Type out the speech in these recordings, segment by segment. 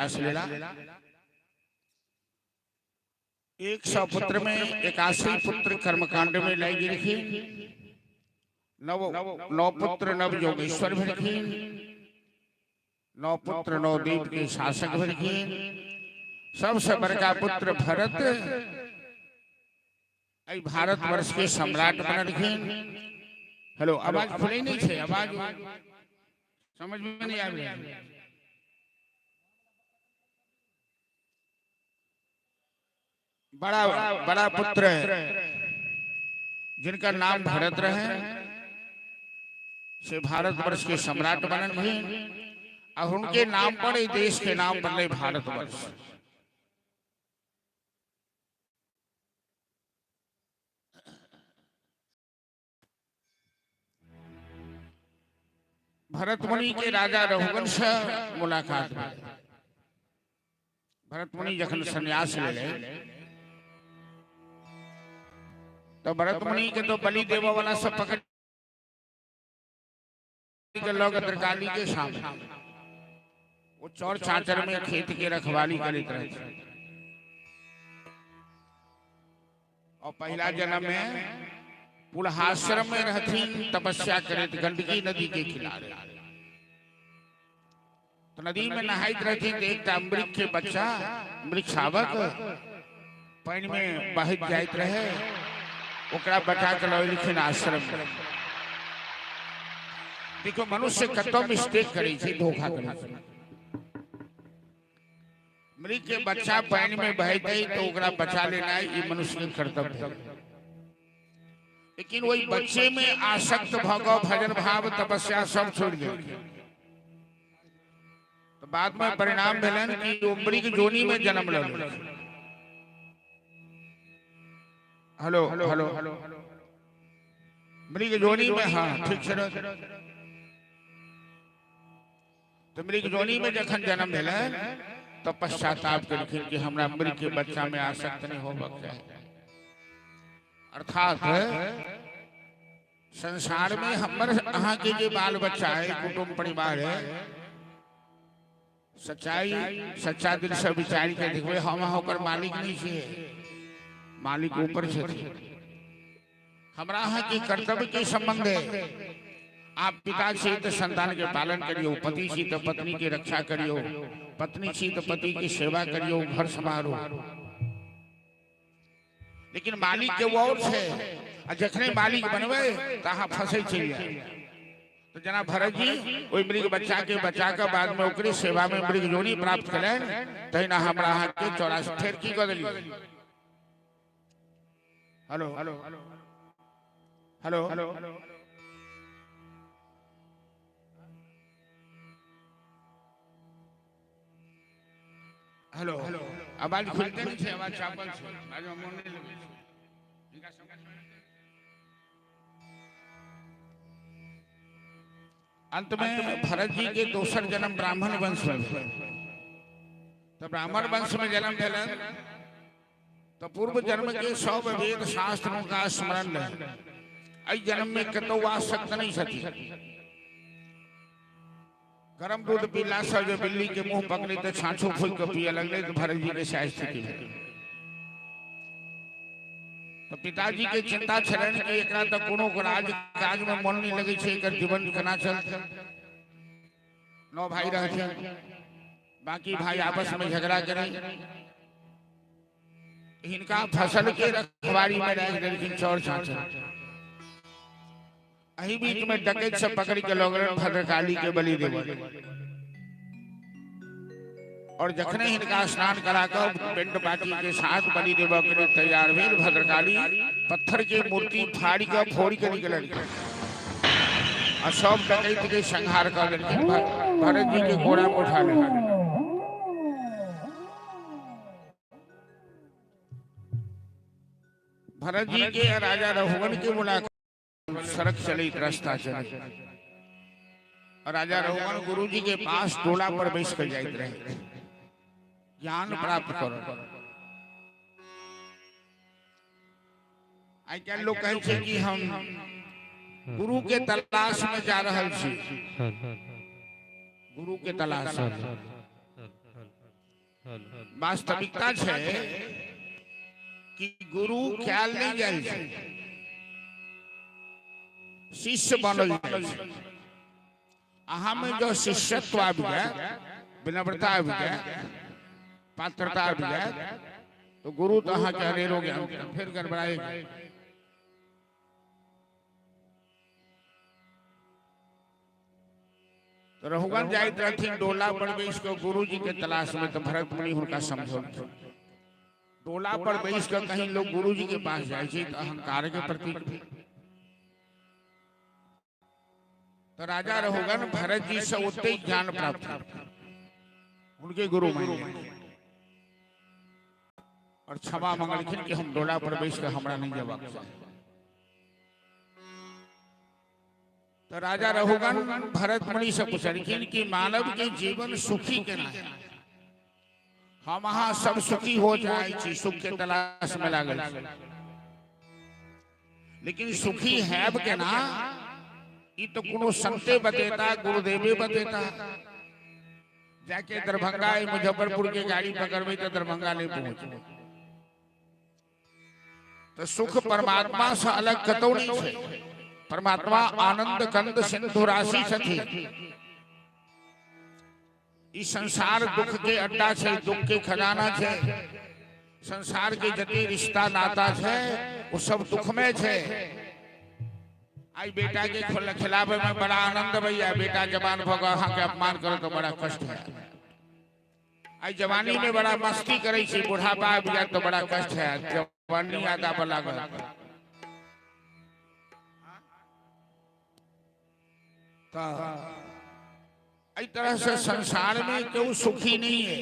लेला। 100 पुत्र में 81 पुत्र कर्मकांड में लाई गेलखिन। 9 पुत्र नव योगेश्वर भेलखिन। 9 पुत्र 9 द्वीप के शासक भेलखिन। सबसे बड़का पुत्र भरत एहि भारतवर्ष के सम्राट बनलखिन। हेलो, आवाज खुले नहीं छै, आवाज समझ में नहीं आबि रहल। बड़ा बड़ा पुत्र है जिनका नाम भरत रहे, से भारतवर्ष के सम्राट बनलखिन और उनके नाम पर ई देश के नाम बनले भारतवर्ष। भरत मुनि के राजा रघुवंश से मुलाकात भेल। भरत मुनि जखन संन्यास ले तो भरत मुनि के तो बलि देवे वाला सब पकड़ के लग भद्रकाली के सामने, वो चौर चाचर में खेत के रखवाली करते रहे और पहला जन्म में पुलहाश्रम में रहथिन, तपस्या करत गंडकी नदी के किनारे। तो नदी में नहाइत रहथिन तो एकटा मृग के बच्चा, मृग शावक पानि में बहत जाइत रहे, ओकरा बचा के लऽ आश्रम में। देखो मनुष्य कतो मिस्टेक करै छै, धोखा करै छै। मृग के बच्चा पानि में बहतै तो ओकरा बचा लेना ई मनुष्य के कर्तव्य है, लेकिन वही बच्चे में आसक्त भऽ कऽ भजन भाव तपस्या सब छोड़ि देलखिन। तो बाद में परिणाम भेलनि कि ओ मृग जोनी में जन्म लऽ लेलखिन। हेलो हेलो, मृग जोनी में, हाँ ठीक छै। तो मृग जोनी में जखन जन्म भेलनि तो पश्चाताप केलखिन कि हमरा मृग के बच्चा में आसक्त नहीं होबक चाही। अर्थात संसार में हमर अहाँ के जे बाल बच्चा है, कुटुंब परिवार है, सच्चाई सच्चा दिल से विचार के देखबै, हम अहाँ ओकर मालिक नहीं छियै, मालिक ऊपर छथिन। हमरा अहाँ के कर्तव्य के संबंध है। आप पिता छी तो संतान के पालन करियो, पति छी तो पत्नी के रक्षा करियो, पत्नी छी तो पति की सेवा करियो, घर संभारो, लेकिन मालिक के वो और छै। आ जखने मालिक बनबै तऽ अहाँ फंसै चलि जायब। तो जना भरत जी ओहि मृग बच्चा के बचा कऽ बाद में ओकरे सेवा में मृग जोनी प्राप्त केलनि, तहिना हमरा अहाँ के 84 फेर की कऽ देलियै। हेलो हेलो हेलो हेलो, आवाज खुलते नहीं छै, आवाज चापल छै, बाजमे मोन नहि लगै छै। हिनका समझ में अंत में भरत जी के दोसर जन्म ब्राह्मण वंश में भेल। तो ब्राह्मण वंश में जन्म भेलन तो पूर्व जन्म के सब वेद शास्त्रों का स्मरण रहे, एहि जन्म में कतौ आसक्त नहीं छथिन। गरम दूध पीला से जो बिल्ली के मुंह पकड़े तो छाछो फूक के पिए लगले, तो भरत जी के सएह स्थिति भेल। तो पिताजी के चिंता छलनि कि एकरा तऽ कोनो राज काज में मन नहीं लगै छै, एकर जीवन केना चलतै। 9 भाई रहथिन, बाकी भाई आपस में झगड़ा करै, हिनका फसल के रखवारी में राखि देलखिन चौर छाछर। एही बीच में डकैत सब पकड़ के लऽ गेलनि भद्रकाली के बलि देबऽ। और जखने हिनका स्नान करा कऽ बेंड पार्टी के साथ बलि देबऽ के लिए तैयार भेल, भद्रकाली पत्थर के मूर्ति फाड़ि कऽ फोड़ि कऽ निकलल आ सब डकैत के संहार कऽ देलखिन, भरत जी के कोरा में उठा लेलखिन। भरत जी के राजा रघुवन के मुलाकात सड़क चलित रास्ता चले और राजा रघुवन गुरु जी के पास टोला पर बैस कर जाइत रहे ज्ञान प्राप्त करो। आइ काल्हि लोग कहै छै कि हम गुरु के तलाश में जा रहल छी, गुरु के तलाश में। वास्तविकता छै कि गुरु ख्याल नहीं जाइ छै, शिष्य बनल जाइ छै। अहाँ में जो शिष्यत्व आबि जाय, विनम्रता आबि जाय, पात्रता आबि जाय, तो गुरु तो अहाँके अनेरो ज्ञान फिर गड़बड़ाए। तो रघुगण जाइत रहथिन डोला पर बैस कऽ गुरु जी के तलाश में, तो भरत मुनि हुनका समझौलखिन। डोला पर बैस कऽ कहीं लोग गुरु जी के पास जाइ छै तऽ अहंकार के प्रतीक भेल। तो राजा रघुगण भरत जी से ओते ज्ञान प्राप्त केलखिन, उनके गुरु मान लेलखिन और क्षमा मंगलखिन कि हम डोला पर बैस कऽ हमरा नहीं जबाक चाही। तो राजा रघुगण भरत मुनि से पूछलखिन कि मानव के जीवन सुखी केना है? हम अहाँ सब सुखी हो जाए छी, सुख के तलाश में लागल छी, लेकिन सुखी हैब केना ई तो कोनो संते बतेता, गुरुदेवे बतेता। जाके दरभंगा मुजफ्फरपुर के गाड़ी पकड़बे तो दरभंगा नहीं पहुंचबे। तो सुख परमात्मा से अलग कतौ नहीं छै। परमात्मा आनंद कंद सिंधु राशि छथि। ई संसार दुख के अड्डा छै, दुख के खजाना छै। संसार के जते रिश्ता नाता छै वो सब दुख में छै। आई बेटा के खिलावे में बड़ा आनंद भैया, बेटा जवान भ गए अहाँ के अपमान करो तो बड़ा कष्ट है। आई जवानी में बड़ा मस्ती करे छी, बुढ़ापा आबि जायत तो बड़ा कष्ट है, जवानी याद आबऽ लागल। तो एहि तरह से संसार में केहू सुखी नहीं है।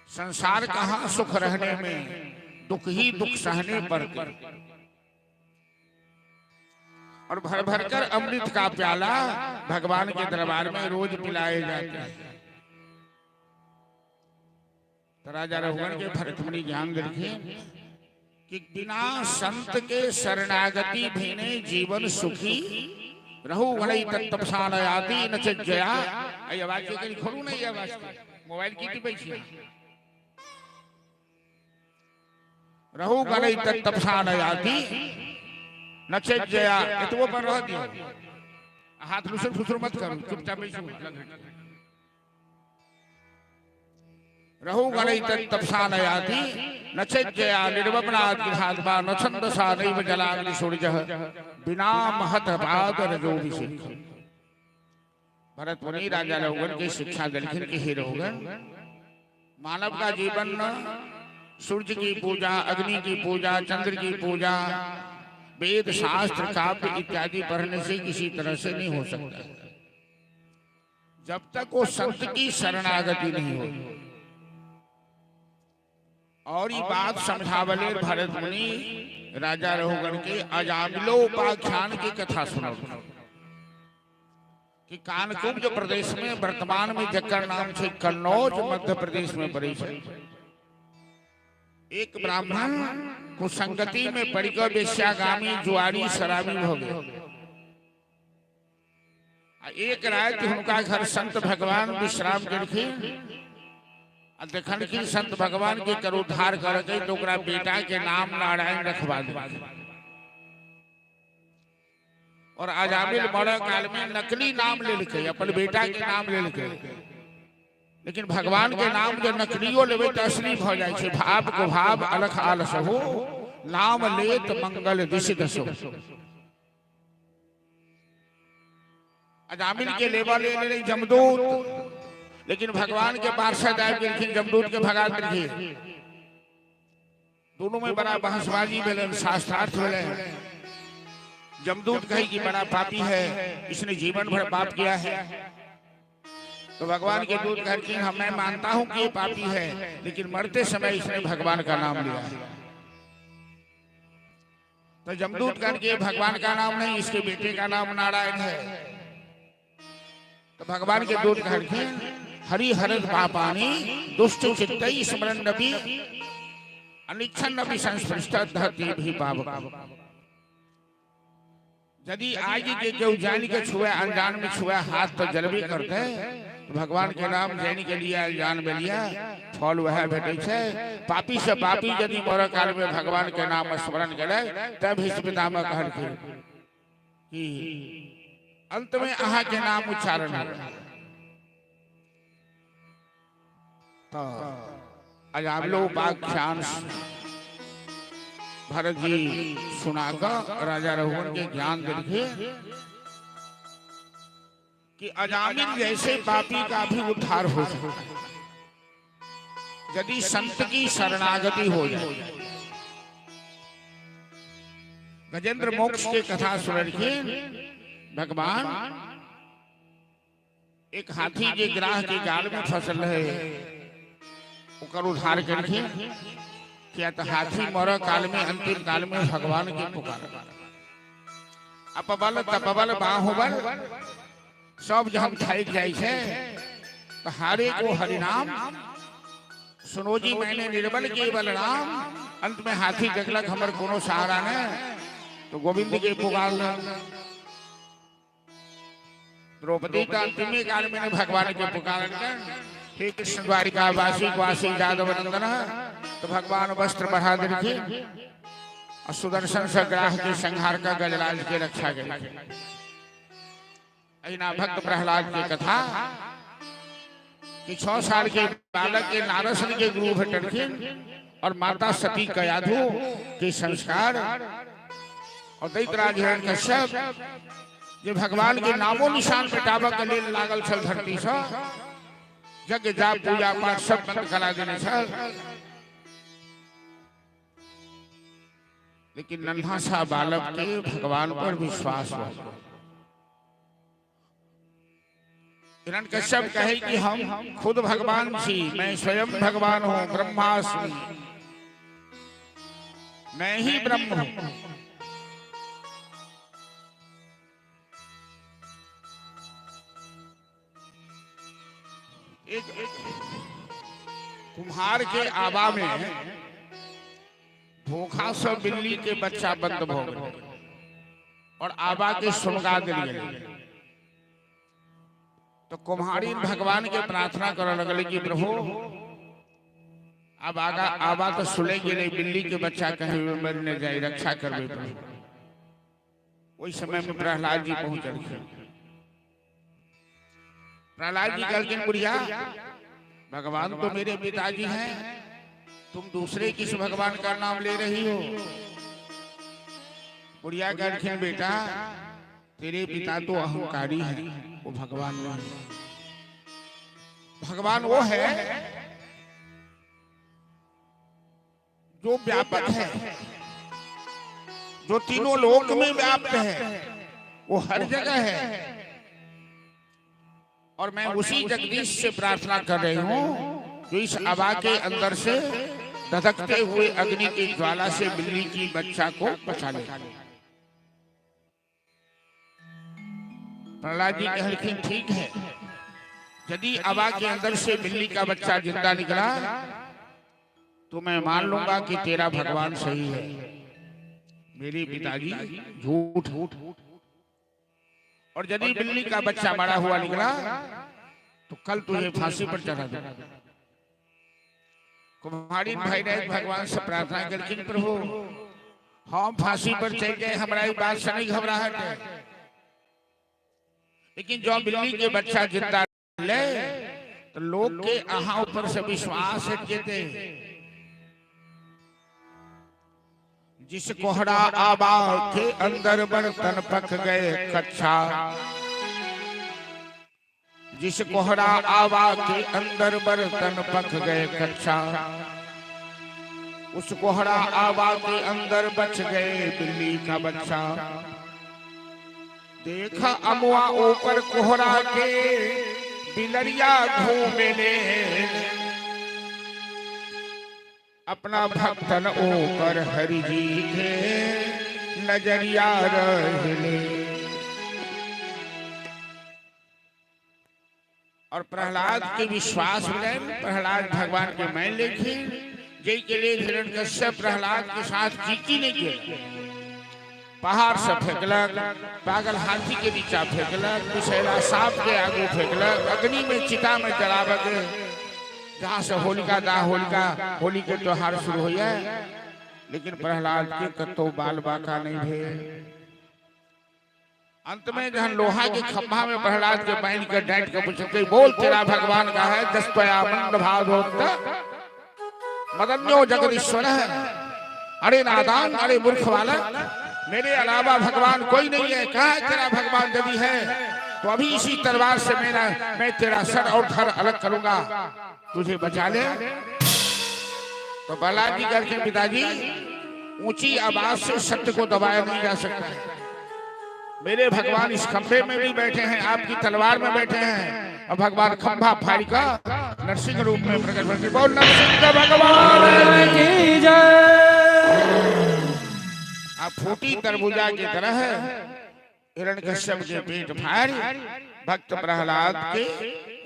संसार कहाँ सुख रहने में, दुख ही दुख सहने पड़ते। और भर भर कर अमृत का प्याला भगवान के दरबार में रोज पिलाए जाते हैं। तो राजा रघुगण के भरतमुनि ज्ञान देलखिन कि बिना संत के शरणागति भेने जीवन सुखी रहु गणई तत्तपसान आदि न च जया। एहि आवाज के कनि खोलू ने, ई आवाज के मोबाइल की टिपै छी। रहु गणई तत्तपसान आदि न च जया। एतबो पर रह दियौ, हाथ लुसुर फुसुर मत करू, चुपचाप बैसू। रहु गणई तत्तपसान आदि न च जया निर्वमनादि न छंदसा नैव जलाग्नि सूर्यः बिना महत पाद रजोभिषेक। भरत मुनि राजा रघुगण के शिक्षा देलखिन कि हे रघुगण, मानव का जीवन सूर्य की पूजा, अग्नि की पूजा, चंद्र की पूजा, वेद शास्त्र काव्य इत्यादि पढ़ने से किसी तरह से नहीं हो सकता, जब तक वो संत की शरणागति नहीं हो। और ये बात समझावले भरत मुनि राजा रघुगण के अजामिलोपाख्यान की कथा सुनो कि कानकुब्ज प्रदेश में वर्तमान में जकर नाम छै कन्नौज, मध्य प्रदेश में पड़े छै, एक ब्राह्मण कुसंगति में पड़िकऽ वेश्यागामी जुआरी शराबी भ गेल। आ एक राति हुनका घर संत भगवान विश्राम केलखिन आ देखलखिन संत भगवान के कर उद्धार करके तो ओकरा बेटा के नाम नारायण रखवा देलखिन। और अजामिल मरऽ काल में नकली नाम लेलकै, अपन बेटा के नाम लेलकै, लेकिन भगवान के नाम जो नकलियो लेबै तऽ असली भऽ जाइ छै। भाव को भाव अलख आलस हो, नाम लेत मंगल दिश दसो। अजामिल के लेबा ले ले जमदूत, लेकिन भगवान के पार्षद आबि गेलखिन, जमदूत के भगा देलखिन। दोनों में बड़ा बहसबाजी भेलै, शास्त्रार्थ भेलै। जमदूत कही कि बड़ा पापी है, इसने जीवन भर पाप किया है। तो भगवान के दूत कहलखिन हम मैं मानता हूं कि ये पापी है, लेकिन मरते समय इसने भगवान का नाम लिया है। तो जमदूत करके भगवान का नाम नहीं, इसके बेटे का नाम नारायण है। तो भगवान के दूत कहलखिन हरि हरत पापानी दुष्ट चित्तई स्मरण नबी अनिच्छन नबी संस्पृष्ट धरती भी पाप। यदि आज के केहू जान के छुए अनजान में छुए हाथ तो जलबे करते, भगवान के नाम जानि के लिए जान में लिया फल वह भेटै छै। पापी से पापी यदि मरऽ काल में भगवान के नाम स्मरण करे तब भीष्म पितामह कहलखिन कि अंत में अहाँ के नाम उच्चारण हो। तो अजामिलो उपाख्यान भरत जी सुनाकर राजा रघुवन के ज्ञान देलखिन कि अजामिल जैसे पापी का भी उद्धार हो सकता है यदि संत की शरणागति हो जाए। गजेंद्र मोक्ष के कथा सुनलखिन भगवान एक हाथी जे ग्राह के जाल में फसल रहे ओकर उद्धार केलखिन, किया तो हाथी मर काल में अंतिम काल में भगवान के पुकार। अपबल तपबल बाहुबल सब जब थाकि जाइ छै तो हारे को हरिनाम सुनो जी मैंने निर्बल के बलराम। अंत में हाथी देखलक हमर कोनो सहारा नहीं तो गोविंद के पुकार। द्रौपदी का अंतिम काल में भगवान के पुकार, हे कृष्ण द्वारिका वासी वासी यादव नंदन, तो भगवान वस्त्र बढ़ा देलखिन और सुदर्शन से ग्राह के संहार का गजराज के रक्षा केलखिन। अहिना भक्त प्रहलाद के कथा कि 6 साल के बालक के नारद के गुरु भेटलखिन और माता सती कयाधु के संस्कार और दैतराज हिरण्यकश्यप जे भगवान के नामो निशान मिटाबऽ के लेल लागल छल, धरती से यज्ञ जाप पूजा पाठ सब बंद करा देने छल, लेकिन नन्हा सा बालक के भगवान पर विश्वास हो। हिरण्यकश्यप कहे कि हम खुद भगवान छी, मैं स्वयं भगवान हूं, ब्रह्मास्मि, मैं ही ब्रह्म हूं। एक कुम्हार के आबा में धोखा से बिल्ली के बच्चा बंद भ गेल और आबा के सुनगा देल गेल, तो कुम्हारी भगवान के प्रार्थना करे लगल कि प्रभु अब आगा आबा तो सुले गेलै, बिल्ली के बच्चा कहीं मर न जाए, रक्षा करबे प्रभु। ओहि समय में प्रहलाद जी पहुंचलखिन। प्रहलाद जी कहलखिन बुढ़िया भगवान तो मेरे पिताजी हैं, तुम दूसरे किस भगवान का नाम ले रही हो? बुढ़िया कहलखिन बेटा तेरे पिता तो अहंकारी हैं, वो भगवान नहीं। भगवान वो है जो व्यापक है, जो तीनों लोक में व्याप्त है, वो हर जगह है और मैं उसी जगदीश से प्रार्थना कर रही हूँ जो इस आबा के अंदर से धधकते हुए अग्नि की ज्वाला से बिल्ली की बच्चा को बचा ले। प्रहलाद जी कहलखिन ठीक है, यदि आबा के अंदर से बिल्ली का बच्चा जिंदा निकला तो मैं मान लूंगा कि तेरा भगवान सही है, मेरे पिताजी झूठ। और यदि बिल्ली का बच्चा मरा हुआ निकला तो कल तुझे फांसी पर चढ़ा दूंगा। कुम्हारी भाई ने भगवान से प्रार्थना केलखिन प्रभु हम फांसी पर चढ़ गए, हमरा ई बात से नहीं घबराहट है, लेकिन जो बिल्ली के बच्चा जिंदा ले तो लोग के अहाँ ऊपर से विश्वास हट जेते। जिस कोहरा आबा के अंदर बर्तन पक गए कच्चा, जिस कोहरा आबा के अंदर बर्तन पक गए कच्चा, उस कोहरा आबा के अंदर बच गए बिल्ली का बच्चा। देखा अमुआ ऊपर कोहरा के बिलरिया घूमे ले, अपना भक्तन ऊपर हरि जी के नजरिया रहले। और प्रहलाद के विश्वास भेलनि, प्रहलाद भगवान के मान लेलखिन, जाहि के लेल हिरण्यकश्यप प्रहलाद के साथ की की नहीं केलक। पहाड़ से फेंकलक, पागल हाथी के नीचा फेंकलक, विषैला सांप के आगू फेंकलक, अग्नि में चिता में जलावे के, जहां से होलिका दाह होलिका होली के त्योहार शुरू होइए, लेकिन प्रहलाद के कतौ बाल बाका नहीं भेल। अंत में जहन लोहा के खंभा में प्रहलाद के बांध के डांट के पूछते, बोल तेरा भगवान का है दस्तया मंद भावोक्त मदन्यो जगदीश्वर है। अरे नादान, अरे मूर्ख वाला, मेरे अलावा भगवान कोई नहीं है। कहा है तेरा भगवान? यदि है तो अभी इसी तलवार से मैं तेरा सर और धर अलग करूंगा, तुझे बचा ले। तो प्रहलाद जी कहते, पिताजी ऊंची आवाज से सत्य को दबाया नहीं जा सकता है। मेरे भगवान इस खंभे में भी बैठे हैं, आपकी तलवार में बैठे हैं, और भगवान खंभा फाड़ का नरसिंह रूप में प्रकट हो। बोल नरसिंह भगवान की जय। आप फूटी तरबूजा की तरह हिरण्यकश्यप के पेट फाड़ भक्त प्रहलाद के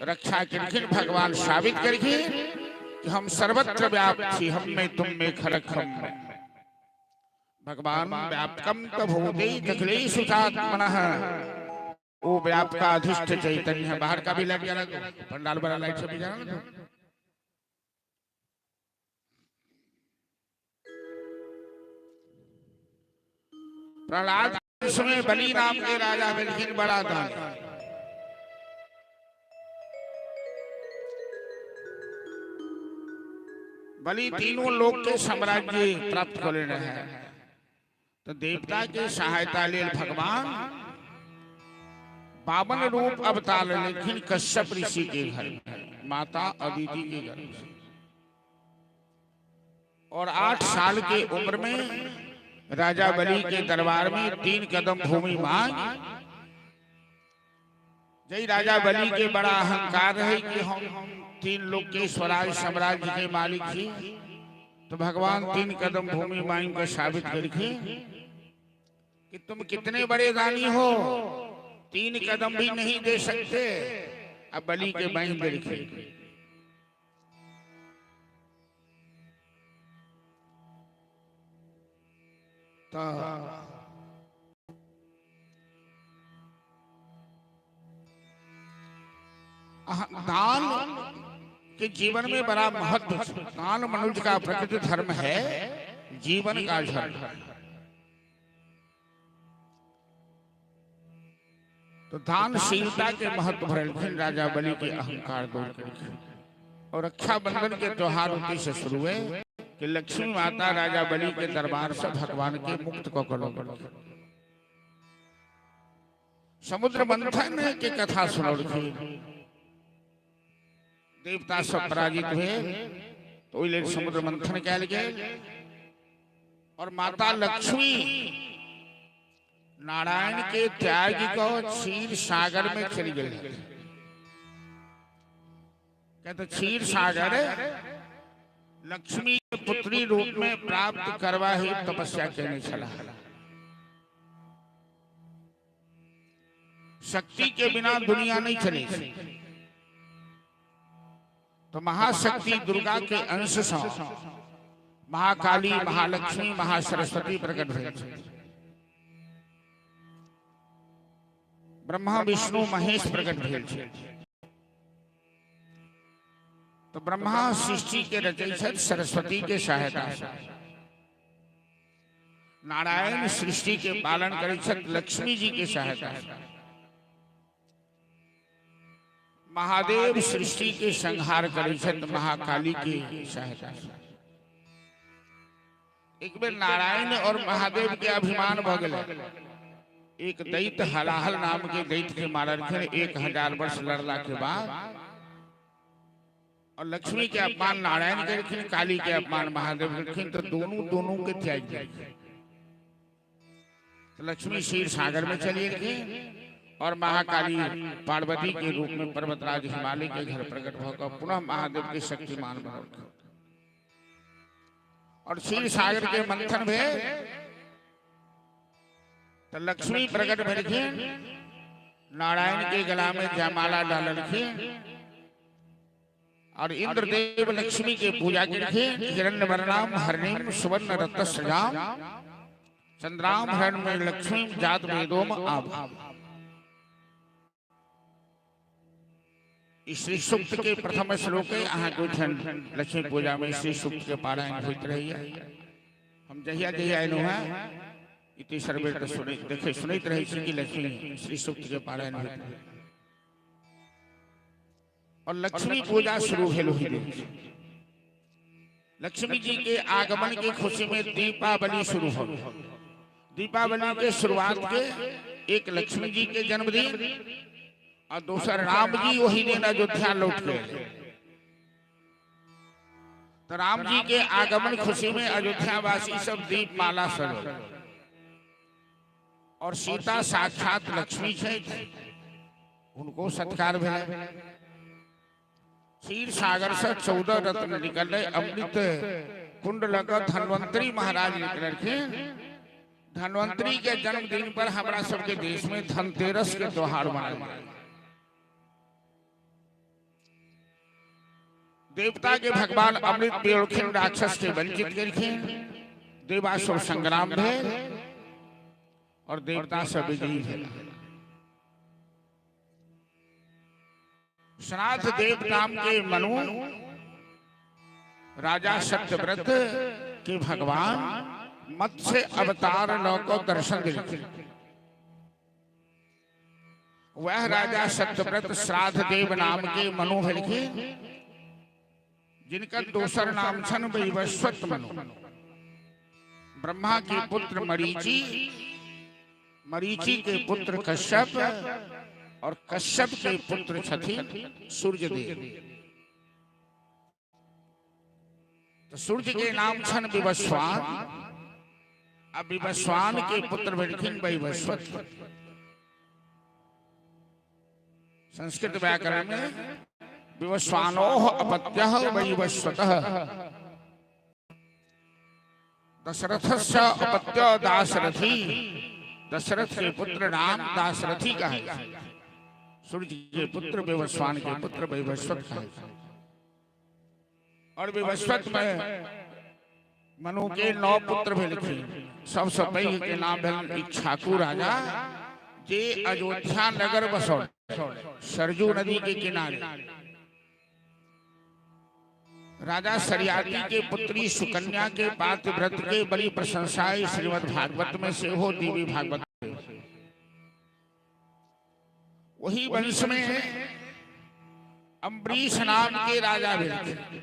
रक्षा करके भगवान साबित करके कि हम सर्वत्र व्याप्त थी, हम में तुम में खरक हम में। भगवान व्यापकम तभूते अखिलेषु चात्मनः, वो व्यापकाधिष्ठ चैतन्य है। बाहर का भी लाइट जला दो, पंडाल बड़ा लाइट से भी जला दो। प्रहलाद समय बलि नाम के राजा भेलखिन, बड़ा दानी। बलि तीनों लोक के साम्राज्य प्राप्त कर लेने हैं, तो देवता के सहायता ले भगवान 52 रूप अवतार लेकिन कश्यप ऋषि के घर में, माता अदिति के घर में, और 8 साल के उम्र में राजा बलि के दरबार में 3 कदम भूमि मांग। जय राजा बलि के बड़ा अहंकार है कि हम 3 लोग के स्वराज साम्राज्य के मालिक थी, तो भगवान 3 कदम भूमि मांग कर साबित करके कि तुम कितने बड़े दानी हो, 3 कदम भी नहीं दे सकते। अब बलि के बांध देखे। तो दान के जीवन में बड़ा महत्व। दान मनुष्य का प्रकृति धर्म है, जीवन का धर्म। तो दानशीलता के महत्व भरलखिन राजा बलि के अहंकार दूर करके। और रक्षाबंधन के त्योहार होते से शुरू हुए कि लक्ष्मी माता राजा बलि के दरबार से भगवान के मुक्त को करो। समुद्र मंथन के कथा सुनौलखिन, देवता सब पराजित हुए, तो ओहि लेल समुद्र मंथन कयल गेल। और माता लक्ष्मी नारायण के त्याग को क्षीर सागर में चली गई। कहते क्षीर सागर लक्ष्मी के पुत्री रूप में प्राप्त करवा ही तपस्या केने छला। शक्ति के बिना दुनिया नहीं चले। तो महाशक्ति दुर्गा के अंश से महाकाली, महालक्ष्मी, महासरस्वती प्रकट भेल। ब्रह्मा, विष्णु, महेश प्रकट भेल। तो ब्रह्मा सृष्टि के रचै छथि सरस्वती के सहायता से, नारायण सृष्टि के पालन करै छथि लक्ष्मी जी के सहायता से, महादेव सृष्टि के संहार करै छथि महाकाली के सहायता से। एक बेर नारायण और महादेव के अभिमान भ गेलै। एक दैत्य हलाहल नाम के दैत्य के मारलखिन 1000 वर्ष लड़ला के बाद, और लक्ष्मी के अपमान नारायण केलखिन, काली के अपमान महादेव केलखिन, तो दोनों दोनों के त्याग देलखिन। तो लक्ष्मी क्षीर सागर में चली गेलखिन और महाकाली पार्वती के रूप में पर्वतराज हिमालय के घर प्रकट होकर पुनः महादेव के शक्तिमान बनलखिन। और क्षीर सागर के मंथन भेल तो लक्ष्मी प्रकट भेलखिन, नारायण के गला में जयमाला डाललखिन और इंद्रदेव लक्ष्मी के पूजा केलखिन। हिरण्य वर्णाम हरिणीम सुवर्ण रत्न सजाम चंद्राम हरण में लक्ष्मी जात वेदों आभ। श्री सूक्त के प्रथम श्लोक है। अहाँ के ओहिठाम लक्ष्मी पूजा में श्री सूक्त के पारायण होइत रहैया। हम जहिया जहिया एलहुँ हैं, ई तेसर बेर तऽ सुनै देखे सुनैत रहै छी कि लक्ष्मी श्री सूक्त के पारायण होइत रहै और लक्ष्मी पूजा शुरू भेल ओहि दिन। लक्ष्मी जी के आगमन के खुशी में दीपावली शुरू हो। दीपावली के शुरुआत के एक लक्ष्मी जी के जन्मदिन और दोसर राम जी वही दिन अयोध्या लौट के। तो राम जी के आगमन खुशी में अयोध्या वासी सब दीपमाला सजो और सीता साक्षात लक्ष्मी छथि, उनको सत्कार भेल। क्षीर सागर से 14 रत्न निकलले, अमृत कुंड लग धन्वंतरी महाराज निकलखिन। धन्वंतरी के जन्मदिन पर हमरा सबके देश में धनतेरस के त्योहार मनायल जाय। देवता के भगवान अमृत पियलखिन, राक्षस के वंचित केलखिन, देवासुर संग्राम भेल और देवता सब विजयी भेल। श्राद्ध देव नाम के मनु राजा सत्यव्रत के भगवान मत्स्य अवतार ल को दर्शन दिलखिन। वह राजा सत्यव्रत श्राद्ध देव नाम के मनु भेलखिन, जिनका दोसर नाम छन वैवस्वत मनु। ब्रह्मा के पुत्र मरीचि, मरीचि के पुत्र कश्यप और कश्यप के पुत्र छथिन सूर्यदेव। तो सूर्य के नाम छन विवस्वान। अब विवस्वान के पुत्र भेलखिन वैवस्वत। संस्कृत व्याकरण में विवस्वानोह अपत्यः वैवस्वतः, दशरथस्य अपत्य दाशरथी। दशरथ के पुत्र नाम दाशरथी का है। सूर्य के पुत्र विवस्वान के पुत्र वैवस्वत का है। और विवस्वत में मनु के 9 पुत्र भेलखिन। सबसे पैघ के नाम भेल इक्ष्वाकु राजा, जे अयोध्या नगर बसौल सरजू नदी के किनारे। राजा शर्याति के पुत्री सुकन्या के पातिव्रत के बड़ी प्रशंसा है श्रीमद् भागवत में से हो, देवी भागवत। वही वंश में अम्बरीश नाम के राजा भेलखिन।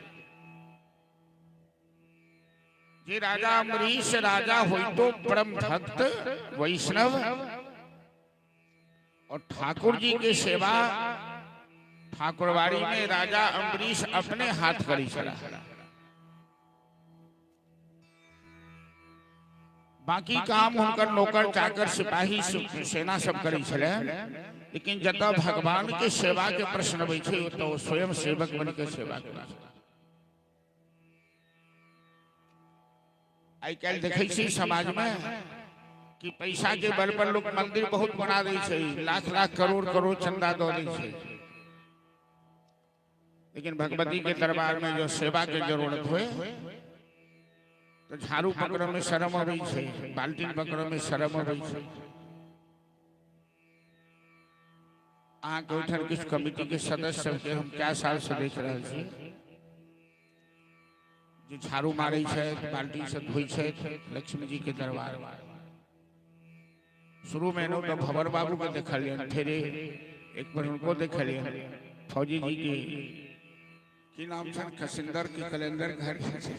जे राजा अम्बरीश राजा होई तो परम भक्त वैष्णव और ठाकुर जी के सेवा ठाकुरवाड़ी में राजा अम्बरीश अपने हाथ करी छला। बाकी काम हुनकर नौकर चाकर सिपाही सेना सब करी छले, लेकिन जतऽ भगवान के सेवा के प्रश्न अबै छै, ओतऽ ओ स्वयं सेवक बन के सेवा करै छै। आइ काल्हि देखै छी समाज में कि पैसा के बल पर लोग मंदिर बहुत बना दै छै, लाख लाख करोड़ करोड़ चंदा दऽ दै छै, लेकिन भगवती के दरबार में जो सेवा के जरूरत होए तो झाड़ू पकड़े में शर्म अबै छै, बाल्टीन पकड़े में शर्म अबै छै। अहाँके ओहिठाम किछु कमिटी के सदस्य सबके हम कए साल से देख रहल छी जे झाड़ू मारै छथि, बाल्टी से धोइ छथि लक्ष्मी जी के दरबार। शुरू में एलहुँ तऽ भंवर बाबू के देखलियनि, फेर एक बेर हुनको देखलियनि, फौजी जी के की नाम छनि, खसिंदर की कलेंदर घर छै,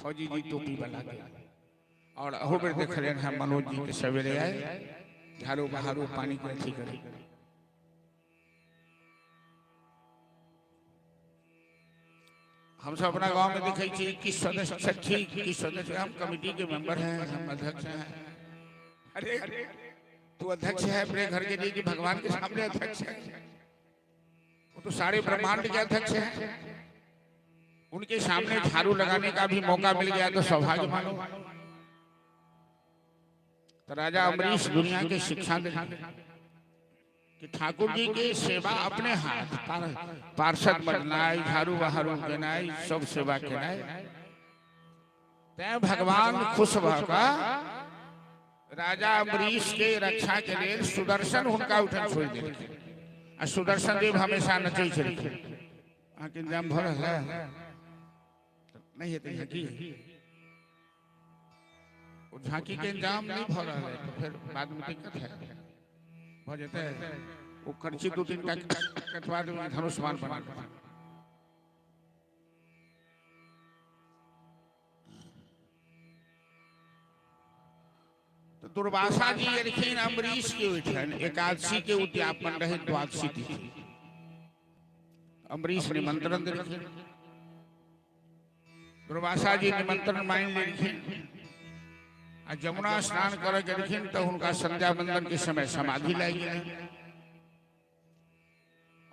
फौजी जी टोपी वाला के। और अहू बेर देखलियनि हम मनोज जी के सवेरे आए झाड़ू बहारू पानी के अथी करै। हम सब अपना गांव में देखै छी कि सदस्य ठीक कि सदस्य, हम कमेटी के मेंबर हैं, हम अध्यक्ष हैं। अरे तू अध्यक्ष है अपने घर के लिए कि भगवान के सामने अध्यक्ष है? वो तो सारे ब्रह्मांड के अध्यक्ष हैं। उनके सामने झाड़ू लगाने का भी मौका मिल गया तो सौभाग्य मानो। तो राजा अम्बरीश दुनिया के शिक्षा दे कि ठाकुर जी के सेवा अपने हाथ, पार्षद बननाइ, झाड़ू बहारू केनाइ, सब सेवा केनाइ। तैं भगवान खुश भऽ कऽ राजा अम्बरीश के रक्षा के लेल सुदर्शन हुनका उठन छोड़ि देलखिन आ सुदर्शन देव हमेशा नचै छलखिन। अहाँके इंतजाम भऽ रहल है? नहि हेतै झाँकी? ओ झाँकी के इंतजाम नहीं भऽ रहल है तो फिर बाद में दिक्कत है। भऽ जेतै? ओ करची दू तीन टा कटवा देबै, धनुष बाण बना देबै। तो दुर्वासा जी एलखिन अम्बरीश के ओहिठाम। एकादशी के उद्यापन रहे, द्वादशी तिथि। अम्बरीश निमंत्रण देलखिन। दुर्वासा जी निमंत्रण मानि लेलखिन आ जमुना स्नान करऽ गेलखिन तऽ हुनका संध्या वंदन के समय समाधि लागि गेलै।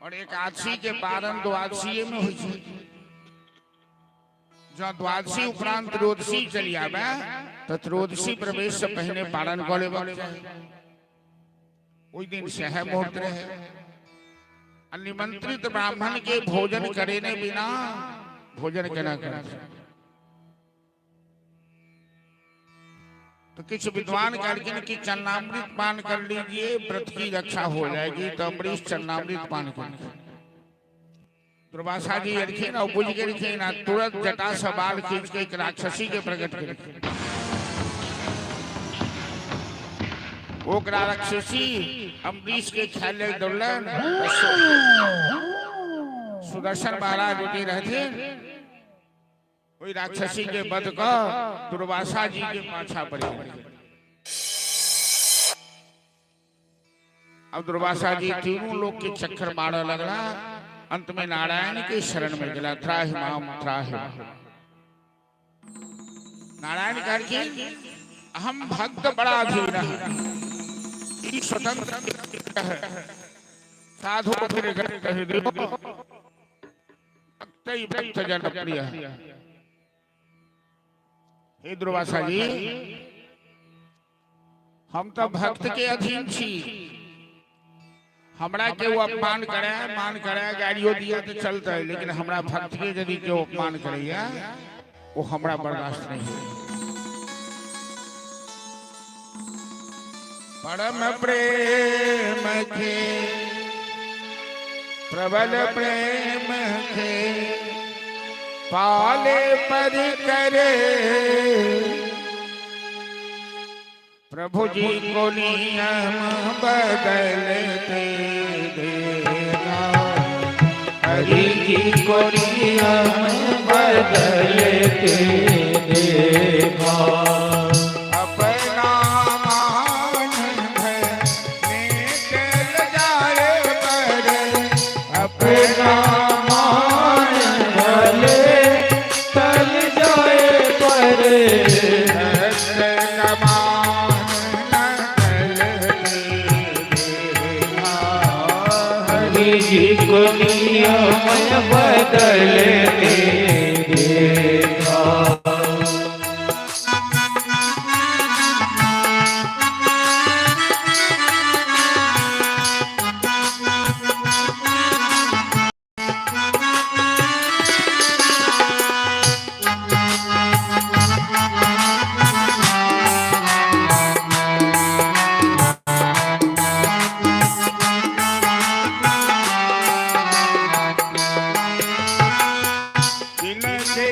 और एकादशी के पारण द्वादशीये में होइ छै। जँ द्वादशी उपरांत त्रयोदशी चलि आबै तऽ त्रयोदशी प्रवेश से पहिने पारण कऽ लेबाक चाही। ओहि दिन सएह मुहूर्त रहे आ निमंत्रित ब्राह्मण के भोजन करेने बिना भोजन केना करत? तो किछु विद्वान कहलखिन कि चन्नामृत पान कर लीजिए, व्रत की रक्षा हो जाएगी। तो अम्बरीश चन्नामृत पान कर दुर्वासा जी एलखिन और बुझि गेलखिन आ तुरंत जटा से बाल खींच के एक राक्षसी के प्रकट केलखिन। ओकरा राक्षसी अम्बरीश के खाय लेल दौड़लन। सुदर्शन महाराज ओतहि रहथिन। ओहि राक्षसी के वध कऽ दुर्वासा जी के पाछा पड़ि गेलखिन। अब दुर्वासा जी तीनों लोग के चक्कर मारऽ लगला। अंत में नारायण के शरण में गेला, त्राहि माम त्राहि माम। नारायण कहलखिन, हम भक्त बड़ा अधीन ई स्वतंत्र है, साधु फिर कह दियो भक्त ही भक्त जन प्रिय है। हे दुर्वासा जी, हम तो भक्त के अधीन छी। हमरा के वो अपमान करे, मान करे, गाड़ियों दिए तो चलते, लेकिन हमरा भक्त के यदि केओ अपमान करैया, वो हमरा बर्दाश्त नहीं है। परम प्रेम के, प्रबल प्रेम के पाले पर करे, प्रभु जी को नियम बदलते देगा। हरि जी को नियम बदलते देखा। अपना मान भले चल जाए पर अपना मान भले टल जाए पर भक्त का मान न टलते देखा। हरि जी को नियम बदलते देखा। जिनके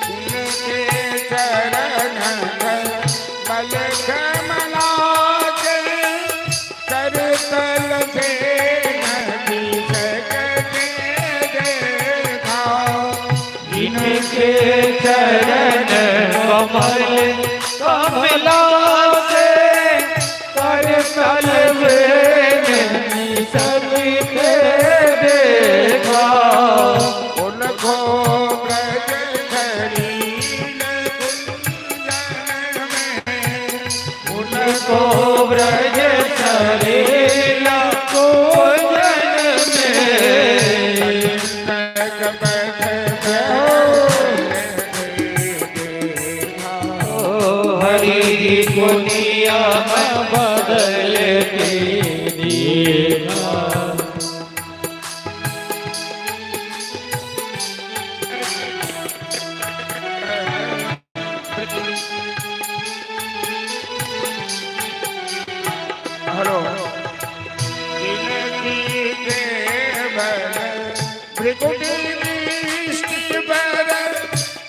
जिनके चरण कमल कमला के कर तल से नदी सकते देखा। जिनके चरण कमल कमला से कर तल में सबके देखा। उनको ब्रज सरील कुंजन में उनको ब्रज सरीला कुंजन में तक बैठ देखा।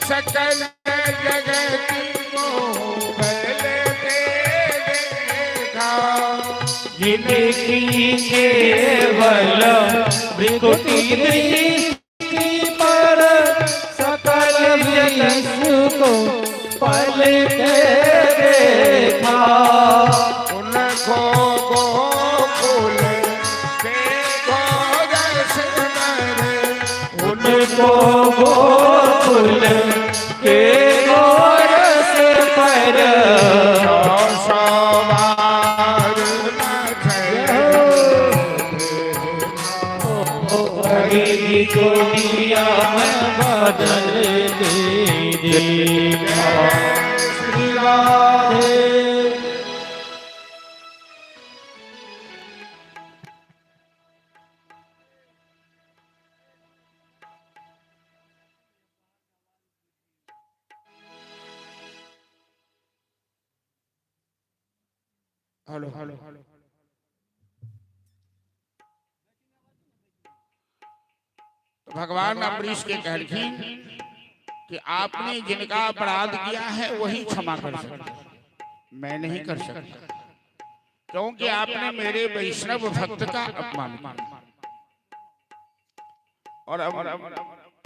सकल जगत को पलते देखा। जिनकी केवल भृकुटी दृष्टि पर सकल विश्व को पलटे देखा। उनको गोकुल के गोरस पर, उनको गोकुल के गोरस पर, सौ सौ बार मखन। हरि दुनिया बदल दे देखा। श्री राधे। हेलो हेलो, तो भगवान अम्बरीश के कहलखिन कि आपने जिनका अपराध किया है वही क्षमा कर सकते हैं, मैं नहीं कर सकता, क्योंकि आपने मेरे वैष्णव भक्त का अपमान किया। और अब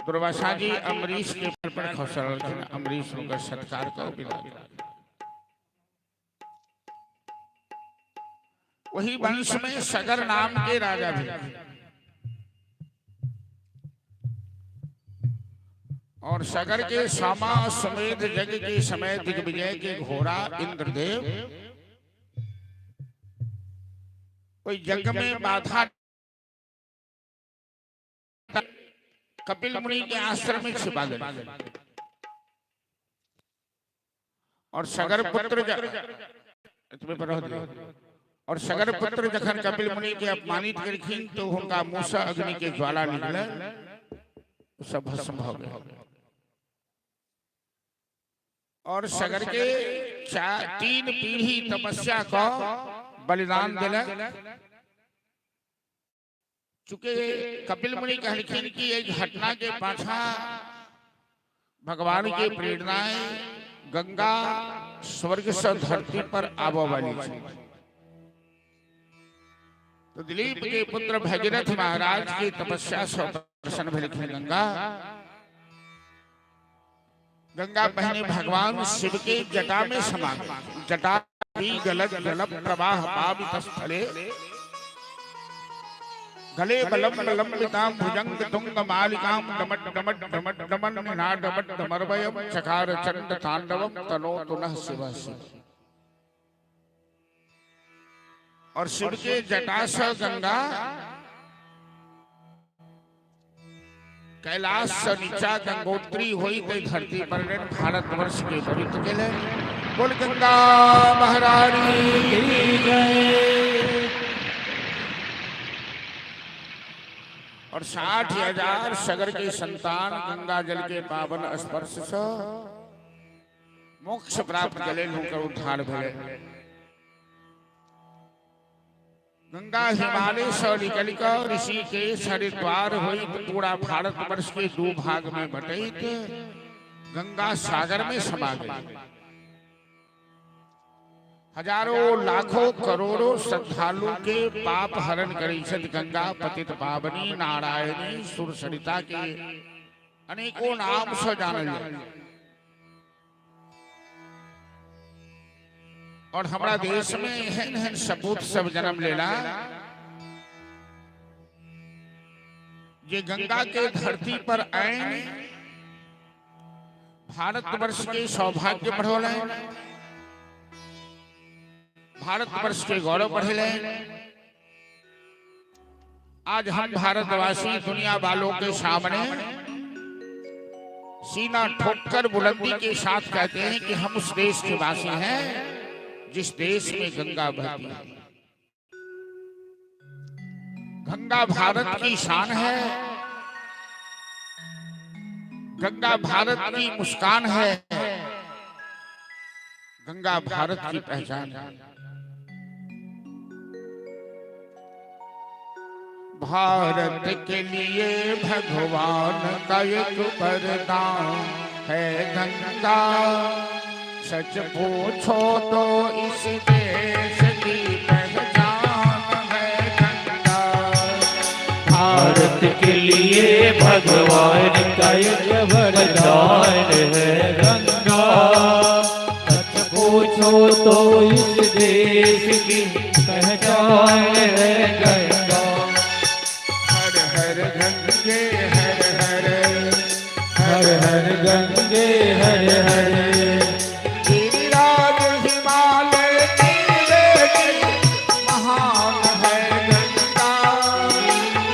दुर्वासा जी अम्बरीश के पर पर खसलखिन, अम्बरीश हुनकर सत्कार कऽ विदा केलखिन। वही वंश में सगर नाम के राजा भी और सगर के सामा समेत यज्ञ के समय दिग्विजय के घोड़ा इंद्रदेव कोई यज्ञ में बाधा कपिल मुनि के आश्रम में छिपा दे और सगर पुत्र एतबे पर रह दियौ। और सगर पुत्र जखन कपिल मुनि के अपमानित केलखिन तो हुनका मुंह से अग्नि के ज्वाला निकलल, सब भस्म भऽ गेल। और सगर के 3 पीढ़ी तपस्या क बलिदान दिलक। चूंकि कपिल मुनि कहलखिन कि एहि घटना के पाछा भगवान के प्रेरणाएं गंगा स्वर्ग से धरती पर आबऽ वाली छै। तो दिलीप के पुत्र भगीरथ महाराज की तपस्या से प्रसन्न भेलखिन गंगा। गंगा पहले भगवान शिव के जटा में समा गई। जटा भी गलत जल प्रवाह पावित स्थले गले बलम लंबितां भुजंग तुंग मालिकां डमट डमट डमट डमन नाडमट डमरवयम चकार चंड तांडवम तनोतु नः शिव शिव। और शिव के जटा से गंगा कैलाश से नीचा गंगोत्री हुई तो धरती पर भारतवर्ष के पवित्र के लिए। बोल गंगा महारानी की जय। और 60,000 सगर के संतान गंगा जल के पावन स्पर्श से मोक्ष प्राप्त कले, हुनकर उद्धार भेलै। गंगा हिमालय से निकल कर ऋषिकेश हरिद्वार हुई पूरा भारतवर्ष के दो भाग में बटैत गंगा सागर में समा गई। हजारों लाखों करोड़ों श्रद्धालु के पाप हरण करै छथि गंगा। पतित पावनी, नारायणी, सुर सरिता के अनेकों नाम से जानल जाय। और हमारा देश में एहन एहन सपूत सब जन्म लेला जे गंगा के धरती पर आइन, भारतवर्ष के सौभाग्य बढ़ौलनि, भारतवर्ष के गौरव बढ़ेले। आज हम भारतवासी दुनिया वालों के सामने सीना ठोककर बुलंदी के साथ कहते हैं कि हम उस देश के वासी हैं जिस देश में गंगा बहती है। गंगा भारत की शान है, गंगा भारत की मुस्कान है, गंगा भारत की पहचान है। भारत के लिए भगवान का एक वरदान। है गंगा। सच पूछो तो इस देश की पहचान है गंगा। भारत के लिए भगवान का एक वरदान है गंगा। सच पूछो तो इस देश की पहचान है गंगा। हर हर गंगे हर हर, हर हर गंगे हर हर। गिरिराज हिमालय की बेटी महान है गंगा।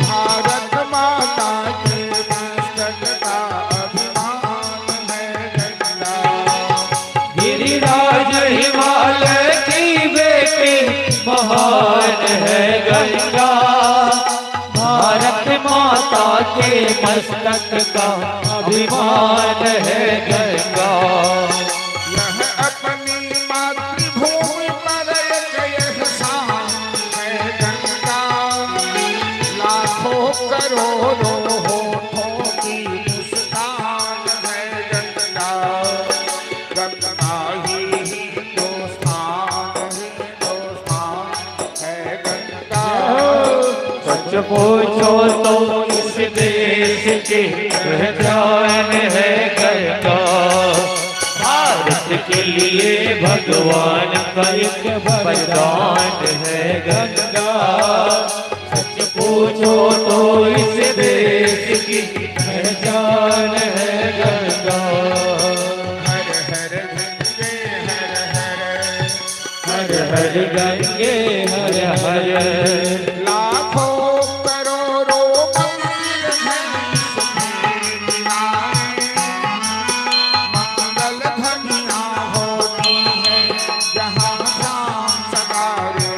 भारत माता के मस्तक का अभिमान है गंगा। गिरिराज हिमालय की बेटी महान है गंगा। भारत माता के मस्तक का अभिमान है गंगा। यह अपनी मातृभूमि पर एक एहसान है गंगा। लाखों करोड़ों होठों की मुस्कान है गंगा। गंगा ही हिंदुस्तान, हिंदुस्तान है गंगा। सच पूछो तो इस देश की पहचान है गंगा। भारत के लिए भगवान का एक वरदान है गंगा। सच पूछो तो इस देश की पहचान है गंगा। हर हर गंगे हर हर, हर हर गंगे हर हर। लाखों करोड़ों मंदिर हैं इसके किनारे। मंगल ध्वनियाँ होती है जहाँ श्याम सगारे।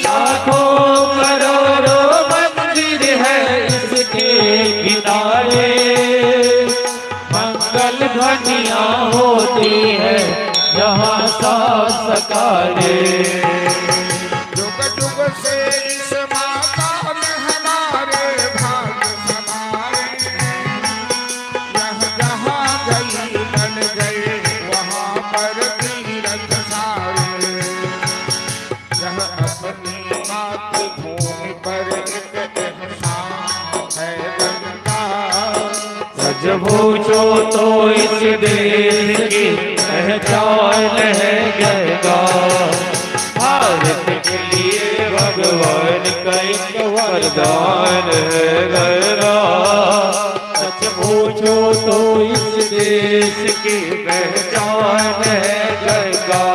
लाखों करोड़ों मंदिर है इसके किनारे। मंगल ध्वनियाँ होती है जहाँ सास सकारे। जुग जुग से इस माता ने हमारे भाग्य संवारे। यह जहाँ गई बन गए वहाँ पर तीरथ सारे। यह अपनी मातृभूमि पर एक एहसान है गंगा। सच पूछो तो इस देश की पहचान है गंगा। भारत के लिए भगवान का एक वरदान है गंगा। सच पूछो तो इस देश की पहचान है गंगा।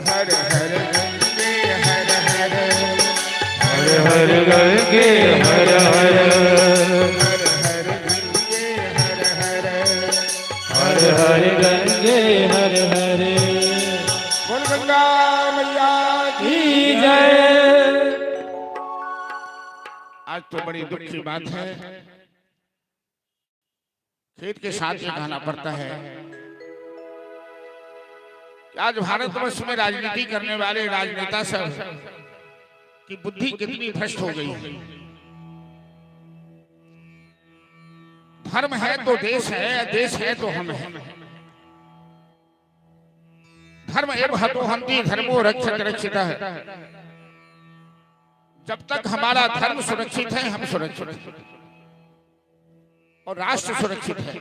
हर हर गंगे हर हर, हर हर गंगे हर हर। हर हर गंगे हर हर, हर हर गंगे हर हर। बोल गंगा मैया की की जय। आज तो बड़ी दुख की बात है, खेद के साथ ये कहना पड़ता है कि आज भारतवर्ष में राजनीति करने वाले राजनेता सब की बुद्धि कितनी भ्रष्ट हो गई है। धर्म है तो देश है, देश है तो हम हैं। धर्म एव हतो हंति धर्मो रक्षत रक्षित है। जब तक हमारा धर्म सुरक्षित है, हम सुरक्षित हैं और राष्ट्र सुरक्षित है।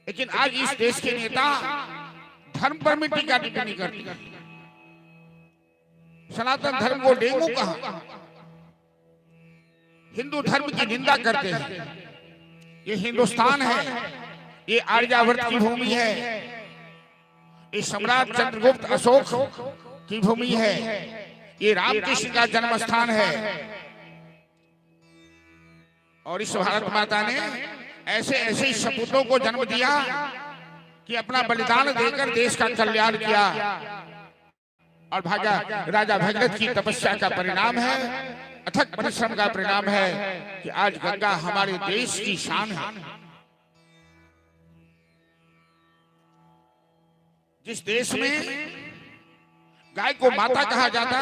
लेकिन आज इस देश के नेता धर्म पर भी टीका टिप्पणी करते। सनातन धर्म को डेंगू कहा, हिंदू धर्म की निंदा करते हैं। ये हिंदुस्तान है, ये आर्यावर्त की भूमि है, ये सम्राट चंद्रगुप्त अशोक की भूमि है, ये रामकृष्ण का जन्म स्थान है। और इस भारत माता ने ऐसे ऐसे सपूतों को जन्म दिया कि अपना बलिदान देकर देश का कल्याण किया। और भागा राजा भगीरथ की तपस्या का परिणाम है, अथक परिश्रम का परिणाम है कि आज गंगा हमारे देश की शान है। जिस देश में गाय को माता कहा जाता,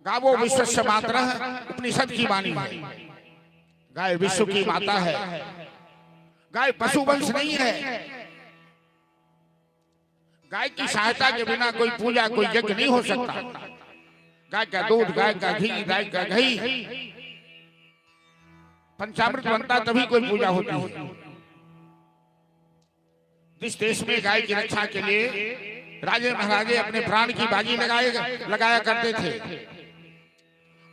गावो विश्वस्य मातरः, उपनिषद की वाणी है। गाय विश्व की माता है। गाय पशुवंश नहीं है। गाय की सहायता के बिना कोई पूजा, कोई यज्ञ नहीं हो सकता। गाय का दूध, गाय का घी, गाय का घी, पंचामृत बनता तभी कोई पूजा होती है। जिस देश में गाय की रक्षा के लिए राजे महाराजे अपने प्राण की बाजी लगाया करते थे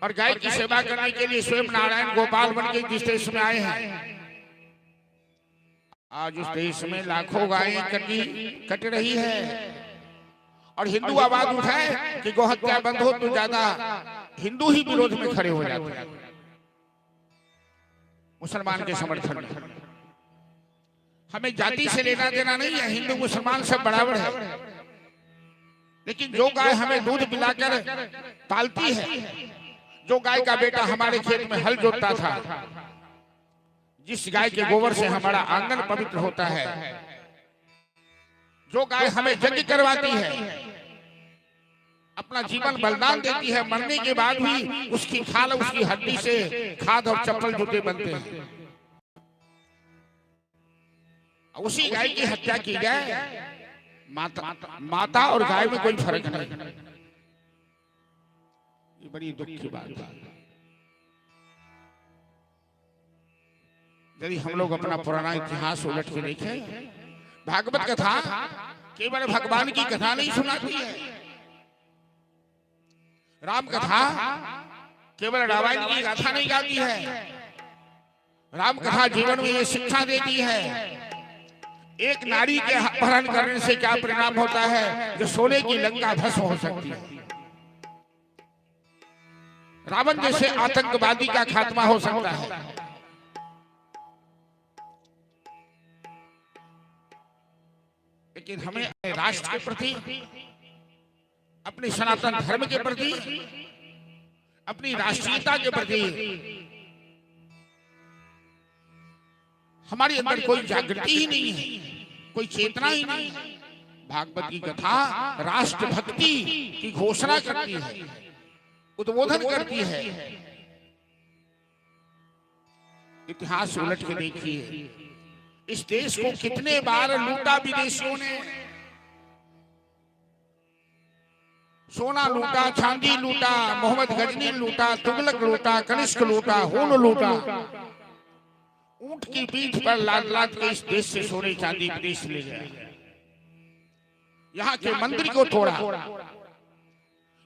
और गाय की सेवा करने के लिए स्वयं नारायण गोपाल बन के जिस देश में आए हैं, आज उस देश में लाखों गायें कट रही है। और हिंदू आवाज उठाए कि गोहत्या बंद हो तो ज्यादा हिंदू ही विरोध में खड़े हो जाते हैं, मुसलमान के समर्थन में। हमें जाति से लेना देना नहीं है, हिंदू मुसलमान सब बराबर है। लेकिन जो गाय हमें दूध पिलाकर पालती है, जो गाय का बेटा हमारे खेत में हल जोतता था, जिस गाय के गोबर से हमारा आंगन पवित्र होता है, जो गाय हमें यज्ञ करवाती है, अपना जीवन बलिदान देती है, मरने के बाद भी उसकी खाल, उसकी हड्डी से खाद और चप्पल जूते बनते हैं, उसी गाय की हत्या की जाए। माता माता और गाय में कोई फर्क नहीं। ये बड़ी दुख की बात है। यदि हम लोग अपना पुराना इतिहास उलट के देखें, भागवत कथा केवल भगवान की कथा नहीं सुनाती है। राम कथा केवल रामायण की गाथा नहीं गाती है। राम कथा जीवन में ये शिक्षा देती है, एक नारी के अपहरण करने से क्या परिणाम होता है, जो सोने की लंका भस्म हो सकती है। रावण जैसे आतंकवादी का खात्मा हो सकता है। लेकिन हमें राष्ट्र के प्रति, अपने सनातन धर्म के प्रति, अपनी राष्ट्रीयता के प्रति हमारे अंदर कोई जागृति ही नहीं है, कोई चेतना ही नहीं। भागवत की कथा राष्ट्रभक्ति की घोषणा करती है, उद्बोधन करती है। इतिहास उलट के देखिए, इस देश को कितने बार लूटा विदेशियों ने। सोना लूटा, चांदी लूटा, मोहम्मद गजनी लूटा, तुगलक लूटा, कनिष्क लूटा, हून लूटा। ऊंट की पीठ पर लाद लाद के इस देश से सोने चांदी विदेश ले गया। यहाँ के मंदिर को तोड़ा,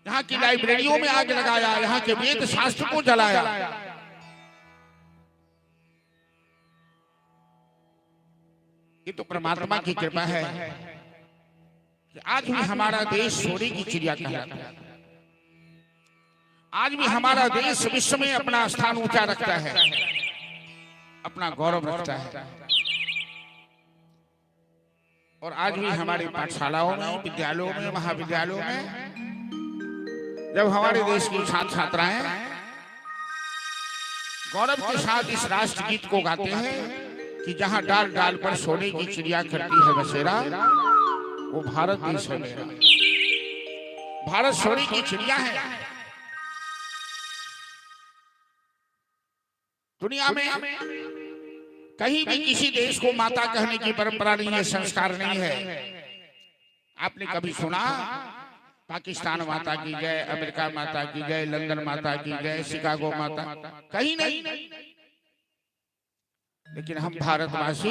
यहाँ की लाइब्रेरियों में आग लगाया, यहाँ के वेद शास्त्र को जलाया। ये तो परमात्मा की कृपा है कि आज भी हमारा देश सोने की चिड़िया कहलाता है। आज भी हमारा देश विश्व में अपना स्थान ऊंचा रखता है, अपना गौरव रखता है। और आज भी हमारी पाठशालाओं में, विद्यालयों में, महाविद्यालयों में जब हमारे देश की छात्र छात्राएं गौरव के साथ इस राष्ट्रगीत को गाते हैं कि जहां डाल डाल पर सोने की चिड़िया करती है बसेरा, वो भारत देश है मेरा। भारत सोने की चिड़िया है। दुनिया में कहीं भी किसी देश को माता कहने की परंपरा नहीं है, संस्कार नहीं है। आपने कभी सुना पाकिस्तान माता की जय, अमेरिका माता की जय, लंदन माता की जय, शिकागो माता? कहीं नहीं। लेकिन हम भारतवासी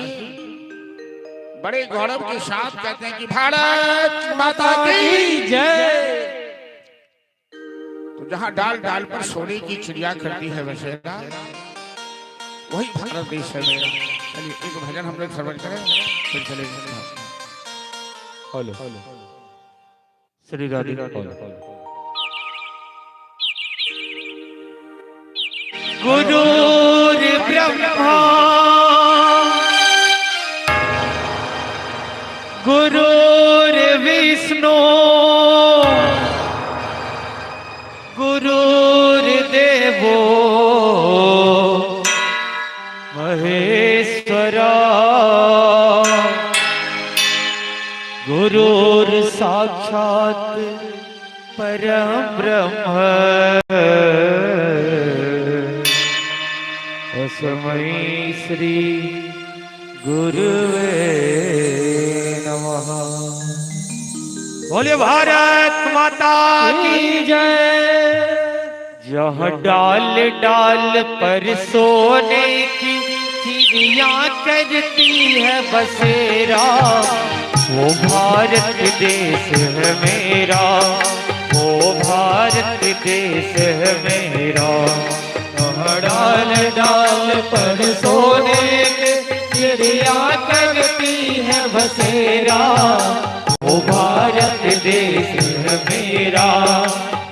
बड़े गौरव के साथ कहते हैं कि भारत माता की जय। तो जहां डाल डाल पर सोने की चिड़िया करती है बसेरा, वही भारत देश है मेरा। चलिए एक भजन हम लोग श्रवण करें, फिर चले। हेलो श्री राधे। गुरुर् ब्रह्मा गुरुर्विष्णु गुरुर्देवो महेश्वरा, गुरुर् साक्षात परम ब्रह्म। तस्मै श्री गुरुवे नमः। बोलिए भारत माता की जय। जहाँ डाल डाल पर सोने की चिड़िया करती है बसेरा, वो भारत देश है मेरा, वो भारत देश है मेरा। जहाँ डाल डाल पर सोने की चिड़िया करती है बसेरा, वो भारत देश है मेरा,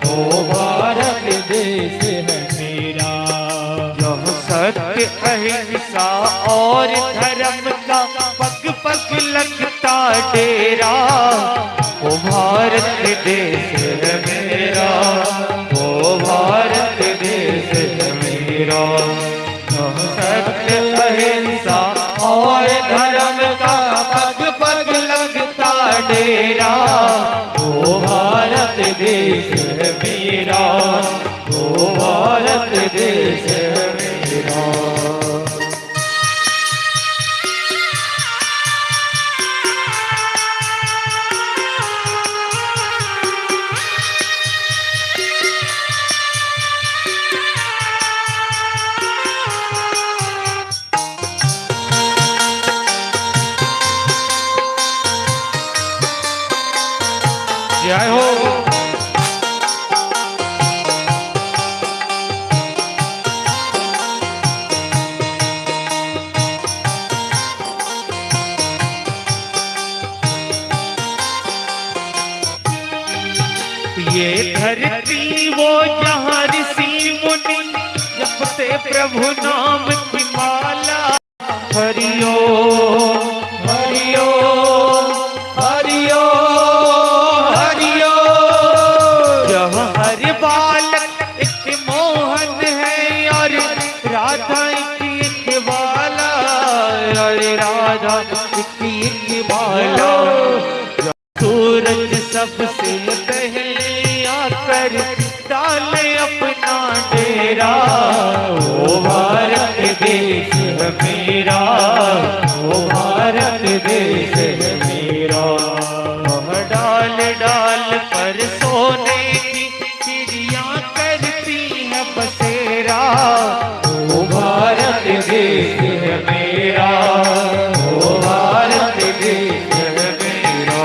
वो भारत देश है मेरा। यह सत्य अहिंसा और धर्म का पग पग लगता डेरा, वो भारत देश है मेरा, वो भारत देश है मेरा। यह सत्य अहिंसा और धर्म का पग पग लगता डेरा, वो भारत देश है मेरा, वो भारत देश है मेरा। जय हो। ये धरती वो जहाँ ऋषि मुनि जपते प्रभु नाम की माला। हरिओ हरिओ हरिओ हरिओ। जहाँ हर बालक एक मोहन है और राधा एक एक बाला, और राधा एक एक बाला। सूरज सबसे पहले आकर डाले अपना डेरा, वो भारत देश है मेरा, वो भारत देश है मेरा। वह डाल डाल पर सोने की चिड़िया करती है बसेरा, वो भारत देश है मेरा, वो भारत देश है मेरा।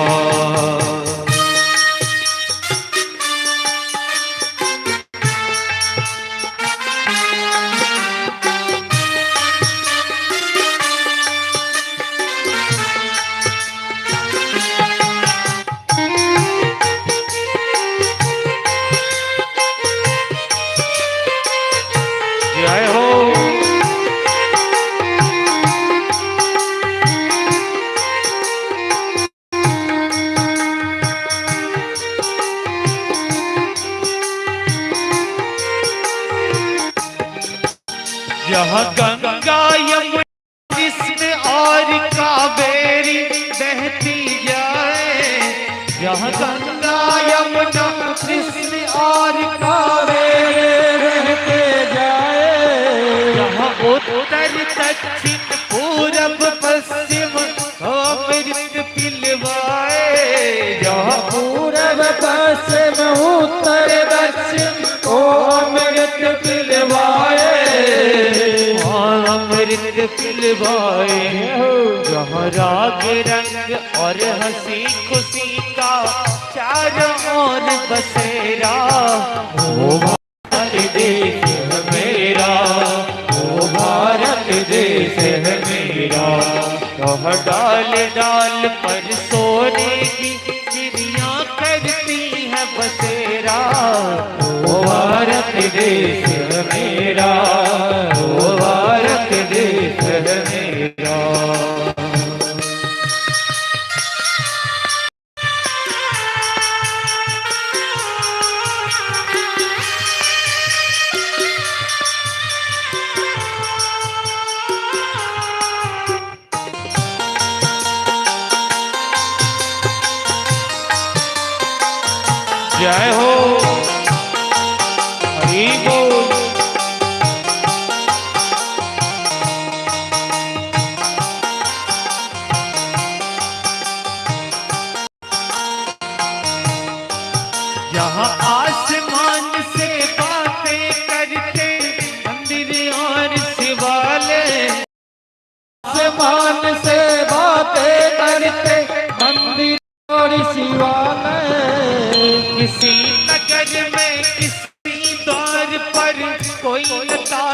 जय हो। यह गंगा यमुना कृष्ण और कावेरी बहती जाए, यह गंगा यमुना कृष्ण और कावेरी बहते जाए। यह उत्तर दक्षिण पूरब पश्चिम अमृत पिलवाए, यह पूरब पश्चिम उत्तर दक्षिण ओ अमृत पिलवाए। अमृत पिलवाए। जहाँ राग रंग और हंसी खुशी का चारों ओर बसेरा, वो भारत देश है मेरा, वो भारत देश है मेरा। वह डाल डाल पर सोने की चिड़िया करती है बसेरा, वो भारत देश है मेरा, वो भारत देश है मेरा। जय हो। हरि बोल।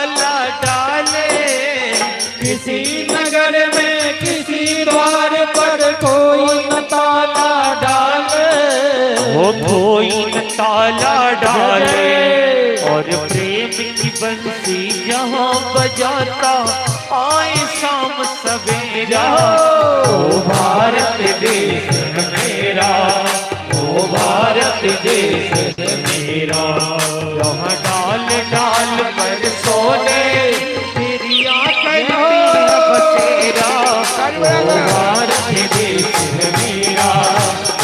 ताला डाले। किसी नगर में किसी द्वार पर कोई न ताला डाले। वो कोई न ताला डाले। और प्रेम की बंसी जहाँ बजाता आए शाम सवेरा, ओ भारत देश है मेरा, ओ भारत देश है मेरा। जहाँ डाल डाल पर सोने तेरी करती है बसेरा, ओ भारत देश है मेरा,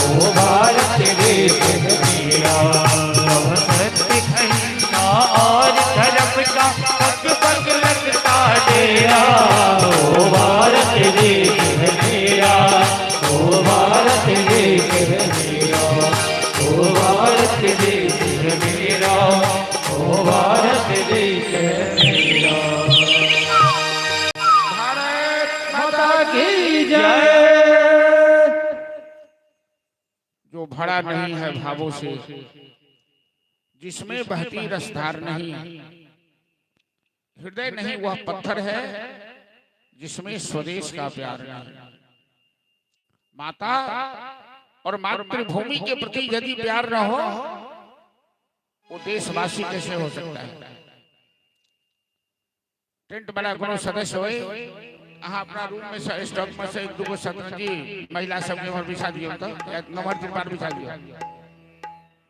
ओ भारत देश है मेरा। सत्य अहिंसा और धर्म का पग पग लगता डेरा, ओ भारत देश है मेरा, ओ भारत देश है मेरा, ओ भारत देश है मेरा, ओ भारत देश है मेरा। भारत माता की जय। जो भरा नहीं है भावों से, जिसमें बहती रसधार नहीं, हृदय नहीं वह पत्थर है जिसमें स्वदेश का प्यार नहीं। माता और मातृभूमि के प्रति यदि प्यार न हो, वो देशवासी कैसे हो सकता है? टेंट वाला कोनो सदस्य होय, अहाँ अपना रूम में से स्टॉक में से एक दूगो शतरंजी महिला सबके उम्हर बिछा दियौ, तऽ या नम्हर तिरपाल बिछा दियौ।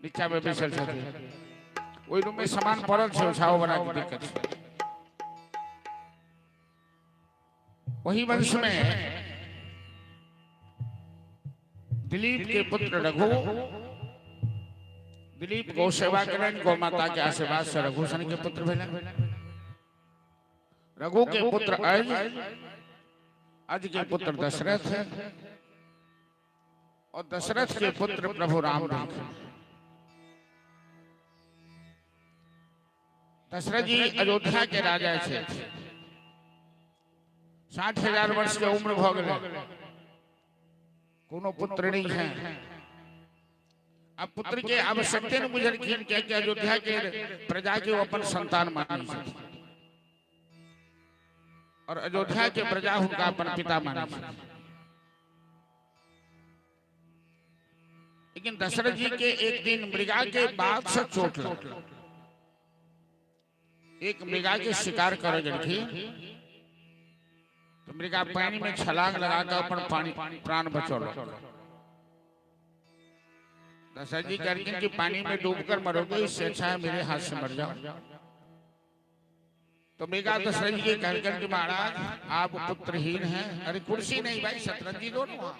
नीचा में बैसल छथिन, ओहि रूम में सामान पड़ल छै, ओछाओ बना के दिक्कत छै। वही वंश में दिलीप के पुत्र रघु, दिलीप गौ सेवा करें, गौ माता के आशीर्वाद से रघु सन के पुत्र भेलन। रघु के पुत्र अज, अज के पुत्र दशरथ और दशरथ के पुत्र प्रभु राम भेलखिन। दशरथ जी अयोध्या के राजा थे। 60,000 वर्ष के उम्र भ गेलै, कोनो पुत्र नहीं है। अब पुत्र के आवश्यकते नहीं बुझलखिन, कियाकि अयोध्या के प्रजा के वो अपन संतान मानै छथिन और अयोध्या के प्रजा हुनका अपन पिता मानै छथिन। लेकिन दशरथ जी के एक दिन मृगा के बात से चोट लगल। एक मृगा के शिकार करे गेलखिन तो मृगा पानी में छलांग लगाकर अपन पानी प्राण बचौलक। दशरथ जी कहलखिन कि पानी में डूबकर मरोगे, इससे अच्छा है मेरे हाथ से मर जाओ। तो मृगा दशरथ जी के कहलखिन कि महाराज आप पुत्रहीन हैं। अरे कुर्सी नहीं भाई, शतरंजी दो ना वहां।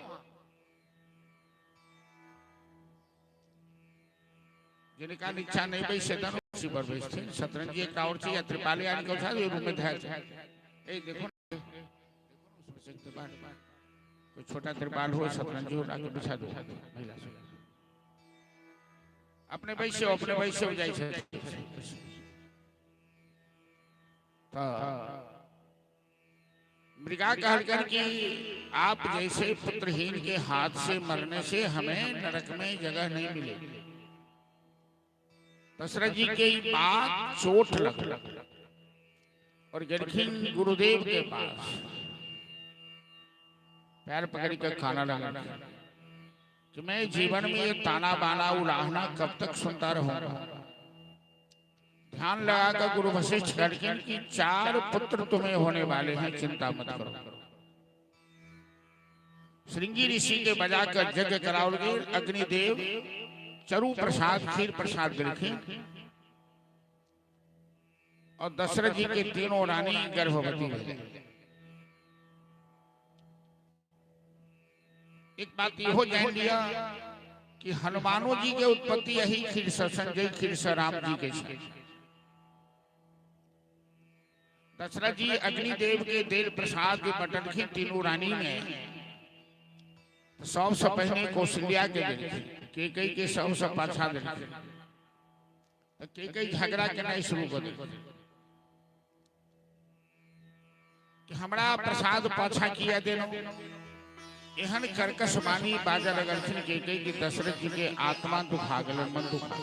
जिनका इच्छा नहीं भाई से कुर्सी पर बैठथिन। शतरंजी एक और चीज या त्रिपाली आनि के उठा दो, रूम में धैल छै। ए देखो ना, उसमें से एक त्रिपाल, कोई छोटा त्रिपाल हो, शतरंजी हो, लाके बिछा दो महिला से। अपने बैसे अपने बैसे हो जाइ छै। तो मृगा कहलकन कि आप जैसे पुत्रहीन के हाथ से मरने से हमें नरक में जगह नहीं मिलेगी। दशरथ जी के बात चोट लग और गेलखिन गुरुदेव के पास, पैर पकड़ कर खाना लगा कि मैं जीवन में ये ताना बाना उलाहना कब तक सुनता रहूंगा। ध्यान लगाकर गुरु वशिष्ठ कहलखिन कि 4 पुत्र तुम्हें होने वाले हैं, चिंता मत करो। श्रृंगी ऋषि के बजाकर यज्ञ कराओल गेल। अग्निदेव चरु प्रसाद खीर प्रसाद देलखिन और दशरथ जी के तीनों रानी गर्भवती भेल। एक बात इहो जान लिया कि हनुमानो जी के उत्पत्ति यही खीर से, संजय खीर से राम जी के छै। दशरथ जी अग्निदेव के देल प्रसाद के बटलखिन तीनों रानी में, तो सबसे पहले कौशल्या के देलखिन, केकई के सबसे पाछा देलखिन। तो केकई झगड़ा केनाइ शुरू कर देलखिन कि हमरा प्रसाद पाछा किया देलहुं। एहन कर्कश वाणी बाजऽ लगलखिन केकई कि दशरथ जी के आत्मा दुखा गेलन, मन दुखा।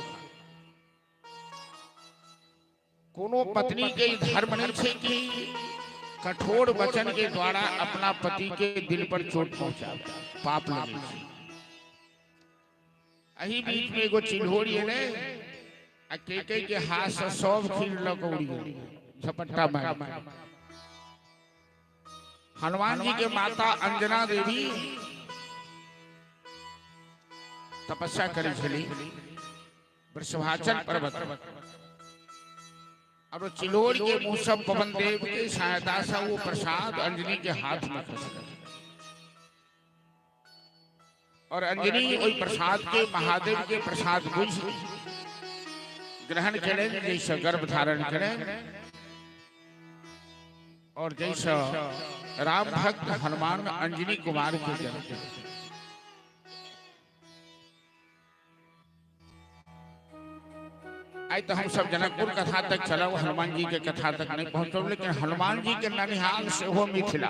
कोनो पत्नी के धर्म नहीं छै कि कठोर वचन के द्वारा अपना पति के दिल पर चोट पहुंचावे, पाप लगे छै। एही बीच में एगो चिल्होड़ी एलै आ केकई के हाथ से सब खीर लऽ कऽ उड़ि गेलै, झपट्टा मारि। हनुमान जी के माता अंजना देवी तपस्या करै छली वृषभाचल पर्वत और वो चिलोड़ के मुंह से पवन देव के सहायता से वो प्रसाद अंजनी के हाथ में खसल और अंजनी ओहि प्रसाद के महादेव के प्रसाद बुझ ग्रहण केलनि, जैसे गर्भ धारण केलनि और जैसे राम भक्त हनुमान अंजनी कुमार के जन्म। आइ तो हम सब जनकपुर कथा तक चलब, हनुमान जी के कथा तक नहीं पहुंचब, लेकिन हनुमान जी के ननिहाल सेहो मिथिला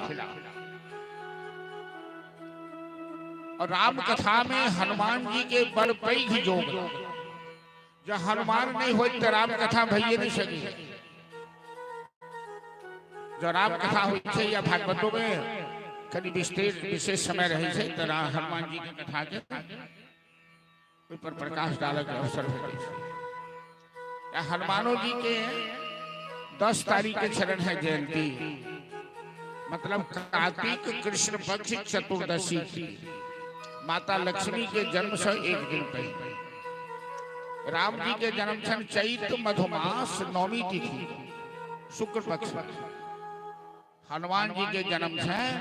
और राम कथा में हनुमान जी के बड़ पैघ योग। जब हनुमान नहीं होत तो राम कथा भइए नहीं सकी। जब राम कथा होइ छै या भागवतो में कनि विशेष समय रहै छै तऽ हनुमान जी के कथा के ओहि पर प्रकाश डालऽ के अवसर भेटै छै। या हनुमानो जी के 10 तारीख के छलनि है जयंती, मतलब कार्तिक कृष्ण पक्ष चतुर्दशी की, माता लक्ष्मी के जन्म से एक दिन पहले। राम जी के जन्म छन चैत मधुमास नवमी तिथि शुक्ल पक्ष। हनुमान जी के जन्म छन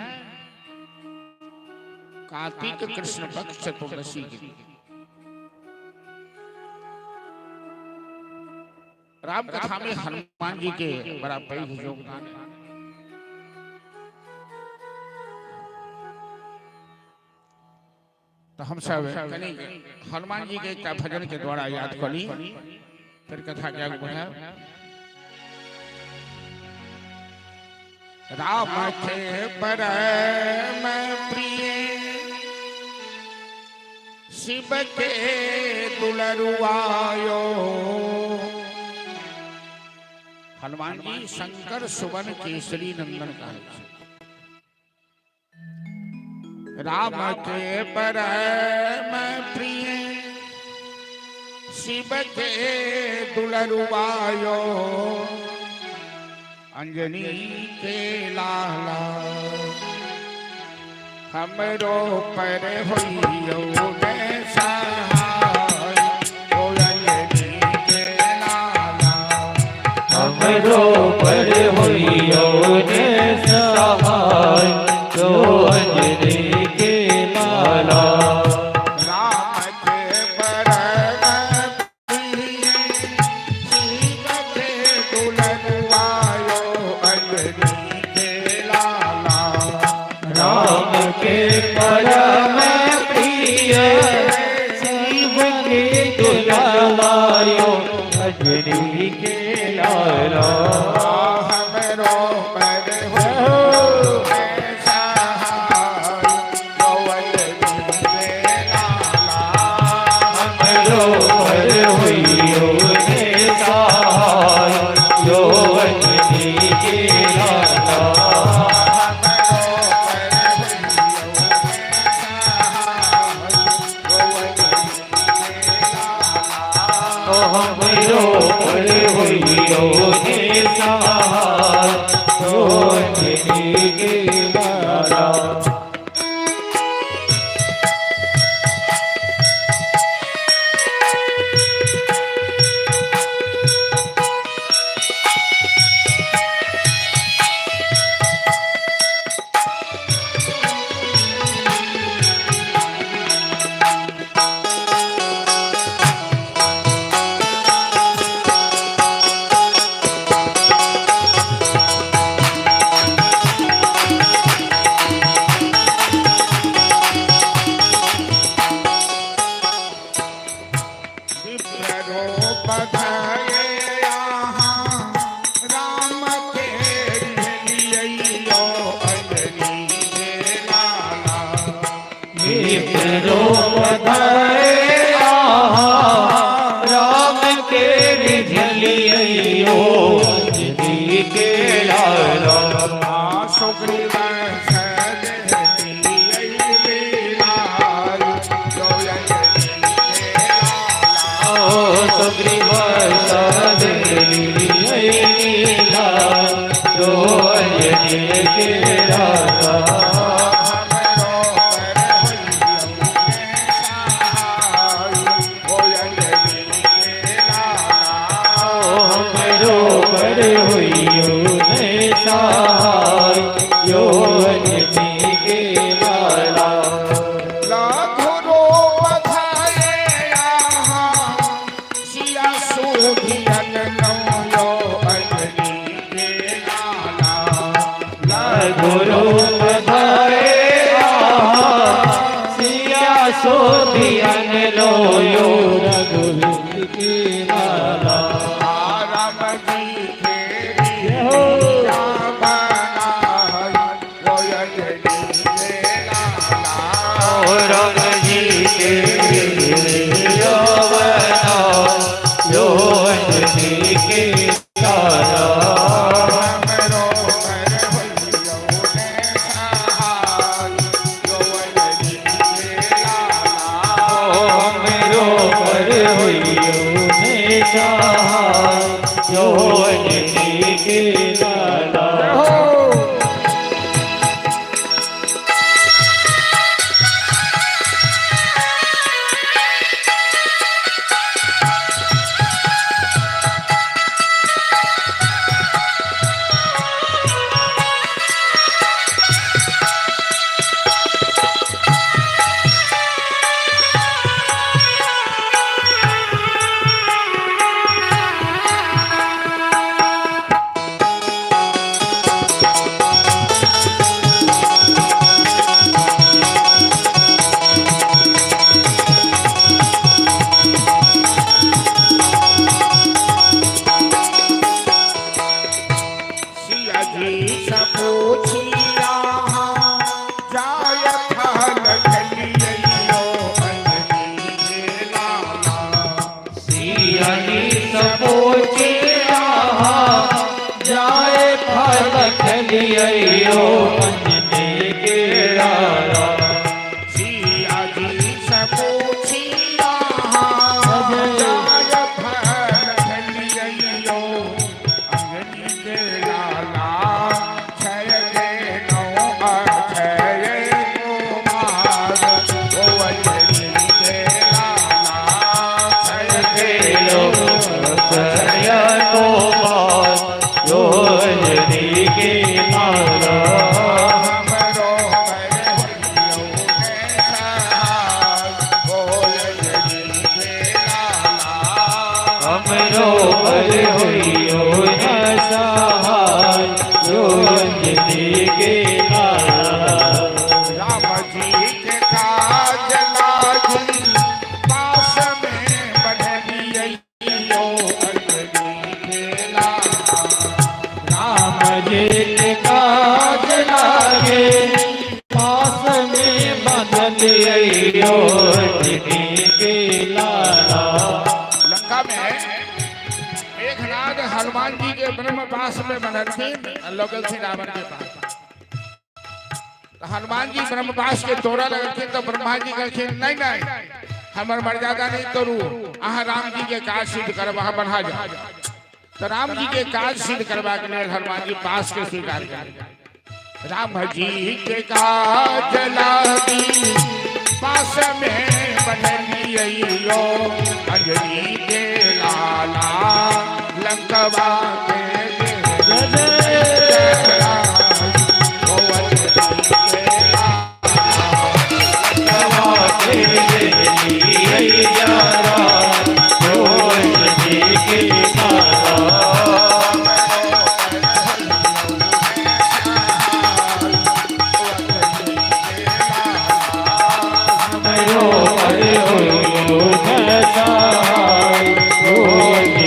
कार्तिक कृष्ण पक्ष चतुर्दशी की। राम कथा में हनुमान जी के बड़ा पैघ योगदान है। तो हम सब कनि हनुमान जी के एकटा भजन के द्वारा याद कऽ ली, फिर कथा के आगू बढ़ायब। राम के परम प्रिय शिव के दुलरुआयो, हनुमान जी शंकर सुवन केसरी नंदन कहै छै। राम के परम प्रिय शिव के दुलरुआयो, अंजनी के लाला हमरो पर होइयो ने सहाय, ओ अंजनी के लाला हमरो पर होइयो ने सहाय, जो अंजनी के लाला। राम के परम प्रिय शिव के दुलरुआयो, अंजनी के लाला। राम के परम प्रिय शिव के दुलायो, अंजनी के लाला। हमरो पर होइयो ने सहाय, ओ अंजनी के लाला। हमरो पर होइयो ने सहाय, जो अंजनी के लाला। हमरो पर होइयो ने सहाय, ओ अंजनी के लाला। हमरो पर होइयो ने सहाय। लाला। सुग्रीव सुग्रीव जो अंजनी के लाला। हमरो पर हुइयो ने सहाय यो अंजनी के लाला। गुरु पधारे सिया सोधियन लो यो रघुवीर के लाला। राम जी के हो राम जी के यवना यो अंजनी के लाला। मेरो पर हुइयो ने सहाय यो अंजनी के लाला। सिया जी सपोचिया जाए फल खलियो अंजनी के लाला। जय गोपाल यो अंजनी के लाला। हमरो पर हुइयो न सहाय यो अंजनी के लाला। राम जी के काज लागी पास में बढ़लियो अंजनी के लाला। राम जी के काज लागे पास में बदलियो अंजनी के लाला। लंका में मेघनाद हनुमान जी के ब्रह्म पास में बनलथिन लगल थे रावण के पास। तो हनुमान जी ब्रह्मपास के तोड़ा लगलथिन तो ब्रह्मा जी कहलखिन नहीं नहीं हमर मर्यादा नहीं तोड़ू, अहाँ राम जी के काज सिद्ध करब, अहाँ बढ़ा जाओ। तो राम जी के काज सिद्ध करबा के लेल हनुमान जी पास के स्वीकार कर। राम जी के काज लागी पास में बनलियो अंजनी के लाला लंकवा के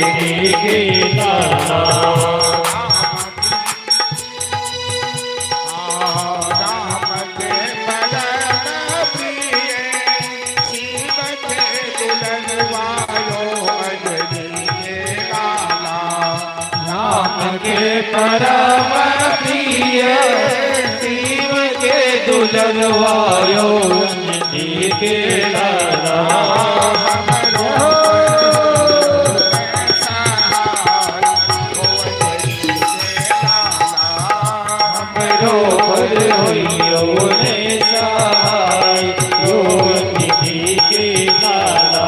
जय के लाला। परम प्रिय शिव के दुलरवायो अंजनी के लाला। हमरो पर होइयो ने सहाय यो अंजनी के लाला।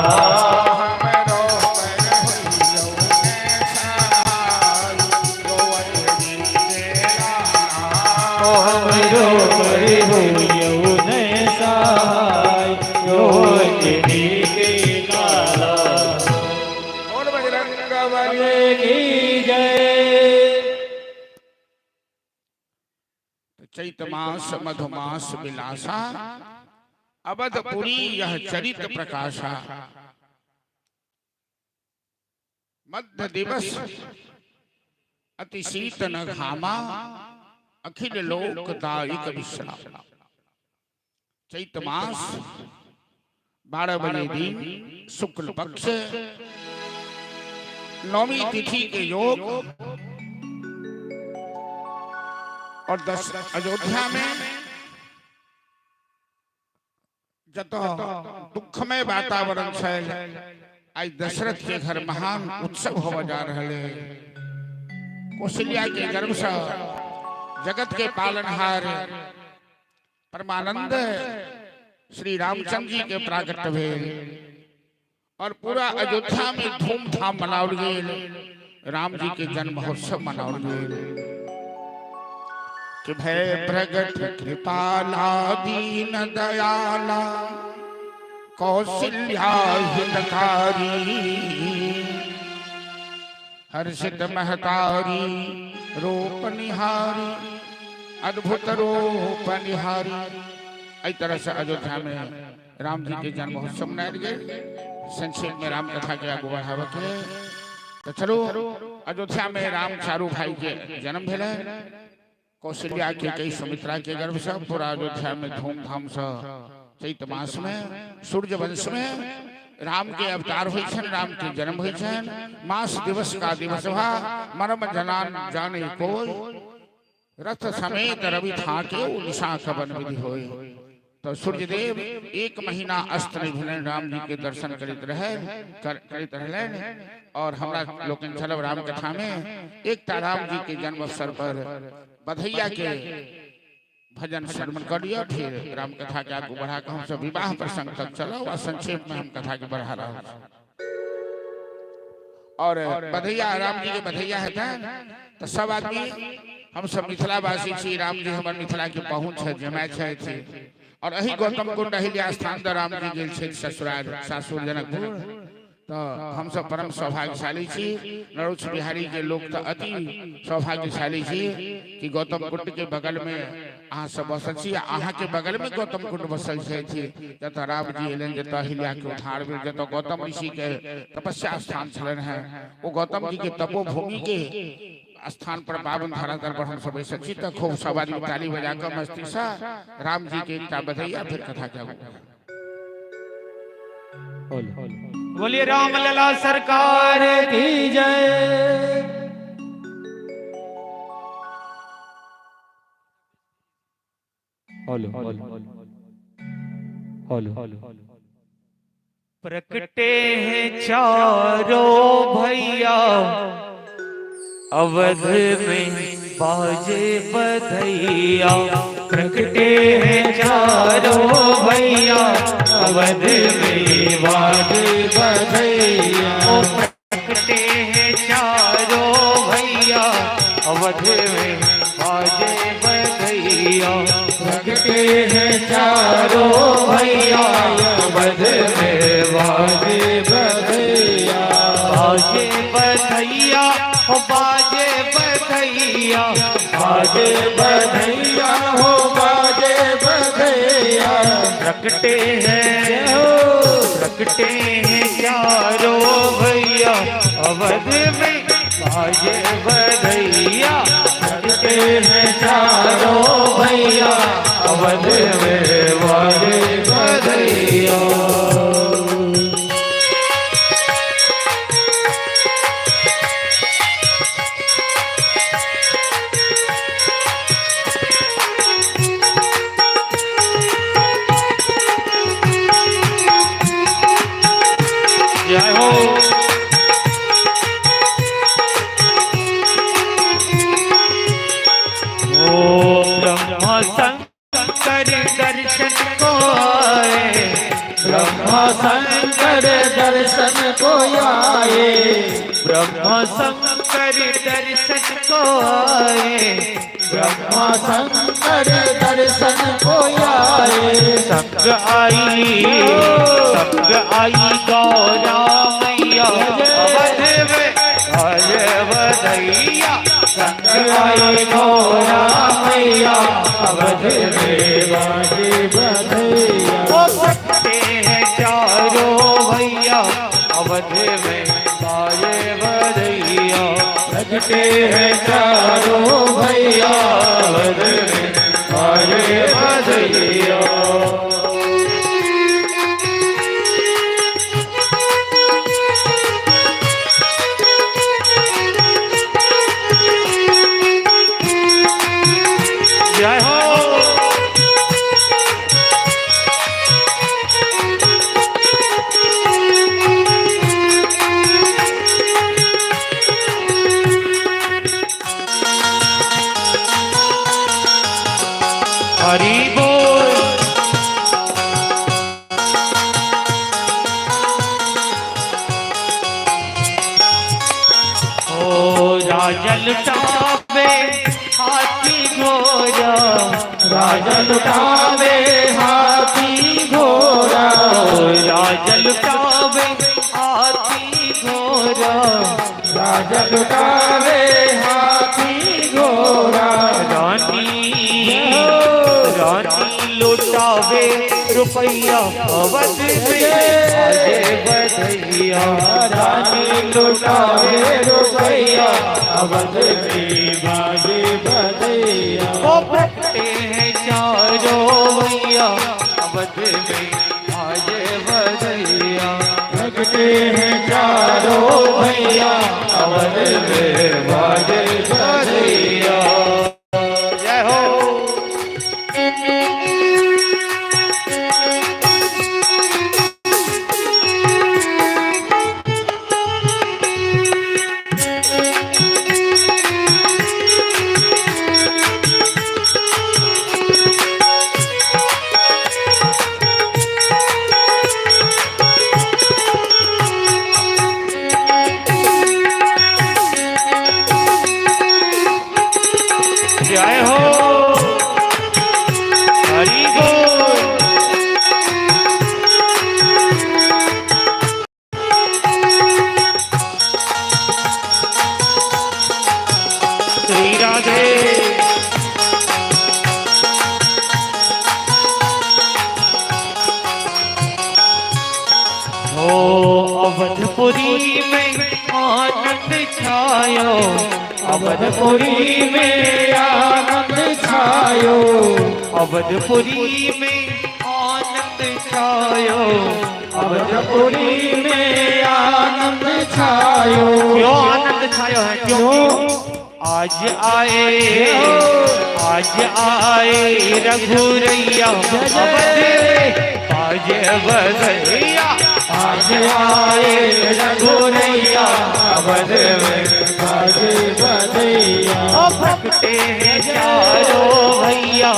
हमरो पर होइयो ने सहाय यो अंजनी के लाला। और बजरंग बली की जय। चैत मास मधुमास विलासा, अवधपुरी यह चरित प्रकाशा। मध्य दिवस अति शीत न घामा, अखिल लोक दायिक विश्राम। चैत मास 12 बजे दिन, शुक्ल पक्ष, नौवीं तिथि के योग और 10 अयोध्या में जत दुखमय वातावरण छै, आज दशरथ के घर महान उत्सव होवे जा रहा है। कौशल्या के गर्भ से जगत के पालनहार परमानंद श्री रामचंद्र जी के प्रागट्य भेल और पूरा अयोध्या में धूमधाम मनाओल गेल। राम जी के जन्म महोत्सव मनाओल गेल कि भय प्रगट कृपाला, दीन दयाला, कौशल्या हितकारी, हर्षित महतारी, रूप निहारी, अद्भुत रूप निहारी। एहि तरह से अयोध्या में राम जी के जन्म महोत्सव मनायल गेल। संक्षेप में राम कथा के आगू बढ़ावे के तो चलो, अयोध्या में राम चारू भाई के जन्म भेलै कौशल्या के, कई सुमित्रा के गर्भ से। पूरा अयोध्या में धूमधाम से चैत मास में सूर्य वंश में राम के अवतार होइ छनि, राम के जन्म होइ छनि। मास दिवस का दिवस भा, मर्म जनान जाने कोई, रथ समेत रवि थाके, निशा कबन विधि होय। तो सूर्यदेव एक महीना अस्त नहीं भेलनि, राम जी के दर्शन करैत रहे करैत रहलनि। और हमरा लोकनि चलब राम कथा में। एकटा राम जी के जन्म अवसर पर बधैया के भजन श्रवण कर लिया, फिर राम कथा के आगू बढ़ा के हम सब विवाह प्रसंग तक चलब आ संक्षेप में हम कथा के बढ़ा रहा छी। और बधैया, राम जी के बधैया हेतनि तो सब आदमी, हम सब मिथिलावासी छी, राम जी हमर मिथिला के पहुँच है, जमाय छथि और एही गौतम कुंड अहिल्या स्थान पर राम जी गेल छथि ससुराल, सासुर जनकपुर। तो हम सब परम सौभाग्यशाली छी। नरुच बिहारी के लोग तो अति सौभाग्यशाली छी कि गौतम कुंड के बगल में अहाँ सब बसल छी। अहाँ के बगल में गौतम कुंड बसल छथि, जतऽ राम जी एलनि, जतऽ अहिल्या के उद्धार भेल, जतऽ गौतम ऋषि के तपस्या स्थान छलनि हेँ। ओ गौतम जी के तपोभूमि के स्थान पर, पावन धरातल पर हम सब बैसल छी। तऽ खूब सब आदमी ताली बजा कऽ मस्ती से राम जी के एकटा बधैया, फिर कथा के आगू। बोलिए राम लला सरकार की जय। Hello hello hello. प्रकटे हैं चारों भैया, अवध में बाजे बधैया। प्रकटे हैं चारों भैया, अवध में बाजे बधैया। ओ प्रकटे हैं चारों भैया, अवध में बाजे बधैया। प्रकटे हैं चारों भैया, अवध में बाजे बधैया। बाजे बधैया, हो बाजे बधैया, बाजे बधैया, हो बाजे बधैया। प्रकटे हैं, प्रकटे हैं चारों भैया, अवध में बाजे बधैया। प्रकटे हैं चारों भैया, अवध में बाजे बधैया। शंकर दर्शन को आए, ब्रह्मा शंकर दर्शन को आए, ब्रह्मा शंकर दर्शन को आए, ब्रह्मा शंकर दर्शन को आए। संग आई, संग आई गौरा मैया, अवध में बाजे बधैया। संग आई गौरा मैया, अवध में बाजे बधैया। वो प्रगटे हैं चारों भैया, अवध में बाजे बधैया। प्रगटे हैं चारों भैया, अवध में बाजे बधैया। जय हो। हरि बोल। ओ राजा लुटावे हाथी घोड़ा, राजा लुटावे हाथी घोड़ा, ओ राजा लुटावे हाथी घोड़ा, राजा लुटावे हाथी घोड़ा। रानी रानी लुटावे रुपैया, अवध में बाजे बधैया। रानी लुटावे रुपैया, अवध में बाजे बधैया। वो प्रगटे हैं चारों भैया, अवध में बाजे बधैया। प्रगटे हैं चारों भैया, अवध में बाजे बधैया। जय हो। जय हो। हरि बोल। श्री राधे। ओ अवधपुरी में आनंद छायो, अवधपुरी में आनंद छायो, अवधपुरी में आनंद छायो, अवधपुरी में आनंद छायो। क्यों आनंद छायो है? क्यों आज आए, आज आए रघुरैया, अवध में बाजे बधैया। आज आए रघुरैया, अवध में बाजे बधैया। ओ प्रगटे हैं चारों भैया,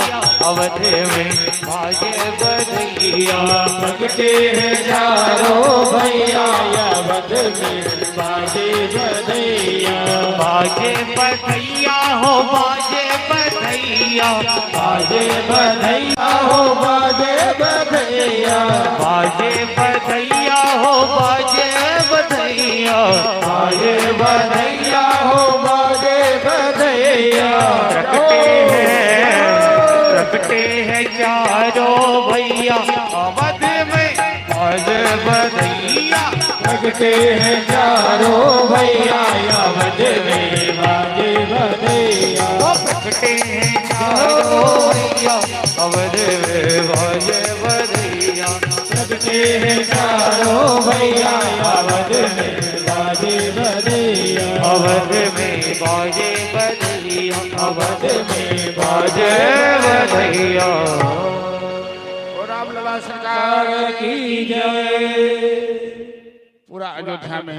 अवध में बाजे बधैया। प्रगटे हैं चारों भैया, अवध में बाजे बधैया। बाजे बधैया हो बाजे बधैया, बाजे बधैया हो बाजे बधैया, बाजे बधैया हो बाजे बधैया, बाजे बधैया हो बाजे बधैया। प्रगटे हैं, प्रगटे हैं चारों भैया, अवध में बाजे बधैया। प्रगटे हैं चारों भैया, अवध में बाजे बधैया। वो प्रगटे हैं चारों भैया, अवध में बाजे बधैया। प्रगटे हैं चारों भैया, अवध में बाजे बधैया। अवध में बाजे बधैया, अवध में बाजे बधैया। और राम लला सरकार की जय। पूरा अयोध्या में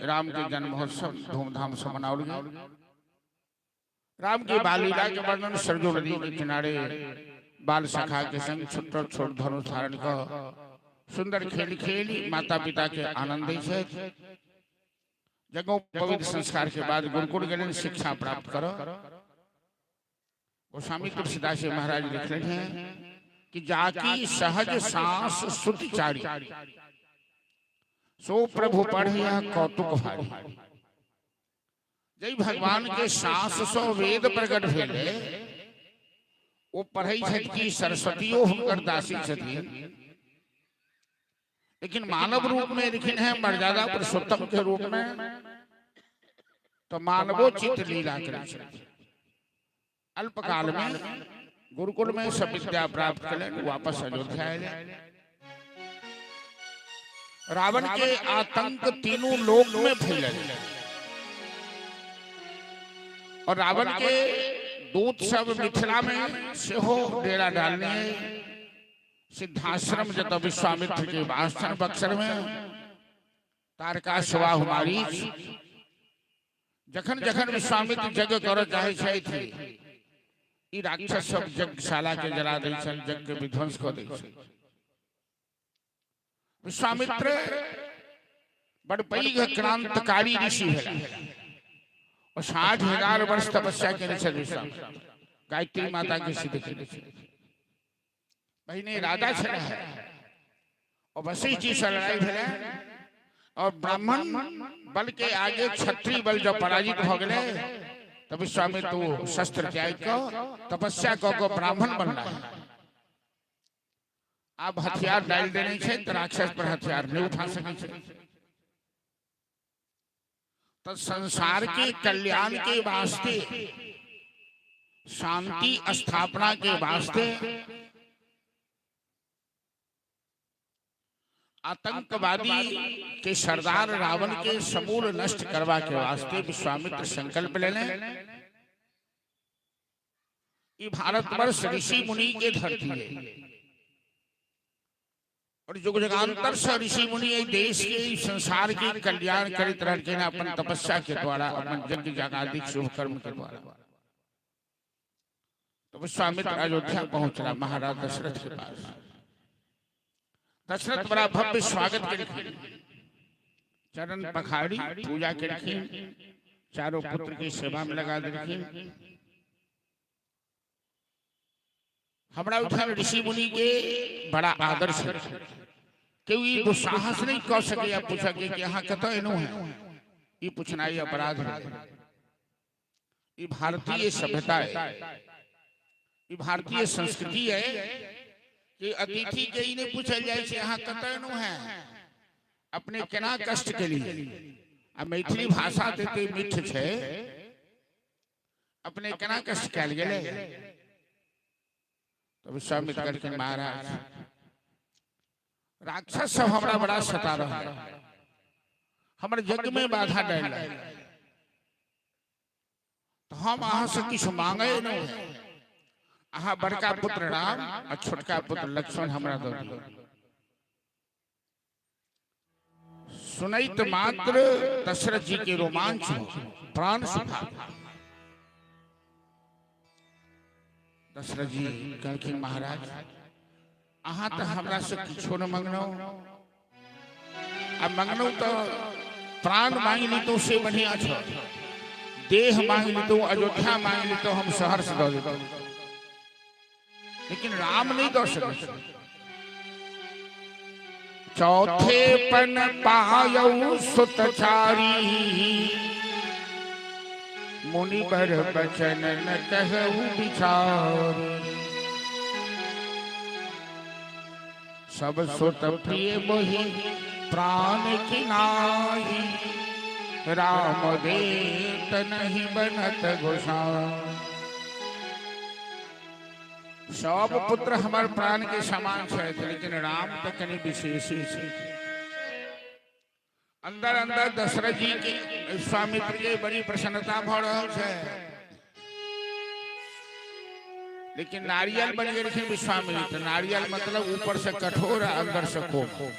राम के जन्म महोत्सव धूमधाम से मनावल गया। राम के बाल लीला के वर्णन सरजू नदी के किनारे बाल सखा के संग छोट छोट धनुष धारण क सुंदर खेल खेली माता पिता के आनंद दै छथि। यज्ञोपवीत संस्कार के बाद गुरुकुल गेलनि शिक्षा प्राप्त कर। गोस्वामी तुलसीदास जी महाराज लिखले हैं कि जाकी सहज सांस सुत चारी, सो प्रभु पढ़ यह कौतुक भारी। जय भगवान के सांस सो वेद प्रकट भेले, ओ पढ़ै छथि कि सरस्वतियो हुनकर दासी छथिन, लेकिन मानव रूप में लिखिन है मर्यादा पुरुषोत्तम के रूप में, तो मानवोचित लीला करै छथि। अल्पकाल में गुरुकुल में सब विद्या प्राप्त करें, वापस अयोध्या आए। रावण के आतंक तीनों लोक में फैलल और रावण के दूत सब मिथिला में सेहो डेरा डालने। सिद्धाश्रम जत विश्वामित्र के वासन बक्सर में तारका सुबाहु मारीच। जखन जखन विश्वामित्र यज्ञ करऽ चाहे छथि, ई राक्षस सब यज्ञशाला के जला दै छल, यज्ञ के विध्वंस कऽ दै छल। विश्वामित्र बड़ पैघ क्रांतिकारी ऋषि भेला और 60,000 वर्ष तपस्या केने छल विश्वामित्र, गायत्री माता के सिद्ध केने छल। पहिने राजा छल और वशिष्ठ जी से लड़ाई भेलै और ब्राह्मण बल के आगे क्षत्रिय बल जब पराजित हो गए तो विश्वामित्र तो शस्त्र त्याग कऽ तपस्या कऽ कऽ ब्राह्मण बनला। आब हथियार डालि देने छै तऽ राक्षस पर हथियार नहि उठा सकै छै। तो संसार के कल्याण के वास्ते, शांति स्थापना के वास्ते आतंकवादी के सरदार रावण के समूल नष्ट करवा के वास्ते विश्वामित्र संकल्प लेने। ये भारतवर्ष ऋषि मुनि के धरती है और युग युगांतर से ऋषि मुनि एहि देश के, ई संसार के कल्याण करैत रहलखिन अपन तपस्या के द्वारा, अपन यज्ञ यागादिक शुभ कर्म के द्वारा। तो विश्वामित्र अयोध्या पहुंचला महाराज दशरथ के पास। दशरथ बड़ा भव्य स्वागत केलखिन, चरण पखाड़ी पूजा केलखिन, चारों पुत्र की सेवा में लगा देलखिन। हमरा ओहिठाम ऋषि मुनि के बड़ा आदर छै। केओ ई दुस्साहस नहीं कऽ सकैया पूछऽ के कि अहाँ कतऽ एलहुँ हैं। ई पूछनाइ अपराध है। ई भारतीय सभ्यता है, ई भारतीय संस्कृति है कि अतिथि के ई नहीं पूछल जाइ छै अहाँ कतऽ एलहुँ हैं, अपने केना कष्ट केलियै। आ मैथिली भाषा तऽ एते मीठ छै, अपने केना कष्ट कयल गेलै। तऽ विश्वामित्र कहलखिन, महाराज, राक्षस सब हमरा बड़ा सता रहल है, हमर यज्ञ में बाधा डालि रहल है, तऽ हम अहाँ से किछु मांगे नहीं है। अहाँ बड़का पुत्र राम आ छोटका पुत्र लक्ष्मण हमरा दऽ दियौ। सुनैत मात्र दशरथ जी के रोमांच हो, प्राण सुखा। दशरथ जी कहलखिन, महाराज, अहाँ तऽ हमरा से किछो न मंगलहुँ, आ मंगलहुँ तऽ प्राण मांगि लितहुँ से बढ़िया छल। देह मांगि लितहुँ, अयोध्या मांगि लितहुँ, हम सहर्ष दऽ दितहुँ, लेकिन राम नहीं दऽ सकै छै। चौथे पन पायौ सुत चारी, मुनि बर बचन न कहु विचार। सब सुत प्रिय मोहि प्राण की नाही, राम देत नहीं बनत गोसाई। सब पुत्र हमर प्राण के समान छथि, लेकिन राम तऽ कनि विशेष छै। अंदर अंदर दशरथ जी के, विश्वामित्र के बड़ी प्रसन्नता भऽ रहल छै, लेकिन नारियल बनि गेलखिन विश्वामित्र। नारियल मतलब ऊपर से कठोर आ अंदर से कोमल।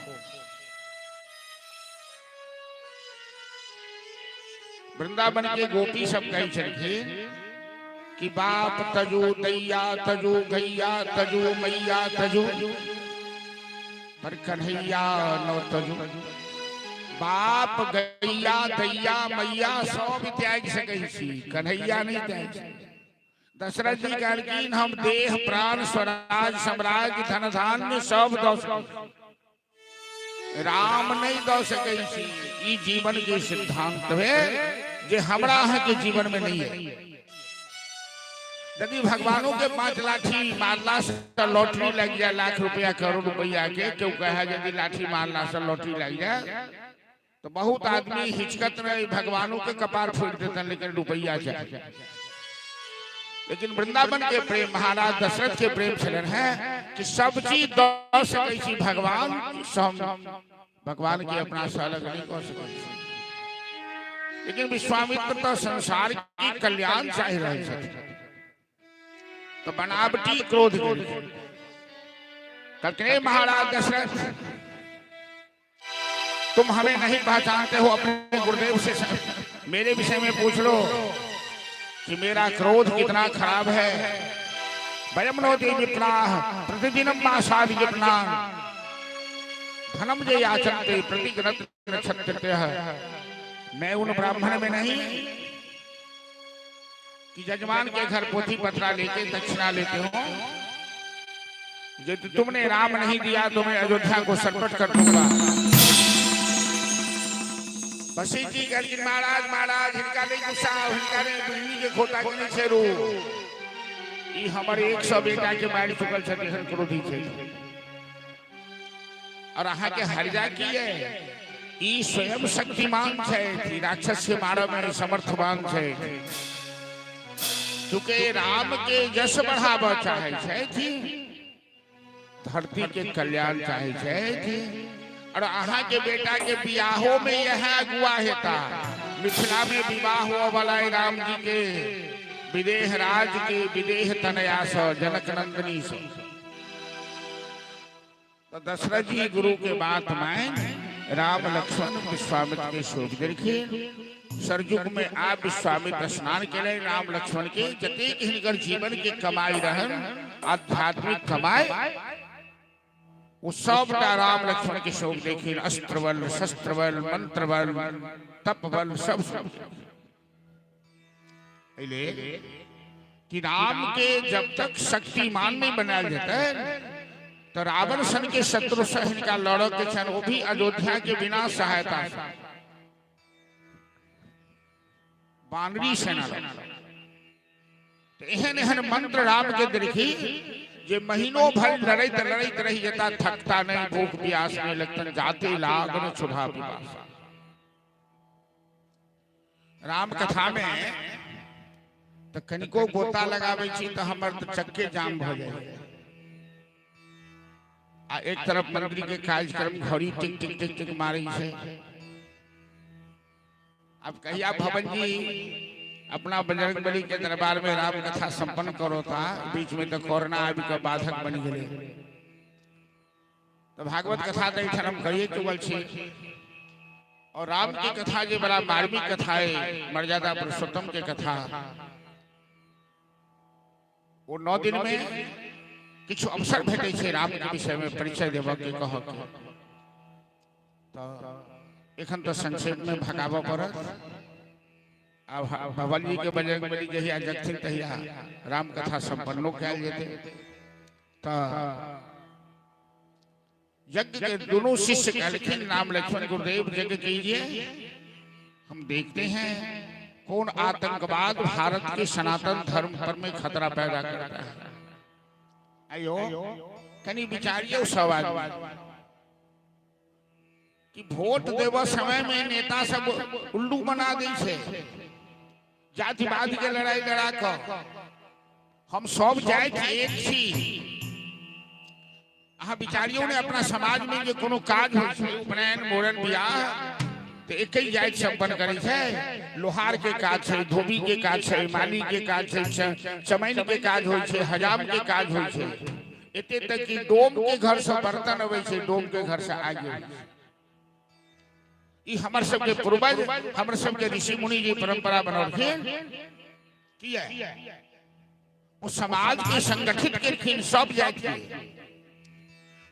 वृंदावन के गोपी सब कहै छलखिन कि बाप तजू दैया तजू गैया तजू मैया तजू, पर कन्हैया नो तजू। बाप गैया दैया मैया सब त्याग सकै छी, कन्हैया नहीं त्याग सकै। दशरथ जी कहलखिन हम देह प्राण स्वराज साम्राज्य धन धान्य सब दऽ सकै छी, राम नहीं दऽ सकै छी। ई जीवन के सिद्धांत है जे हमरा अहाँ के जीवन में नहीं है। यदि भगवानों के 5 लाठी मारला से लॉटरी लग जाए, लाख रुपया करोड़ रुपया के, क्यों कहे यदि लाठी मारला से लॉटरी लग जाए तो बहुत आदमी हिचकत रहे, भगवानों के कपार फोड़ देते, लेकिन रुपया चाहिए। लेकिन वृंदावन के प्रेम, महाराज दशरथ के प्रेम छलन है कि सब चीज दऽ सकै छी भगवान, हम भगवान के अपना से अलग नहीं कऽ सकै छी। लेकिन विश्वामित्र तो संसार की कल्याण चाहि रहे छथिन, तो बनावटी क्रोध कहते महाराज दशरथ तुम हमें नहीं पहचानते हो, अपने गुरुदेव से मेरे विषय में पूछ लो कि मेरा क्रोध कितना खराब है। वयम नो ते विप्राह प्रतिदिनम मासादि विप्राण धनम जे याचन्ते प्रतिगणत नक्षत्रते। मैं उन ब्राह्मण में नहीं कि जजमान के घर पोथी पत्रा लेके दक्षिणा लेते हो। यदि तुमने राम नहीं दिया तो मैं अयोध्या को सरपट कर दूंगा। वशिष्ठ जी कहलखिन महाराज महाराज हिनका नहीं गुस्सा, हिनका नहीं, बिजली के खोता के नहीं छेड़ू, ई हमर 100 बेटा के मारि चुकल छथि, एहन क्रोधी छै। और अहाँ के हर्जा की है? ई स्वयं शक्तिमान छै, राक्षस के मारय में समर्थवान छै। चूँकि राम के यश बढ़ाबऽ चाहे छथि, धरती के कल्याण चाहे छथि, और अहाँ के बेटा के बियाहो में यह अगुआ हेता। मिथिला में विवाह हुआ वाला है राम जी के विदेह राज के विदेह तनया से, जनक नंदिनी से। तो दशरथ जी गुरु के बात मान राम लक्ष्मण विश्वामित्र के शोभ देलखिन। सरयुग में आ विश्वामित्र स्नान केलनि राम लक्ष्मण के जतेक हिनकर जीवन के कमाई रहन, आध्यात्मिक कमाई, वो सबटा राम लक्ष्मण के शोभ देखिन। अस्त्र बल, शस्त्र बल, मंत्र बल, तप बल, सब सब एले कि राम के जब तक शक्तिमान नहीं बनायल जेतै तो रावण सन के शत्रु से हिनका लड़ऽ के छनि, वो भी अयोध्या के बिना सहायता से बानरी सेना लड़। तो एहन एहन मंत्र राम के देलखी जे महीनों भर लड़ैत लड़ैत रहि जेता, थकता नहीं, भूख प्यास नहीं लगतन, जाते लागन क्षुधा पिपासा। राम कथा में तो कनिको गोता लगाबै छी तो हमर तो चक्के जाम भऽ जाइए। आ एक तरफ मंत्री के कार्यक्रम घड़ी टिक टिक टिक टिक मारै छै। अब कहिया भवन जी अपना बजरंग बली के दरबार में राम कथा संपन्न करो था, बीच में तो कोरोना आबि के बाधक बनि गेलै। तो भागवत कथा तो एहिठाम हम करिए चुकल छी, और राम की कथा जे बड़ा मार्मिक कथा है, मर्यादा पुरुषोत्तम के कथा, वो 9 दिन में किछु अवसर भेटै छै राम के विषय में परिचय देबऽ के, कहऽ के। तो एखन तो संक्षेप में भगाबऽ पड़त। आब भवन जी के बजरंग बली जहिया जगथिन तहिया राम कथा संपन्नो कयल जेतै। तो यज्ञ के दोनों शिष्य कहलखिन राम लक्ष्मण, गुरुदेव यज्ञ कीजिए, हम देखते हैं कौन आतंकवाद भारत के सनातन धर्म पर में खतरा पैदा करता है। आयो कनी विचारियो सब आदमी कि वोट देव समय में नेता सब उल्लू बना दै छै, जातिवाद के लड़ाई लड़ा कऽ हम सब जाति एक छी। अहाँ विचारियो ने अपना समाज में जे कोनो काज होइ छै, उपनयन, मूड़न, बियाह, तऽ एके जाति संपन्न करै छै। लोहार के काज छै, धोबी के काज छै, माली के काज छै, चमैन के काज होइ छै, हजाम के काज होइ छै, एते तक कि डोम के घर से बर्तन अबै छै, डोम के घर से आगि अबै छै। ई हमर सबके पूर्वज, हमर सबके ऋषि मुनि जी परंपरा बनौलखिन। किया ओ समाज के संगठित केलखिन सब जाति के।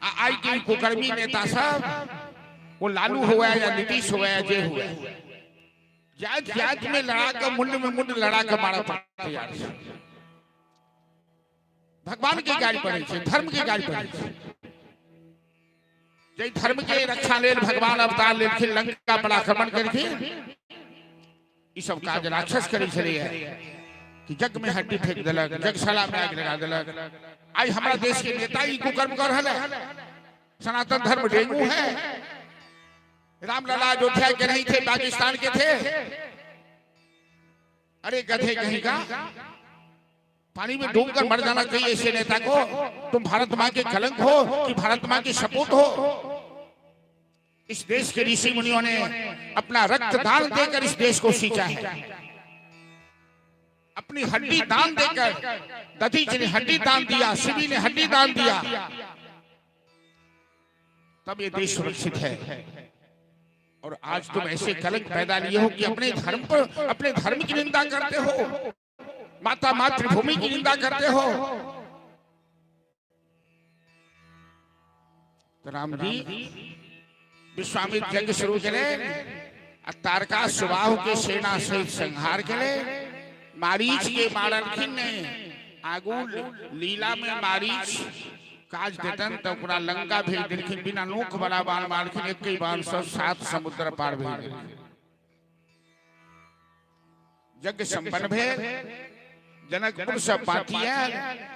आ आइ के कुकर्मी नेता सब, वो लालू हुआ या नीतीश हुआ या जे हुआ, जाति जाति में लड़ा के, मुंड में मुंड लड़ा के मारा पर तैयार छै। भगवान के गाड़ी पड़े छै, धर्म के गाड़ी पड़े छै। जाहि धर्म के रक्षा लेल भगवान अवतार लेलखिन, लंका पर आक्रमण केलखिन, ई सब काज राक्षस करै छलैया कि जग में हड्डी फेंक देलक, जगशाला में आगि लगा देलक। आइ हमरा देश के नेता ई कुकर्म कर रहल है। सनातन धर्म डेंगू है। रामलला अयोध्या के नहीं थे, पाकिस्तान के थे। अरे गधे कहीं का, पानी में डूबकर मर जाना चाहिए ऐसे नेता को। तुम भारत माँ के कलंक हो कि भारत माँ के सपूत हो? इस देश के ऋषि मुनियों ने अपना रक्त दान देकर इस देश को सींचा है, अपनी हड्डी दान देकर। दधीच ने हड्डी दान दिया, शिवी ने हड्डी दान दिया, तब ये देश सुरक्षित है। और आज तुम ऐसे कलंक पैदा लिए हो कि अपने धर्म पर, अपने धर्म की निंदा करते हो, माता मातृभूमि की निंदा करते हो। तो राम जी विश्वामित्र यज्ञ शुरू करे आ तारका सुबाहु के सेना सहित संहार करे, मारीच के मारलखिन ने। आगू लीला में मारीच काज देतन तो ओकरा लंका भेज देलखिन। बिना नोक वाला बाण मारलखिन, एक ही बाण से सात समुद्र पार भेज देलखिन। यज्ञ संपन्न भेल, जनकपुर से पाती आयल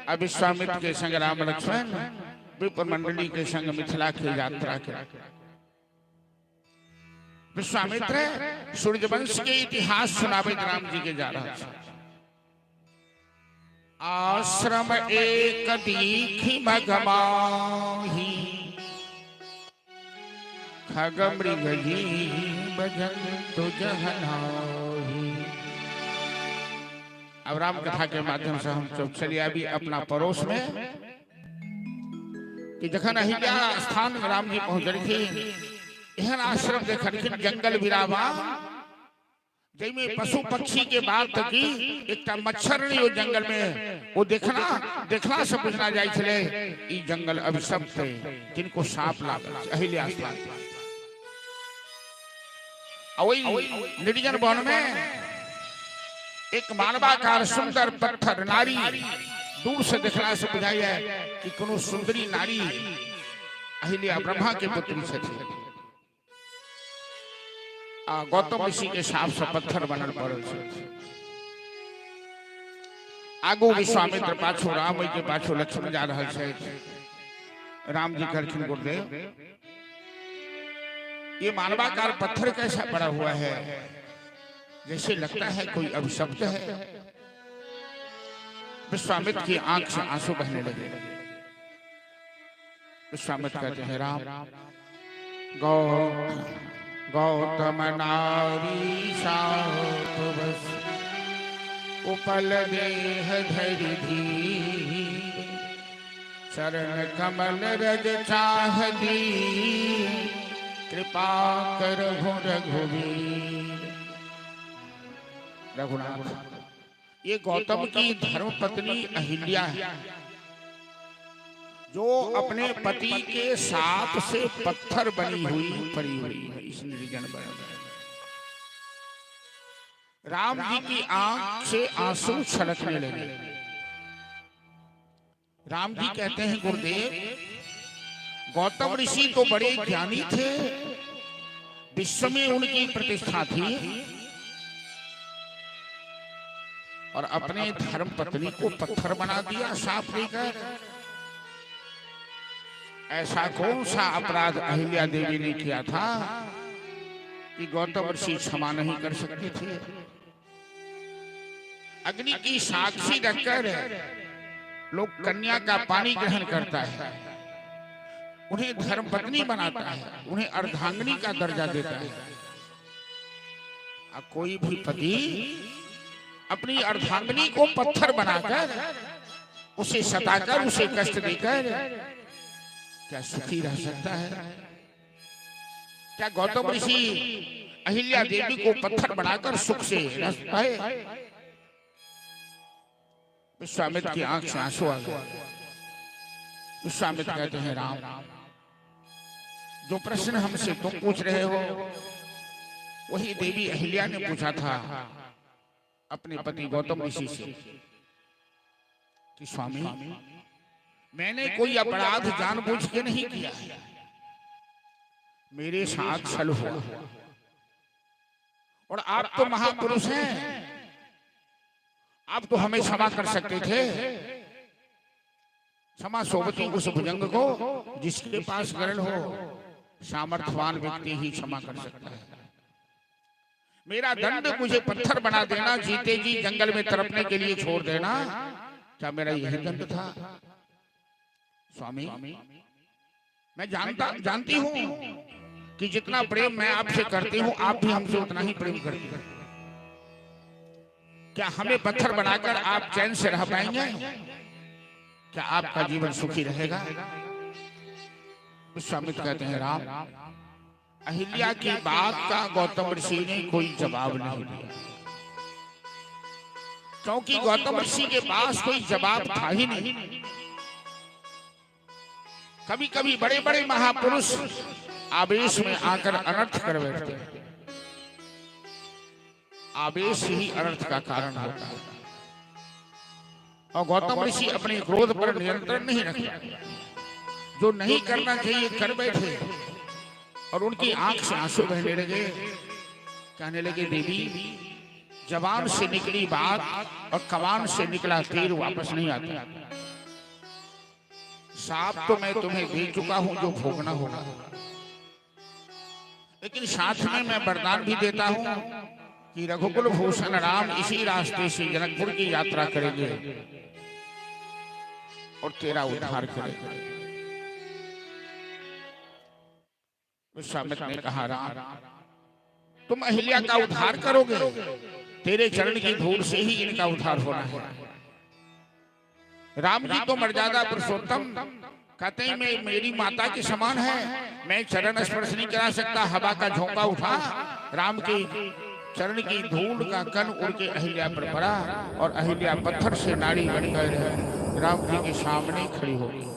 आ विश्वामित्र के संग राम लक्ष्मण विप्र मंडली के संग मिथिला के यात्रा के। विश्वामित्र सूर्यवंश के इतिहास सुनाबैत राम जी के जा रहा छै। आश्रम एक दीखि मगमाही, खग मृग जीव जंतु जहनाही। अब राम कथा के माध्यम से हम सब चलिए अभी अपना पड़ोस में कि जखन अहिल्या स्थान राम जी पहुंचलखिन, एहन आश्रम देखलखिन, जंगल बिराबा, जाहिमे पशु पक्षी के बात की एकटा मच्छर नहीं। ओ जंगल में ओ देखना देखला से बुझना जाइ छलै ई जंगल अभिशप्त है, किनको साप लागल छै। अहिल्या स्थान आ ओहि निर्जन वन में एक मानवाकार सुंदर पत्थर नारी, दूर से देखला से बुझाइए कि कोनो सुंदरी नारी अहिल्या ब्रह्मा के पुत्री छथि आ गौतम ऋषि के साफ से पत्थर बनल पड़ल छै। आगू विश्वामित्र, पाछू राम, ओहि के पाछू लक्ष्मण जा रहल छै। राम जी कहलखिन, गुरुदेव, ये मानवाकार पत्थर कैसा पड़ा हुआ है? जैसे लगता है कोई अभिशप्त है। विश्वामित्र की आंख से आंसू बहने लगे। विश्वामित्र कहते हैं, राम, गौ गौतम नारी साप बस उपल देह धरि धीर, चरण कमल रज चाह दी, कृपा करहु रघुवीर। रघुनाथ, ये गौतम की धर्म पत्नी अहिल्या है, जो अपने पति के साप से पत्थर बनी हुई पड़ी हुई है इस निर्जन वन में। राम जी की आंख से आंसू छलकने लगे। राम जी कहते हैं, गुरुदेव, गौतम ऋषि तो बड़े ज्ञानी थे, विश्व में उनकी प्रतिष्ठा थी और अपने धर्म पत्नी को पत्थर बना दिया साप लेकर। ऐसा कौन सा अपराध अहिल्या देवी ने किया था कि गौतम ऋषि क्षमा नहीं कर सकते थे? अग्नि की साक्षी रखकर लोग कन्या का पानी ग्रहण करता है, उन्हें धर्मपत्नी बनाता है, उन्हें अर्धांगिनी का दर्जा देता है। अब कोई भी पति अपनी अर्धांगिनी को पत्थर बनाकर, उसे सताकर, उसे कष्ट देकर क्या सुखी रह सकता है? क्या गौतम ऋषि अहिल्या देवी को पत्थर बनाकर सुख से रह पाए? विश्वामित्र की आंख से आंसू आ गए। विश्वामित्र कहते हैं, राम, जो प्रश्न हमसे तुम पूछ रहे हो वही देवी अहिल्या ने पूछा था अपने पति गौतम ऋषि से कि स्वामी, मैंने कोई अपराध जानबूझ के नहीं किया, मेरे साथ छल हुआ और आप तो महापुरुष हैं, आप तो हमें क्षमा कर सकते थे। क्षमा सोबती उस भुजंग को जिसके पास गरल हो। सामर्थ्यवान व्यक्ति ही क्षमा कर सकता है। मेरा दंड मुझे पत्थर बना देना, जीते जी जंगल में तड़पने के लिए छोड़ देना, क्या मेरा यही दंड था? स्वामी, मैं जानती हूं कि जितना प्रेम मैं आपसे करती हूं, आप भी हमसे उतना ही प्रेम करती हैं। क्या हमें पत्थर बनाकर आप चैन से रह पाएंगे? क्या आपका जीवन सुखी रहेगा? विश्वामित्र कहते हैं, राम, अहिल्या की बात का गौतम ऋषि ने कोई जवाब नहीं दिया, क्योंकि गौतम ऋषि के पास कोई जवाब था ही नहीं। कभी कभी बड़े बड़े महापुरुष आवेश में आकर अनर्थ कर बैठते हैं। आवेश ही अनर्थ का कारण होता है और गौतम ऋषि अपने क्रोध पर नियंत्रण नहीं रखे, जो नहीं करना चाहिए कर बैठे और उनकी आंख से आंसू बहने लगे। कहने लगे, देवी, जबान से निकली बात और कमान से निकला तीर वापस नहीं आता। शाप तो मैं तुम्हें दे चुका हूं, जो भोगना होगा, लेकिन साथ में मैं वरदान भी देता हूं कि रघुकुल भूषण राम इसी रास्ते से जनकपुर की यात्रा करेंगे और तेरा उद्धार करेंगे। विश्वामित्र ने कहा, राम, तुम अहिल्या का उद्धार करोगे, तेरे चरण की धूल से ही इनका उद्धार होना है। राम जी तो मर्यादा पुरुषोत्तम कहते हैं, मैं मेरी माता के समान है, मैं चरण स्पर्श नहीं करा सकता। हवा का झोंका उठा, राम की चरण की धूल का कण उड़ के अहिल्या पर पड़ा और अहिल्या पत्थर से नारी बनकर राम जी के सामने खड़ी हो गई।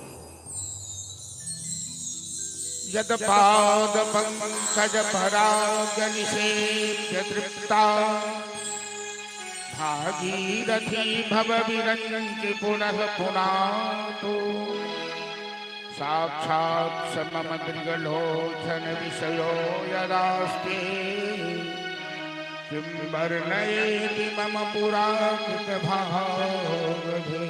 यद पाद पंकज पराग निषेव्य तृप्ता भागीरथी भव विरंचि पुनः पुनातु साक्षात् समम दृगलोचन विषयो यदास्ते किं वर्णयेति मम पुरा कृत भागधे।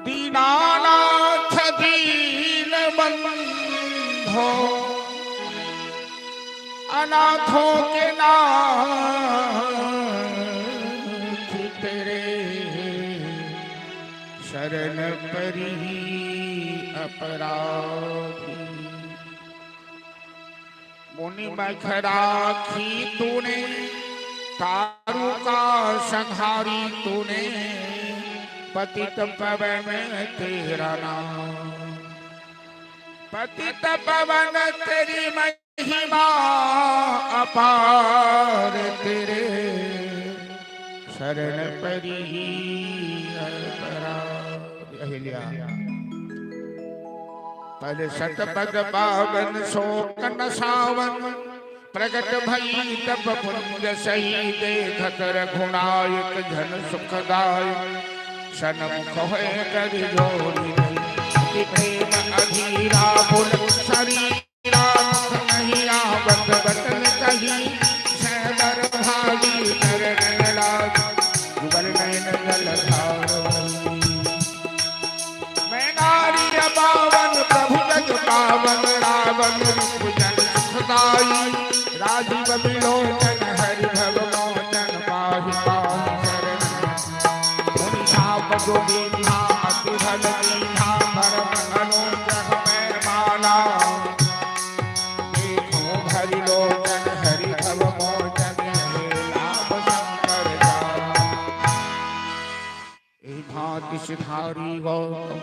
दीनानाथ दीन बंधो, अनाथों के नाथ तेरे शरण परी अपराधी। मुनि मख राखी तूने, तारुका संहारी तूने, पतित पवन तेरा नाम, पतित पवन तेरी महिमा अपार, तेरे शरण परी अपराध। अहिल्या पद सतपद 52 शोक नसावन, प्रगट भई तप पुंज सही, देखत रघुनायक जन सुखदायक, सनमुख होए कर जोरी। अति प्रेम अधीरा पुल शरीरा, नहीं आवत बचन कही, सहदर भागी चरण लाग, जुगल नयन जल धार। मैं नारी पावन प्रभु जग पावन, रावण रिपु जन सुखदाई, राजीव विलोचन हरि भव मोचन, पाहि पाहि शरण। मुनि शाप जो दीन्हा अति भल दीन्हा, परम अनुग्रह मैं माना, देखो हरि लोचन हरि भव मोचन, हे लाभ शंकर जाना। एहि भांति सिधारी गौतम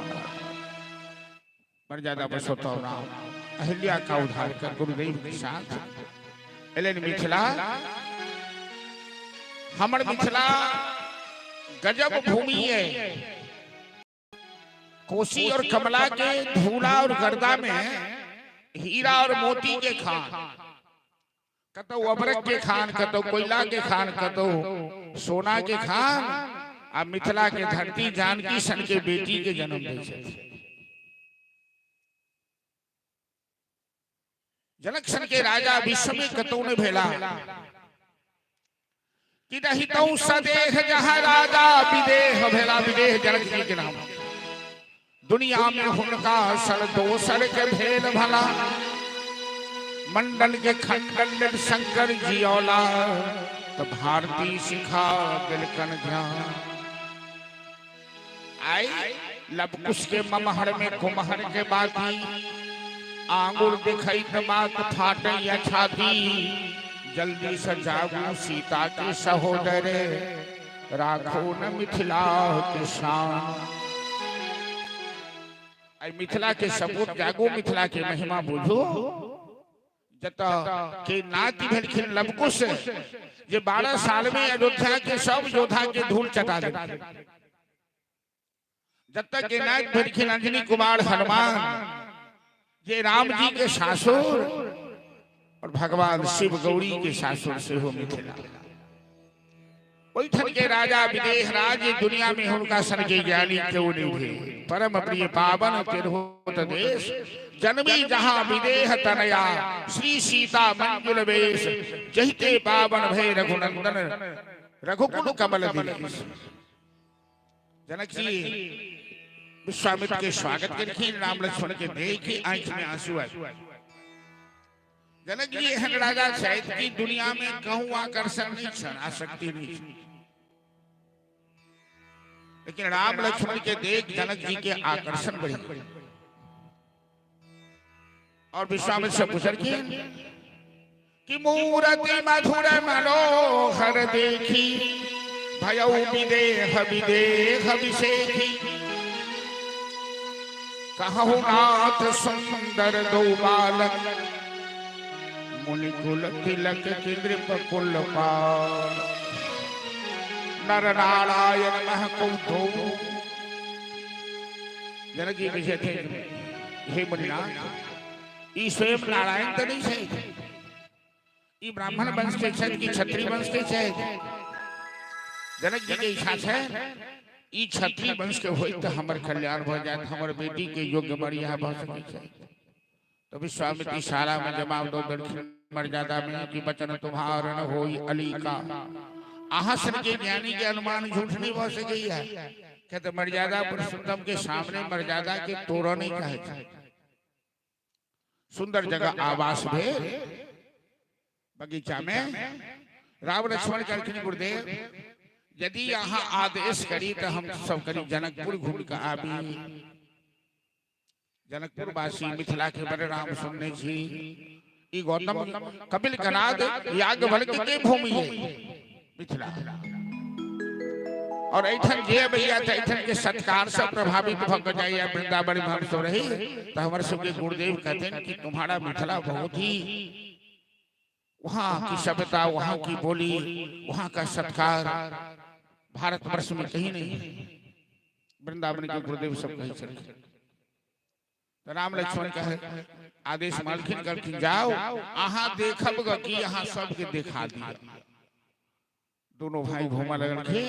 मर्यादा पुरुषोत्तम राम अहिल्या का उद्धार कर गुरुदेव के साथ एलन मिथिला। हमर मिथिला गजब भूमि है। कोसी और कमला के धूला और गर्दा में हीरा और मोती के खान, कतौ अबरक के खान, कतौ कोयला के खान, कतौ सोना के खान। आ मिथिला के धरती जानकी सन के बेटी के जन्म दै छथि। जनक सन के राजा विश्व में कतौ नहीं भेला कि रहितौ सदेह जहाँ राजा विदेह भेला। विदेह जनक जी के नाम दुनिया में हुनका सर दोसर के भेल भला। मंडल के खंडन शंकर जियोला तो भारती सिखा दिलकन ध्यान। आई लबकुश के ममहर में कुमहर के बाती, आंगुर दिखई त बात फाटैया छाती। जल्दी से जागू सीता के सहोदरे, राखो न मिथिला के शान। आई मिथिला के सपूत जागू, मिथिला के महिमा बुझू। जत के नाति भेलखिन लवकुश, जे 12 साल में अयोध्या के सब योद्धा के धूल चटा देलखिन। जब तक के नाति भेलखिन अंजनी कुमार हनुमान, जे राम जी के सासुर और भगवान शिव गौरी के सासुर सेहो मिथिला। ओहिठाम के राजा विदेह राज, दुनिया में हुनका सन के ज्ञानी केओ नहीं भेल। परम प्रिय पावन तिरहुत देश, जन्मी जहां विदेह तनया, श्री सीता मंजुल वेश, जहिते पावन भय रघुनंदन रघुकुल कमल दिलेश। जनक जी विश्वामित्र के स्वागत केलखिन। राम लक्ष्मण के देख आंखि में आंसू आयल। जनक जी एहन राजा छथि कि दुनिया में कहूँ आकर्षण नहीं छनि, आसक्ति नहीं छनि, लेकिन राम लक्ष्मण के देख जनक जी के आकर्षण बढ़ी गेल। और विश्वामित्र से पूछलखिन कि मूर्ति मधुर मनोहर देखी, भयउ विदेह विदेह विषेखी। कहु नाथ सुंदर दो बालक, मुनि कुल तिलक की नृप कुल पाल। नर नारायण मह को दो। जनक जी कहै छथिन, हे मुनिनाथ, ई स्वयं नारायण तऽ नहि छथि? ई ब्राह्मण वंश के छथि कि क्षत्रिय वंश के छथि? जनक जी के इच्छा छै ई क्षत्रिय वंश के होइत तऽ हमर कल्याण भऽ जायत, हमर बेटी के योग्य बढ़िया भऽ सकै छै। तो विश्वामित्र इशारा में जवाब दो देलखिन मर्यादा में कि वचन तुम्हार न होई अली का। अहाँ सन के ज्ञानी के अनुमान झूठ नहीं भऽ सकैया। कहते मर्यादा पुरुषोत्तम के सामने मर्यादा के तोड़ऽ नहीं चाहे छै। सुंदर जगह आवास भेल बगीचा में। राम लक्ष्मण कहलखिन, गुरुदेव, यदि अहाँ आदेश करी तऽ हम सब करी जनकपुर घूमि कऽ आबी। जनकपुर वासी मिथिला के बड़ राम सुनने छी। ई गौतम कपिल कनाद याज्ञवल्क्य के भूमि है मिथिला, और एठन जे अबैया तऽ एठन के सत्कार से प्रभावित भऽ के जाइया। वृंदावन में हम सब रही तऽ हमर सबके गुरुदेव कहते कि तुम्हारा मिथिला बहुत ही, वहाँ की सभ्यता, वहाँ की बोली, वहाँ का सत्कार भारतवर्ष में कहीं नहीं। वृंदावन के गुरुदेव सब कही छलखिन। तऽ राम लक्ष्मण कहे आदेश मालखिन, कहलखिन जाओ, अहाँ देखब ग कि अहाँ सबके देखा दिया। दोनों भाई घूमऽ लगलखिन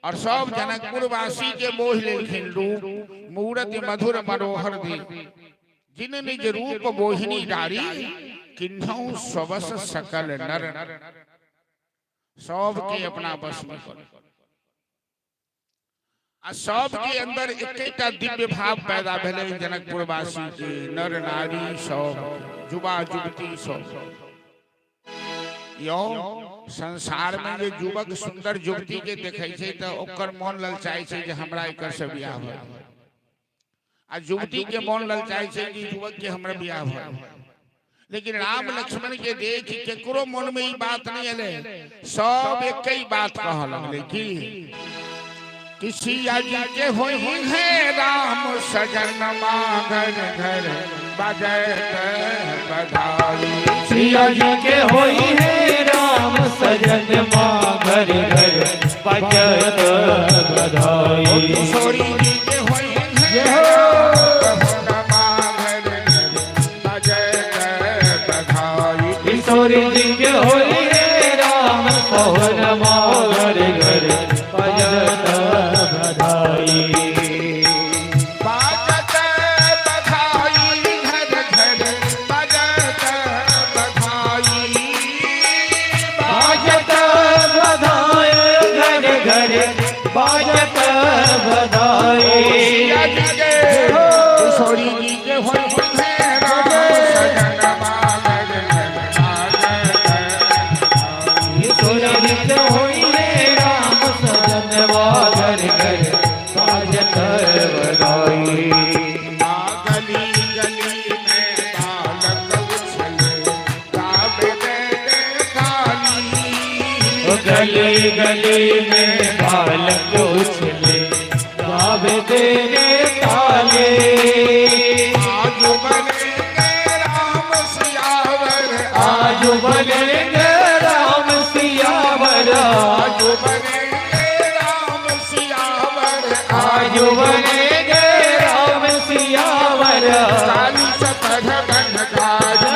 और सब जनकपुर वासी के मोह लेलखिन। रूप मूरत मधुर मनोहर दी, जिन निज रूप मोहिनी डारी, किन्हु स्ववश सकल नर। सबके अपना वश में कर आ सबके अंदर एकेटा दिव्य भाव पैदा भेलै जनकपुर वासी के, नर नारी सब, युवा युवती सब। यौ, संसार में जे युवक सुंदर युवती के देखै छै तऽ ओकर मन ललचाइ छै जे हमरा एकर से बियाह भऽ, आ युवती के मन ललचाइ छै कि युवक के हमरा बियाह भऽ। लेकिन राम लक्ष्मण के देख केकरो मन में ई बात नहीं एलै। सब एक ही बात कह लगले कि सिया जी के होई है राम सजन, माघर घर बजत बधाई। सिया जी के होई है राम। सजन माँ घर घर बजत बधाई। किशोरी जी के होई है पहुनमा घर घर बजत बधाई। किशोरी जी के होई है राम पहुन माँ घर घर बजत बधाई। बाजत बधाई घर घर बजत बधाई। बाजत बधाई घर घर बाजत बधाई। सिया जी के किशोरी जी के होई है राम सजनमा घर घर बाजत बधाई। किशोरी जी के होई है राम सजन घर घर बाजत बधाई। गली गली में बालक उछले गावे ताली। गली गली में बालक उछले गावे तेरे ताले। आज बनेंगे राम सियावर, आज बनेंगे राम सियावर, आज बनेंगे राम सियावर, आज बनेंगे राम सियावर। काली सपथ बन काजी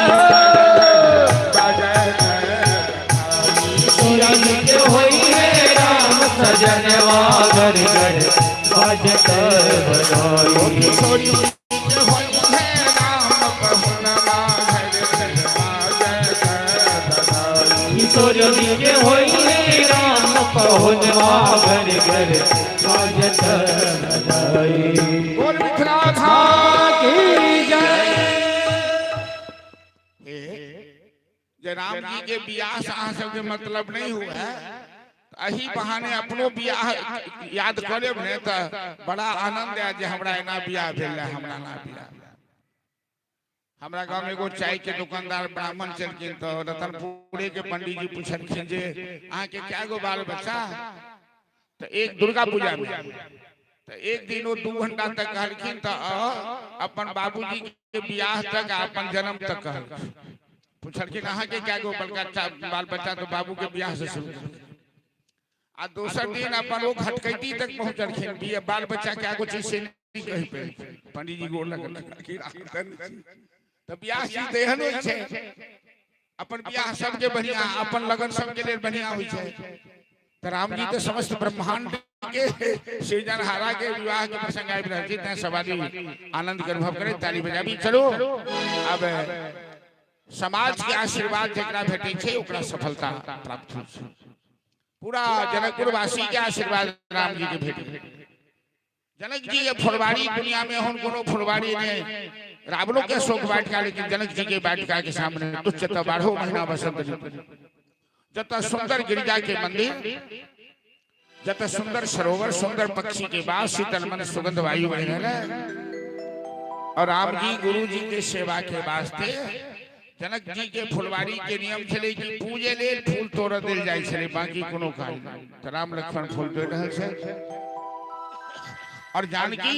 सूरज होई है राम सजन घर घर बाजत बधाई। किशोरी होई है राम पहुनमा घर घर बाजत बधाई। किशोर जी के होई है राम पहुन घर घर बाजत बधाई। बोल मिथिला धाम की जय। जे राम जी के बियाह से अहाँ सबके मतलब नहीं हुआ है, एही बहाने अपनो बियाह याद करेब ने तऽ बड़ा आनंद आयत जे हमरा एना बियाह भेल रहे, हमरा एना बियाह भेल। हमरा गाँव में एगो चाय के दुकानदार ब्राह्मण छलखिन, तऽ रतनपुरे के पंडीजी पुछलखिन जे अहाँके कए गो बाल बच्चा, तऽ एक दुर्गा पूजा में तऽ एक दिन ओ 2 घंटा तक कहलखिन, तऽ अपन बाबूजी के बियाह तक आ अपन जन्म तक कहलखिन। पुछलखिन अहाँके कए गो बच्चा बाल बच्चा, तऽ बाबू के बियाह से शुरू केलखिन। आ दोसर दिन अपन ओ खटकैती तक पहुँचलखिन, बाल बच्चा कए गो छै से नहि कहि पेलखिन। पंडीजी गोर लगलखिन, तऽ बियाह चीज तऽ एहन होइ छै, अपन बियाह सबके बढ़िया, अपन लगन सबके लेल बढ़िया होइ छै। तऽ रामजी तऽ समस्त ब्रह्मांड के सृजनहारा के विवाह के प्रसंग आबि रहल छै, तैं सब आदमी आनंद के अनुभव करे, ताली बजाबी। चलू, अब समाज के आशीर्वाद जकरा भेटै छै ओकरा सफलता प्राप्त होइ छै। पूरा जनकपुर वासी के आशीर्वाद राम जी के भेट गेल। जनक जी के फुलवारी दुनिया में एहन कोनो फुलवारी नहीं, रावणों के अशोक वाटिका, लेकिन जनक जी के वाटिका के सामने तुच्छ तो 12 महीना बसंत ऋतु। जतऽ सुंदर गिरिजा के मंदिर, जतऽ सुंदर सरोवर, सुंदर पक्षी के वास, शीतल मन सुगंध वायु बहि रहल है। और राम जी गुरु जी के सेवा के वास्ते जनक जी के फुलवारी के नियम छलै कि पूजे लेल फूल तोड़ देल जाइ छलै, बाकी कोनो काज नहि। तऽ राम लक्ष्मण फूल तोड़ रहल छै और जानकी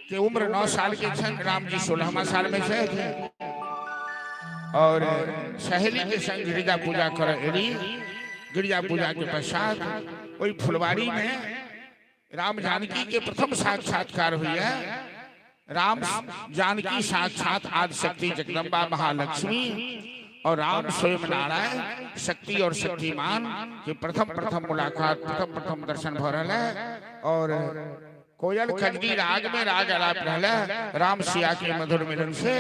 के उम्र 9 साल के छनि, राम जी 16वां साल में छथि और सहेली के संग गिरिजा पूजा कर एली। गिरिजा पूजा के पश्चात ओहि फुलवारी में राम जानकी के प्रथम साक्षात्कार हुई है। राम जानकी साक्षात आदि शक्ति जगदम्बा महालक्ष्मी और राम स्वयं नारायण शक्ति और शक्तिमान के प्रथम प्रथम मुलाकात, प्रथम प्रथम दर्शन भ रहल है और कोयल खजरी राग में राग आलाप रहल है। राम सिया के मधुर मिलन से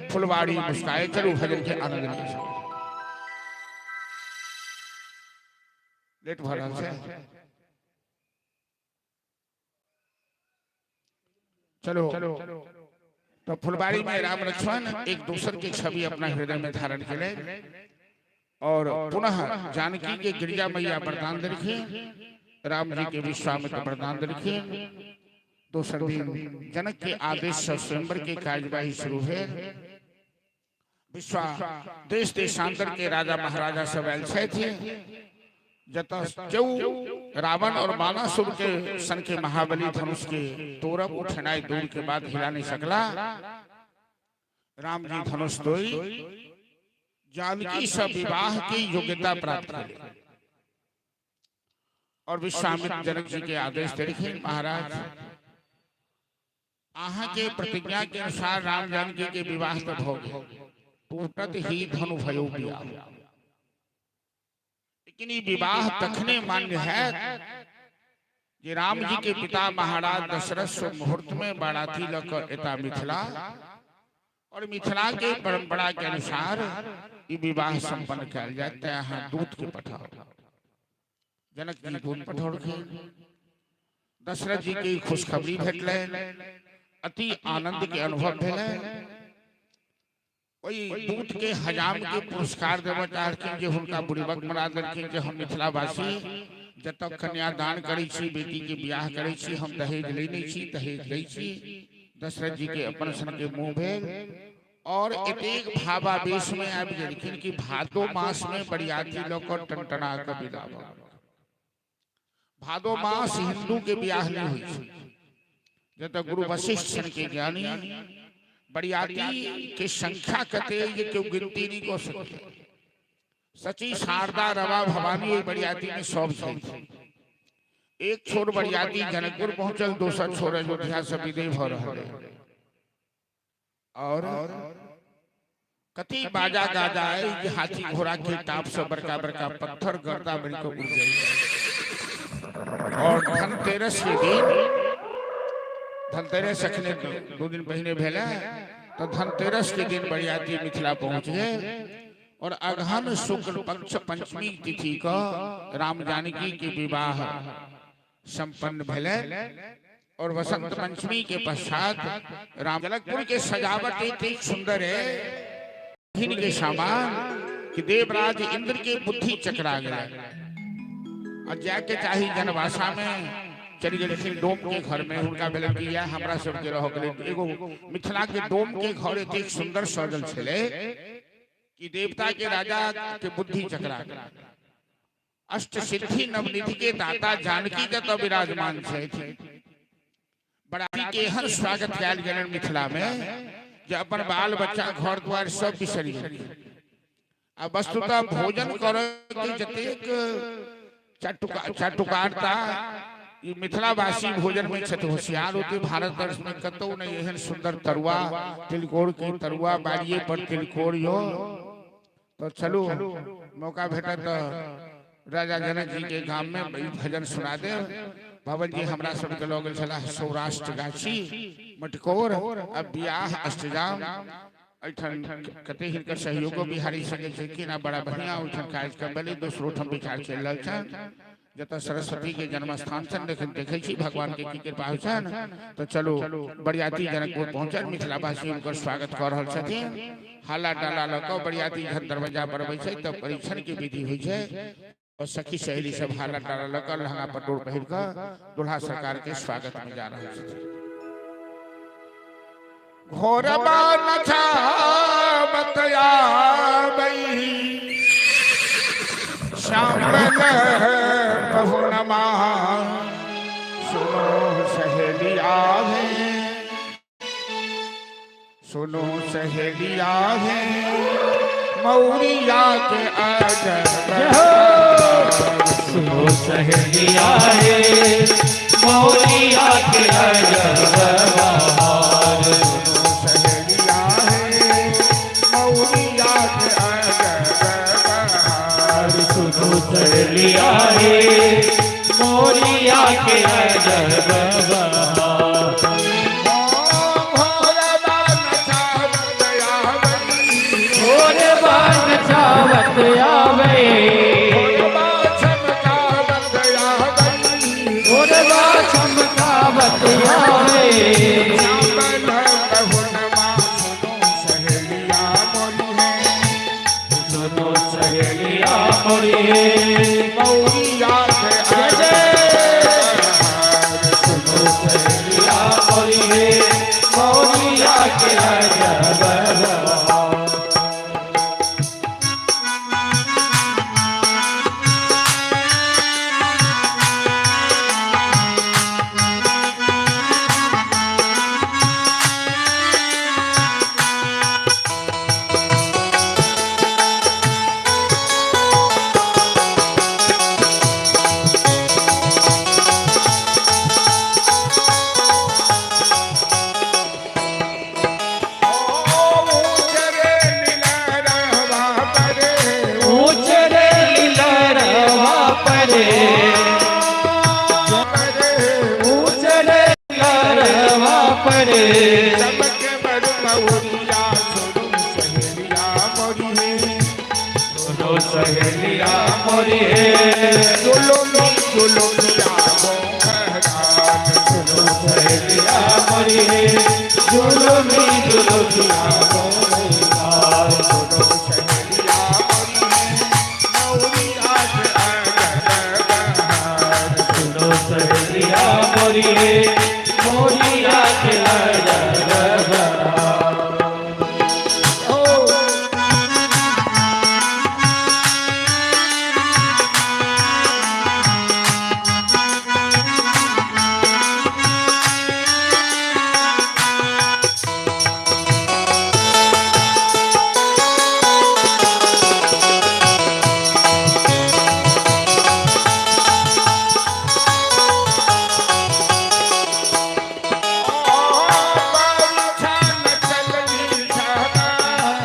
फुलवाड़ी मुस्काए। चलू भजन के आनंद ले। लेट भ रहल छै। चलो, तो फुलबाड़ी में राम लक्ष्मण एक दूसर की छवि अपना हृदय में धारण के और पुनः जानकी के गिरिजा मैया वरदान देलखिन, राम जी के विश्वामित्र वरदान देलखिन। दोसर दिन जनक के आदेश से स्वयंवर के कार्यवाही शुरू भेल। विश्वा देश देशांतर के राजा महाराजा सब आयल छथि, जतऽ केओ रावण और बाणासुर के सन के महाबली धनुष के तोड़ब उठनाइ दूर के बाद हिला नहीं सकला। राम जी धनुष तोड़ी जानकी से विवाह की योग्यता प्राप्त करे। और विश्वामित्र जनक जी के आदेश देलखिन, महाराज अहाँ के प्रतिज्ञा के अनुसार राम जानकी के विवाह तो भऽ गेल, टूटत ही धनु भयो बियाह। लेकिन ई विवाह तखने मान्य है जे राम जी के पिता महाराज दशरथ सो मुहूर्त में बाराती ल के एता मिथिला, और मिथिला के परंपरा के अनुसार ई विवाह संपन्न कयल जाए, तें अहाँ दूत के पठाओ। जनक जी दूत पठौलखिन। दशरथ जी के खुशखबरी भेटलनि, अति आनंद के अनुभव भेलै। ओहि दूत के हजाम के पुरस्कार देबऽ चाहलखिन जे हुनका बुड़िबक बना देलखिन जे हम मिथिलावासी जतऽ कन्यादान करै छी, बेटी के बियाह करै छी, हम दहेज लै नहि छी, दहेज लै छी। दशरथ जी के अपन सन के मुँह भेल और एतेक भावावेश में आबि गेलखिन कि भादो मास में बरियाती लऽ कऽ टनटना कऽ विदा भऽ गेल। भादो मास हिंदू के बियाह नहीं होइ छै, जतऽ गुरु वशिष्ठ सन के ज्ञानी बरियाती के संख्या कते जे केओ गिनती नहीं कऽ सकै। सची शारदा रवा भवानी ओहि बरियाती में सब छै। एक छोर बरियाती जनकपुर पहुंचल, दोसर छोर अयोध्या से विदय भऽ रहल है। और कति बाजा गाजा है जे हाथी घोड़ा के टाप से बड़का बड़का पत्थर गर्दा बन के उड़ जाए। और धनतेरस के दिन, धनतेरस अखने 2 दिन पहिने भेलै, तो धनतेरस के दिन बरियाती मिथिला पहुंच गए और अगहन शुक्ल पक्ष पंचमी तिथि का राम जानकी के विवाह संपन्न भेलै। और वसंत पंचमी के पश्चात राम जनकपुर के सजावट इतनी सुंदर है के सामान कि देवराज इंद्र के बुद्धि चकरा गया और जाके चाही जनवासा में चलि गेलखिन डोम के घर में। हुनका भेलनि कि इएह हमरा सबके रह गेलै। एगो मिथिला के डोम के घर एतेक सुंदर सजल छलै कि देवता के राजा के बुद्धि चकरा गेल। अष्ट सिद्धि नवनिधि के दाता जानकी जतऽ विराजमान छथि, बराती के एहन स्वागत कयल गेलनि मिथिला में जे अपन बाल बच्चा घर द्वार सब बिसरि गेल। आ वस्तुतः भोजन करऽ के जतेक चटुकारता ई मिथिलावासी भोजन में छथि होशियार, होते भारतवर्ष में कतौ नहीं एहन सुंदर तरुआ, तिलकोर के तरुआ, बाड़िए पर तिलकोर यो। तो चलू मौका भेटत तऽ राजा जनक जी के गाम में ई भजन सुना देब। भवन जी हमरा सबके लऽ गेल छलाह सौराष्ट्र गाछी मटकोर आ बियाह अष्टजाम। एहिठाम कते हिनकर सहयोगो बिहारी सके छलखिन आ बड़ा बढ़िया ओहिठाम कार्यक्रम भेलै। दोसरो ठाम विचार चलि रहल छनि जतऽ सरस्वती के जन्म स्थान छनि। लेकिन देखै छी भगवान के की कृपा होइ छनि। तऽ चलू बरियाती जनकपुर पहुँचल, मिथिलावासी हुनकर स्वागत कऽ रहल छथिन। हाला डाला लऽ कऽ बरियाती जखन दरवाजा पर अबै छै तऽ परीक्षण के विधि होइ छै और सखी सहेली सब हाला डाला लऽ कऽ लहंगा पटोर पहिर कऽ दुल्हा सरकार के स्वागत में जा रहल छथिन। घोरबा नचावत आबई श्याम पहुनमा, सुनो सहेलिया है, सुनो सहेलिया है, मौरिया के अजब। सुनो सहेलिया है, मौरिया के अजब बहार। सुनो सहेलिया है, मौरिया के अजब बहार। सुनो सहेलिया है, मौरिया के अजब बहार। घोरबा नचावत आवे, घोरबा चमकावत आवे। सुनो सहेलिया मोरी, जय जय। सुनो सहेलिया मोरी, मौरिया के अजब बहार। रे। चमके बड़ मौरिया सुनो सहेलिया मोरी हे। सुनो सहेलिया मोरी हे। जुलुमी जुलुमिया गोखरान। सुनो सहेलिया मोरी हे। जुलुमी जुलुमिया गोखरान। सुनो सहेलिया मोरी हे। मौरिया के अजब बहार। सुनो सहेलिया मोरी हे। मोरिया के अजब बहार। हो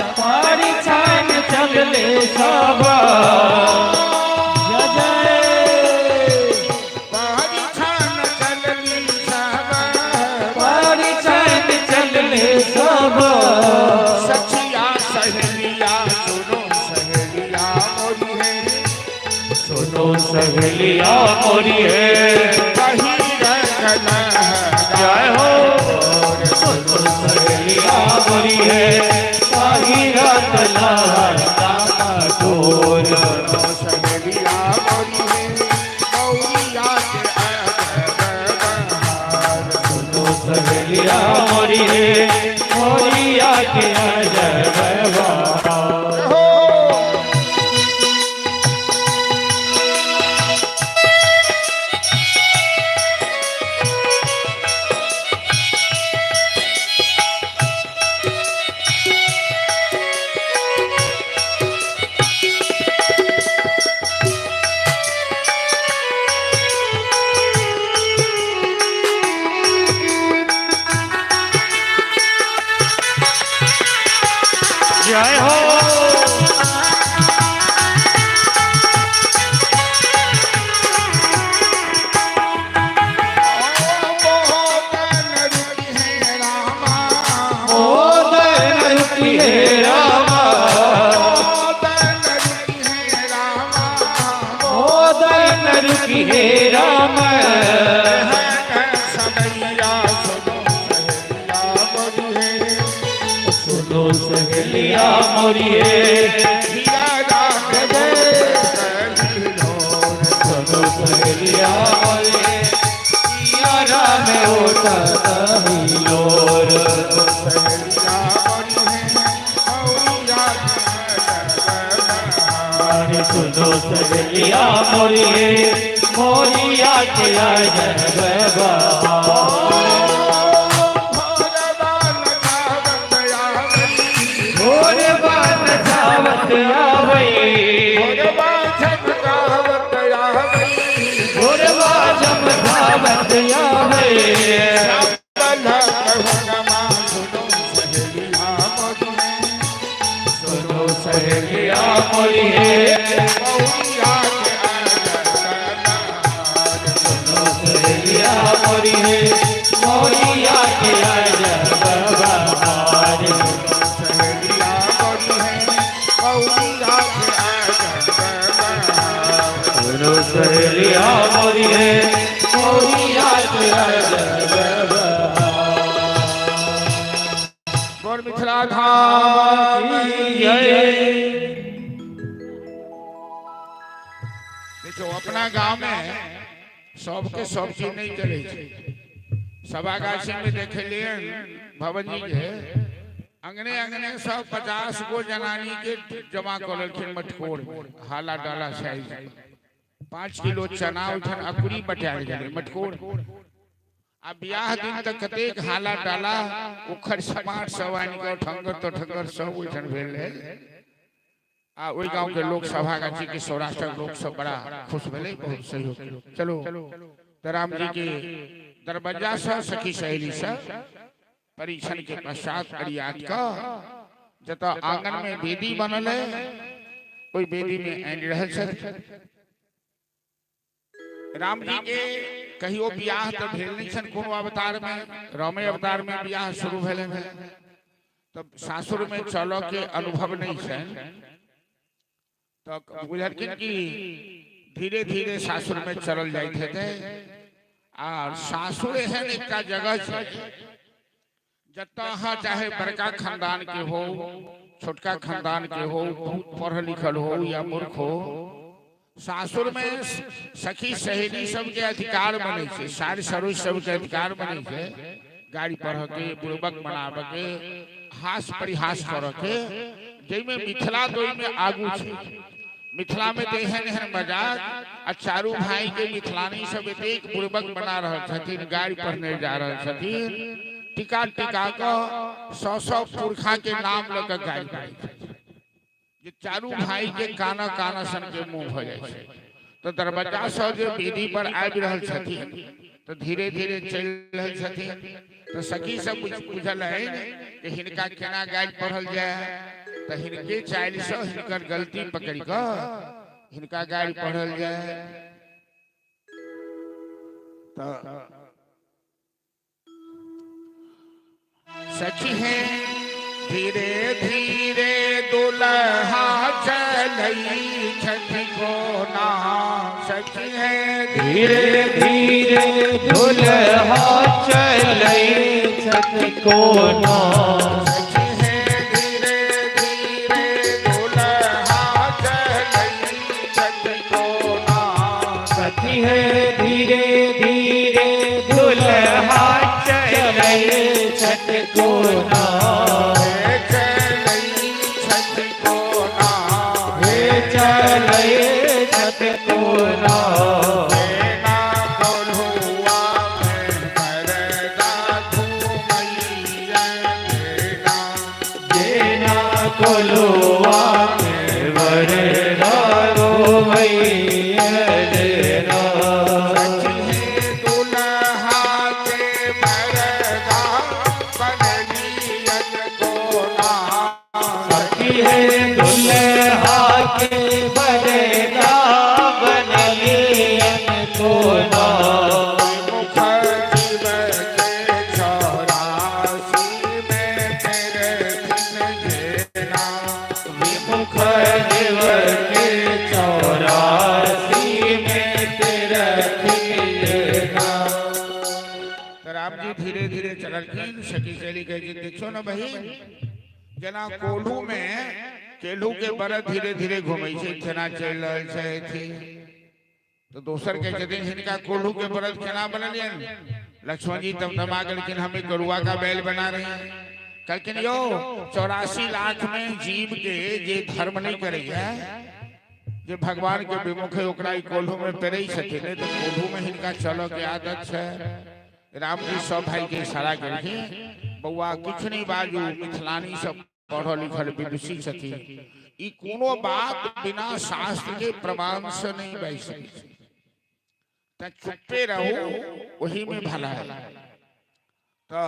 पारी छान चलले सब। जय पारी छान चलले सब। सुनो सहेलिया मोरी है। जय हो। सुनो सहेलिया मोरी है। ताही रात लहरता डोर। सुनो सहेलिया मोरी है। मोरिया के अजब बहार। जय हो। मोदन रुकी हे रामा। मोदन रुकी हे राम। सुनो सहेलिया मोरी हे। सुनो सहेलिया मोरी हे। सिया राम उठत हिलोर। अरे सुनो सहेलिया मोरी हे। मोरिया के अजब बहार। भोर बात जावत आवई। भोर बाजम धावत आवई। सुनो सहेलिया मोरी हे। सुनो सहेलिया मोरी हे। मोरिया के अजब बहार। सुनो सहेलिया मोरी हे। मोरिया के अजब बहार। गौर मिथिला धाम जय। देखो अपना गांव में सबके सब चीज नहीं चले छै। सभागाछी में देखलिए भवन जी के अंगने अंगने सब 50 गो जनानी के जमा कर लेलखिन मटकोर में, हाला डाला साइज 5 किलो चना उठन अकुरी बटायल गेलै मटकोर। आ बियाह दिन तक कतेक हाला डाला उखड़ समाट सब आनि कऽ ठंगर तो ठंगर सब ओहिठाम भेल रहै। आ ओहि गांव के लोक सभागाछी के सौराष्ट्रक लोक सब बड़ा खुश भेलै, बहुत सहयोग। चलो तो राम जी के दरवाजा से सखी सहेली से परीक्षण के पश्चात अरियात का जतऽ आंगन में वेदी बनल है ओहि वेदी में आनि रहल छथि। राम जी के कहियो बियाह तऽ भेल नहि छनि कोनो अवतार में, रामे अवतार में बियाह शुरू भेलनि, तब सासुर में चलऽ के अनुभव नहीं छनि। तऽ बुझलखिन कि धीरे धीरे सासुर में चलल जाइत हेतै। आर सासुर एहन एकटा जगह छै जतऽ अहाँ चाहे बड़का खानदान के हो, छोटका खानदान के हो, बहुत पढ़ल लिखल हो या मूर्ख हो, सासुर में सखी सहेली सबके अधिकार बनै छै, सार सरोज सबके अधिकार बनै छै गाड़ी पढ़ के, बुड़बक बनाबऽ के, हास परिहास करऽ के, जाहिमे मिथिला तऽ ओहिमे आगू छै। मिथिला में तऽ एहन एहन मजाक आ चारू भाई के मिथिलानी सब एतेक बुड़बक बना रहल छथिन, गाड़ी पढ़ने जा रहल छथिन, टिका टिका कऽ सौ सौ पुरखा के नाम लऽ कऽ गाड़ी पढ़ै छथिन, जे चारू भाई के काना काना सन के मुंह भऽ जाइ छै। तऽ दरवाजा से जे वेदी पर आबि रहल छथिन तऽ धीरे धीरे चलि रहल छथिन, तऽ सखी सब बुझल है कि हिनका केना गारि पढ़ल जाय, तऽ हिनके चालि से हिनकर गलती पकड़ि कऽ हिनका गारि पढ़ल जाय। तऽ सखी है धीरे धीरे दुल्हा चलई छथि कोना, सखी है धीरे धीरे दुल्हा चलै छथि कोना। सखी है धीरे धीरे दुल्हा चलई छथि कोना। सखी है धीरे धीरे दुल्हा चलै छथि कोना। हे चलई छथि कोना, हे चलै छथि कोना। जेना कोल्हुआ में मरदा घुमैया जेना, जेना कोलुआ में वरदा घुमैया जेना। सखी हे दुल्हा के मरदा बनलियन कोना, सखी है दुल्हा के वरदा बनलियन कोना। मुख जीव के 84 में तेरे जेना, विमुख जीव के 84 में तिरथिन जेना। तऽ राम जी धीरे धीरे चललखिन। सखी सहेली कहै छै देखियौ ने बहिन, जेना कोल्हू में केलू के बरद धीरे धीरे घूमै छै तेना चलि रहल छथि। तऽ दोसर कहै छथिन हिनका कोल्हू के बरद केना बनलियनि? लक्ष्मण जी तमतमा गेलखिन, हमें गरुआ का बैल बना रहे हैं। कहलखिन यौ 84 लाख में जीव के जे धर्म नहीं करैया, जे भगवान के विमुख है, ओकरा ई कोल्हू में पेरै छथिन, नहि तऽ कोल्हू में हिनका चलऽ के आदत छै। राम जी सब भाई के इशारा केलखिन, बौआ किछु नहीं बाजू, मिथिलानी सब पढ़ल लिखल विदुषी छथिन, ई कोनो बात बिना शास्त्र के प्रमाण से नहीं बाजि सकै छै, तऽ चुप्पे रहू, ओही में भला है। तऽ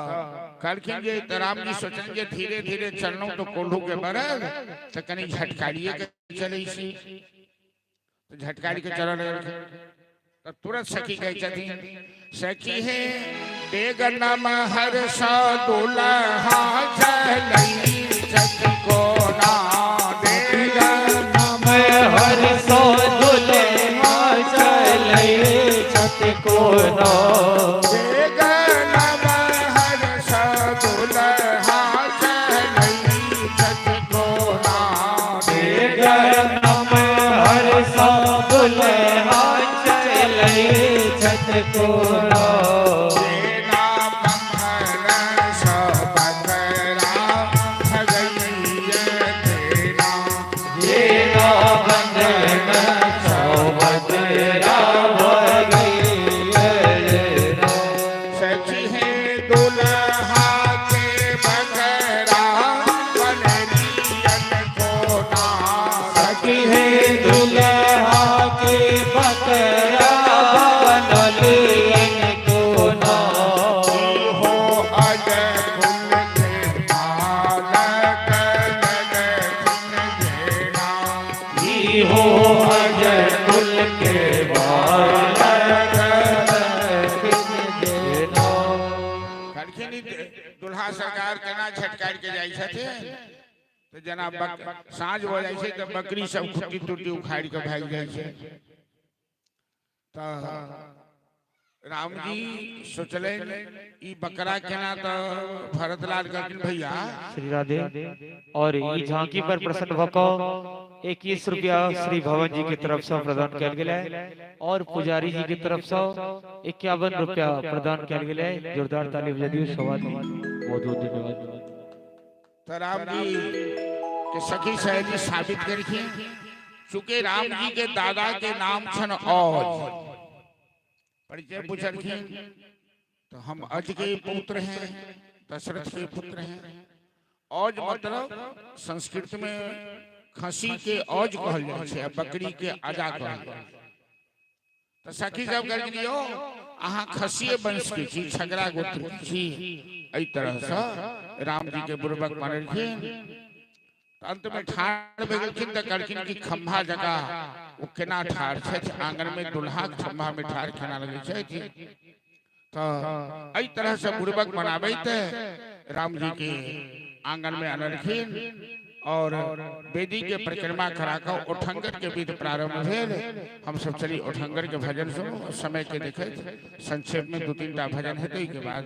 कहलखिन जे तऽ राम जी सोचलनि जे धीरे धीरे चललहुँ तऽ कोल्हू के बरद तऽ कनि झटकारिए के चलै छी, तऽ झटकारि के चलऽ लगलखिन। तऽ तुरंत सखी कहै छथिन, सखी हे डेग नमहर स दुल्हा चलई छथि कोना, डेग नम हर सो दुल्हा चलै छथि कोना। डेग नमहर स दुल्हा चलई छथि कोना, डेग नम हर सो दुल्हा चलै छथि कोना। जेना बंधन स बकरा भगैया तेना, जेना बंधन सो बकरा भगैया जेना। सखी है दुल्हा के बकरा बनलियन कोना, सखी है दुल्हा के बकरा बनलियन कहलखिन ई दुल्हा सरकार केना झटकारि के जाइ छथिन, तऽ जेना साँझ भऽ जाइ छै तऽ बकरी सब खुट्टी तुट्टी उखाड़ि के भागि जाइ छै। तऽ रामजी सोचलनि ई बकरा केना, तऽ भरतलाल कहलखिन भैया श्री राधे। और ई झांकी पर प्रसन्न भऽ कऽ 21 रुपया श्री भवन जी के तरफ से प्रदान कयल गेल है और पुजारी जी के तरफ से 51 रुपया प्रदान कयल गेल है। जोरदार ताली बजा दियौ सब आदमी। बहुत बहुत धन्यवाद। तऽ रामजी के सखी सहेली साबित केलखिन। चूंकि राम जी के दादा के नाम छन औज, परिचय पूछलखिन तो हम अज के पुत्र हैं, दशरथ के पुत्र हैं। औज मतलब संस्कृत में खसी के औज कहल जाइ छै आ बकरी के अजा कहल जाइ छै। तऽ सखी सब कहलखिन यौ अहाँ खसिए वंश के छी, छगड़ा गोत्र के छी। एहि तरहसँ राम जी के बुड़बक बनेलखिन। तऽ अंत में ठाढ़ भऽ गेलखिन तऽ कहलखिन कि खम्भा जकाँ ओ केना ठाढ़ छथि, आंगन में दुल्हा के खम्भा में ठाढ़ केना लगै छथि। तऽ एहि तरहसँ बुड़बक बनाबैत राम जी के आंगन में अनलखिन और वेदी के परिक्रमा करा कऽ ओठंगर के विध प्रारंभ भेल। हम सब चली ओठंगर के भजन सुनू। समय के देखैत संक्षेप में 2-3 टा भजन हेतै, के बाद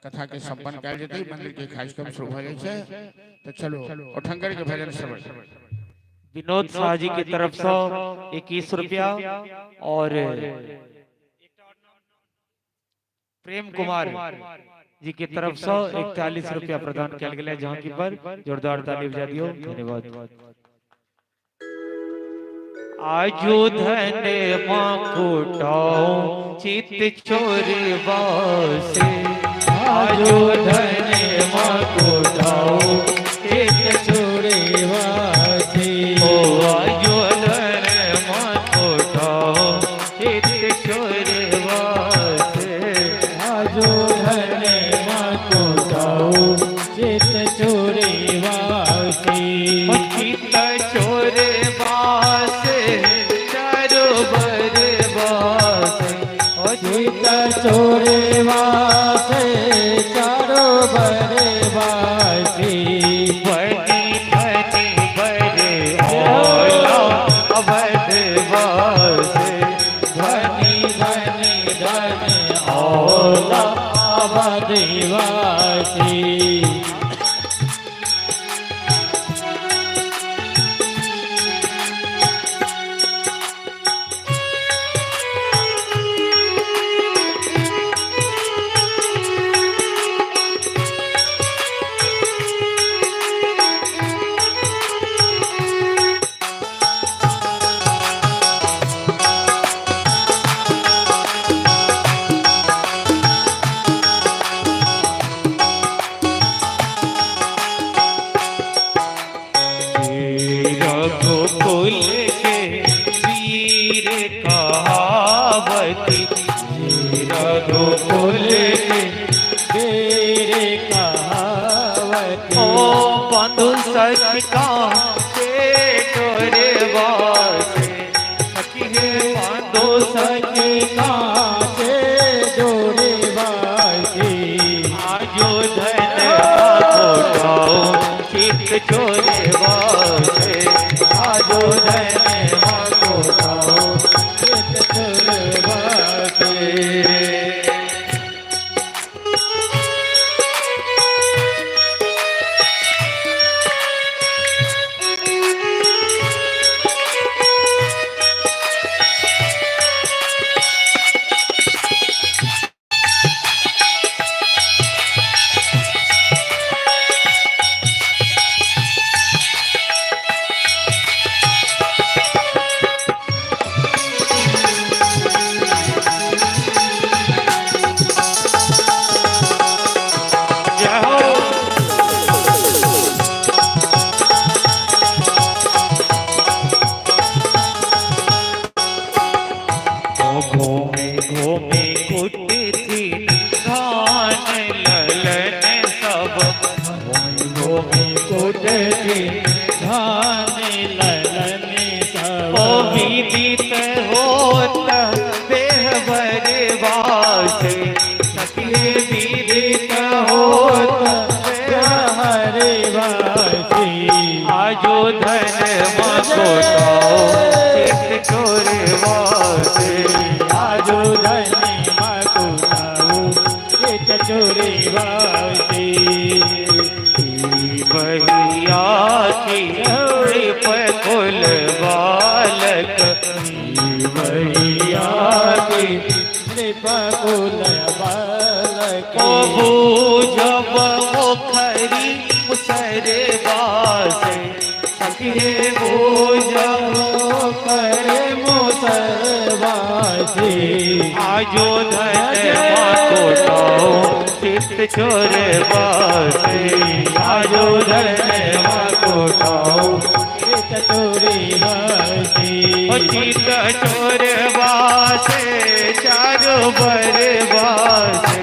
कथा के संपन्न कयल जेतै, मंदिर के कार्यक्रम शुरू भऽ जाइ छै। तऽ चलो ओठंगर के भजन श्रवण। विनोद शाह जी की तरफ से 21 रुपया और प्रेम कुमार जी की तरफ से 41 रुपया प्रदान कयल गेल है झांकी पर। जोरदार ताली बजा दियौ। धन्यवाद। आजो धन माकुटाओ चित चोर बासे, आजो धन माकुटाओ चित चोर वासे, ओ आजो धन माकुटाओ चित चोर बासे, आजो धन माकुटाओ चित चोर वासे, चित चोर बासे चारो बर बासे, चित चोर वासे चारो बर वासे, बनी धनी बर ओला अवध वासे, धनी धनी धन औला अवध वासी। रघुकुल के वीर कहावती, रघुकुल के वीर कहावती, ओ बंधु सखी से डोरे वासे, सखी हे बंधु सखी कांचे डोरे वासी, आजो धन माकुटाओ चित चोरे वासे, आजो धन माकुटाओ चित चोर वासे। जय हो। घूमे घूमे कुटती धान ललन सब, घूमे कुटती धान ललन सब, ओ विदित होत देह भर वासे, सखी विदित चोरी वासी। बहिया की नृप कुल बालक। भैया की नृप कुल बालक। ओ बूझब मुखरी मुसरे बासे सखिए बूझब करे मुसरवासी। आजो धन माकोटाओ चित चोर बासे। आजो धन माकोटाओ चित चोरी वासी। ओ चित चोर बासे चारो बर बासे।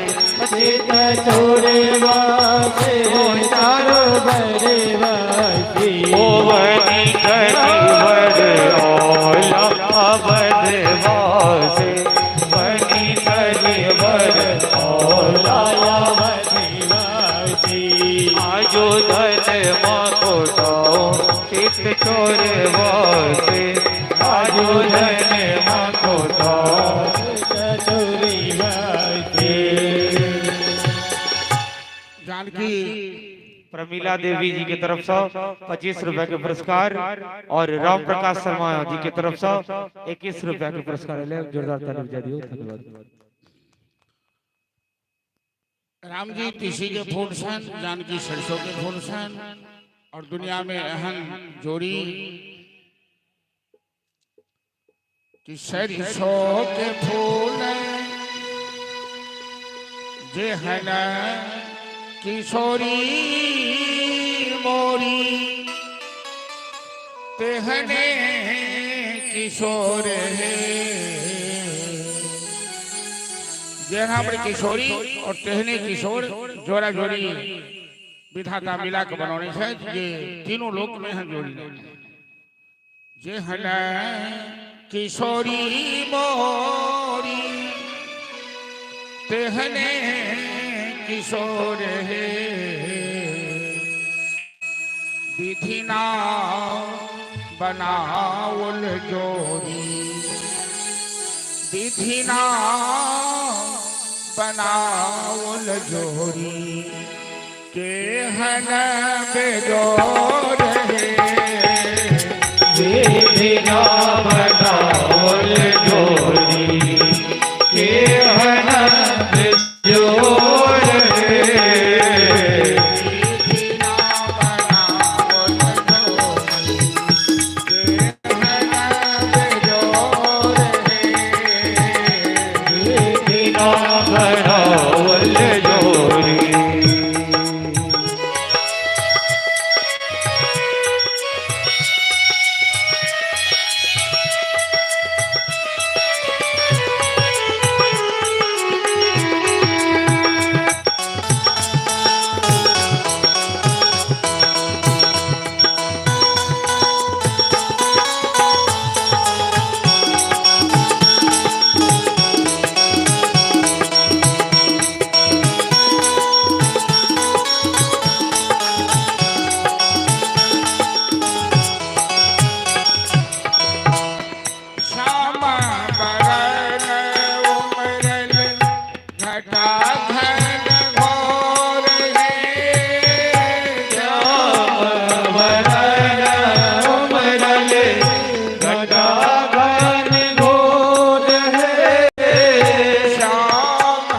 चित चोरी वासे चारो बरे वासी। ओ वनी घनी वर ओला अवध वासे। वनी घनी वर ओला वासी। आजो धन माकोटाओ चित चोर वासे। आजो धन माकोटाओ चित चोरी वासी। जानकी प्रमीला देवी जी की तरफ से 25 रुपए के पुरस्कार और राम प्रकाश शर्मा जी की तरफ से 21 रुपए के पुरस्कार एलै। जोरदार ताली बजा दियौ, धन्यवाद। राम जी तीसी के फूल सन, जानकी सरसों के फूल सन और दुनिया में अहम जोड़ी कि सरसों के फूल जेहन किशोरी मोरी तेहने किशोर है। जेहन हमर किशोरी और तेहने किशोर जोड़ा जोड़ी विधाता मिला के बनौने छै जे तीनों लोक में हम जोड़ी जेहन किशोरी मोरी तेहने किशोर है। विधिना बनावल जोड़ी, विधिना बनावल जोड़ी केहन बेजोर है। विधिना बनावल जोड़ी केहन जोड़ है। विधिना बनावल जोड़ी केहन बेजोर है। विधिना बनावल जोड़ी। श्याम बरन उमरल घटा घन घोर है। वरन उमरल घटा घन घोर है। श्याम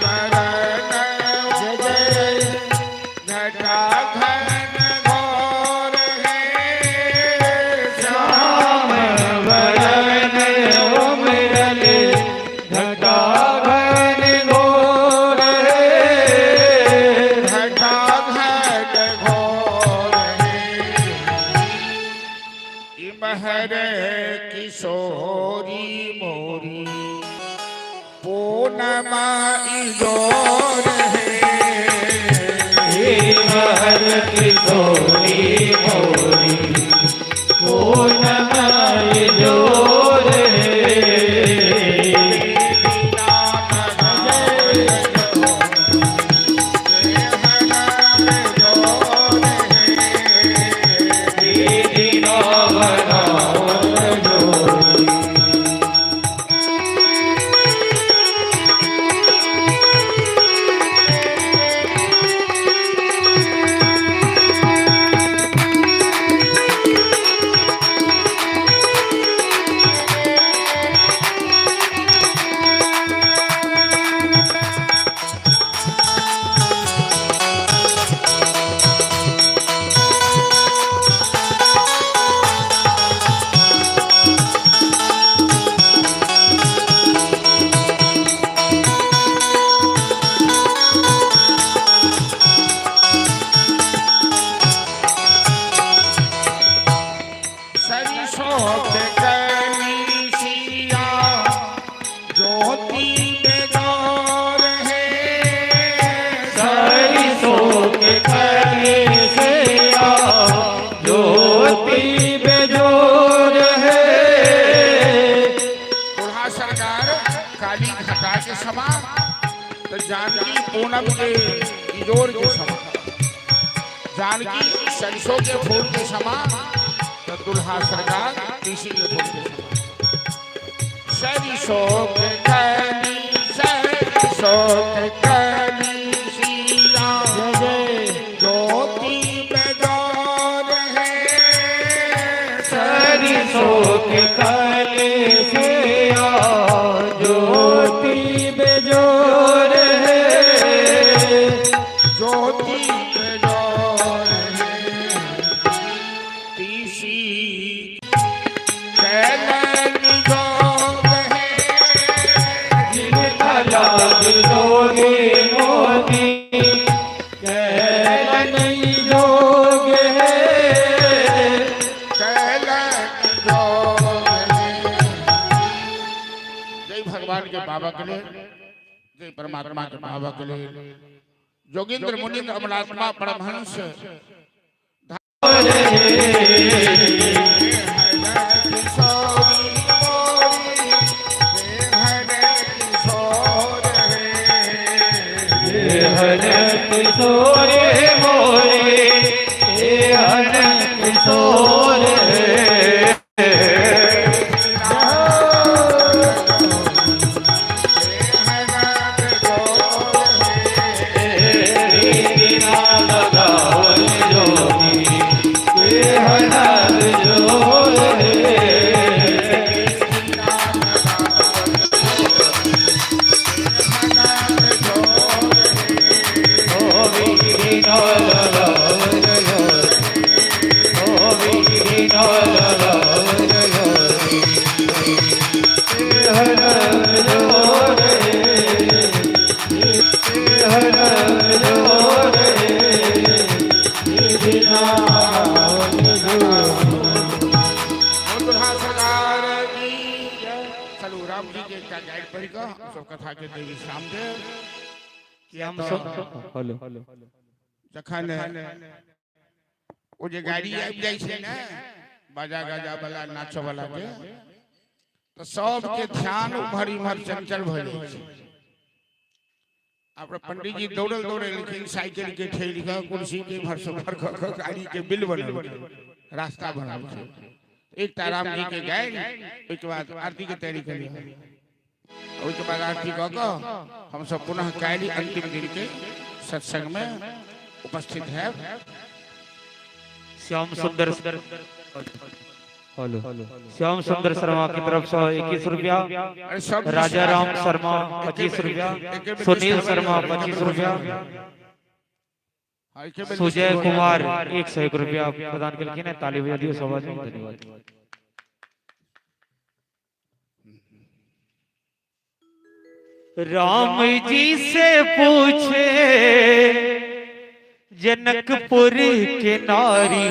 बरन उमरल घटा घन घोर है। श्याम वरन उमरल घटा घन घोर है। घटा घन घोर है। इमहर किशोरी मोरी पूनमा इजोर है। हर किशोरी मोरी पूनम जोर है। विधिना बनावल जोड़ी। समान, तो जानकी पूनम के इजोर के समान, जानकी सरसों के फूल के समान, तो दुल्हा सरकार तीसी के फूल के समान। सरसों के कली, सरसों के कली सिया, जय जय। ज्योति बेजोर है। सरसों के कले से ज्योति बेजोर है। ज्योति बेजोर है, तीसी कैलन जोग है। जिनका लाग जोगे मोती, कैलन जोग है। कैलन जोग है। जय भगवान के बाबा के लिए, जय परमात्मा के बाबा के लिए, जोगिंद्र मुनिंद्र अमलात्मा परमहंस। हर किशोरे मोरे, हे हर किशोर। चलू, राम जी के एकटा गाइड पढ़ि कऽ हम सब कथा के देवी श्याम देव किया। हम तऽ सब हेलो। जखन ओ जे गाड़ी आबि जाइ छै ने, बाजा गाजा वाला, नाचऽ वाला के, तऽ सबके ध्यान उम्हर इम्हर चंचल भऽ जाइ छै। आब पंडित जी दौड़ल दौड़ल लेकिन साइकिल के ठेल कऽ, कुर्सी के इम्हर से उम्हर कऽ कऽ गाड़ी के बिल बनल छै, रास्ता बनल छै। एकटा राम जी के गायल, ओहिके बाद आरती के तैयारी करियै। ओहिके बाद आरती कऽ कऽ हमसब पुनः काल्हि अंतिम दिन के सत्संग में उपस्थित है। श्याम सुंदर, हेलो, श्याम सुंदर शर्मा की तरफ से 21 रुपया। अरे सब राजा राम शर्मा 25 रुपया, सुनील शर्मा 25 रुपया, हाँ, एके बेर सुजय लिस्ट हो कुमार जाए। 101 रुपया प्रदान केलखिन है। ताली बजा दियौ सब आदमी, धन्यवाद। राम जी से पूछे जनकपुर के नारी,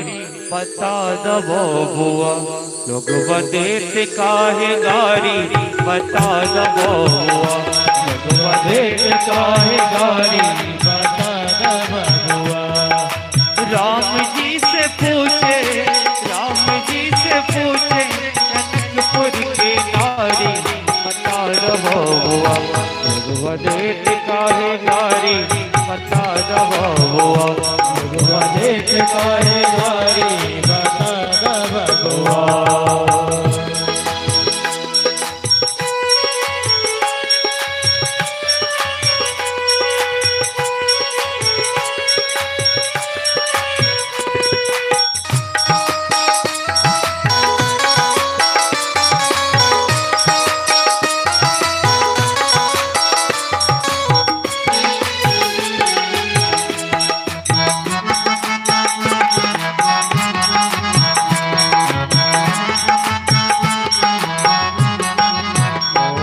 बता दबो बुआ, लोग देत काहे गारी, बता दबो बुआ, लोग देत काहे गारी, बता बबुआ। राम जी से पूछे, राम जी से पूछे जनकपुर के नारी, बता दबो बुआ, लोग देत काहे गारी, बता दबो बुआ, लोग देख काहे गारी, बता बबुआ।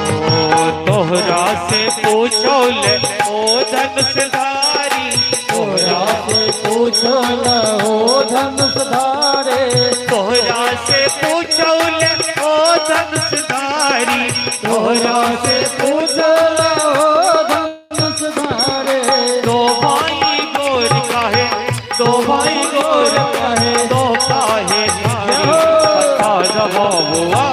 ओ तोहरा से पूछो ले ओ धनुषधारी, तोरा से पूछो न हो धनुष धारे। तोहरा से पूछो ले ओ धनुषधारी, तोरा से पूछो न हो धनुष धारे। दो भाई गोर काहे, दो भाई गोर काहे, दो काहे नारी, बता दबो बुआ,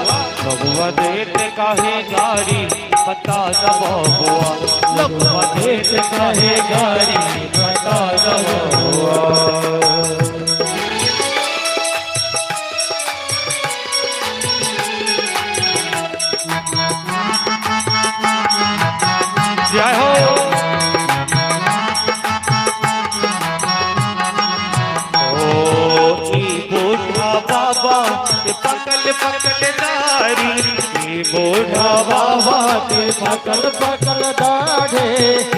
बबुआ देत काहे गारी, बता दबो बुआ, लोगवा देत काहे गारी बता दो बबुआ। जय हो। ओ ई बूढ़ा बाबा के पकल पकल दारी, ई बूढ़ा बाबा बाबा के पकल पकल दाढ़े,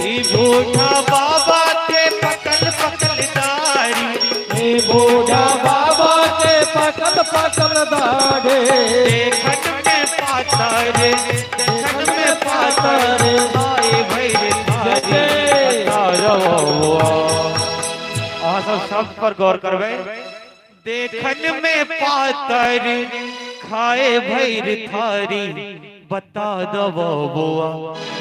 ई बूढ़ा बाबा के पकल पकल दारी, हे बूढ़ा बाबा के पकल पकल दाढ़े, देखन में पातर, देखन में पातर आए भैर थारी बता दो बबुआ। अहाँ सब शब्द पर गौर करबै। देखन में पातर खाए भैर थारी, बता दो बबुआ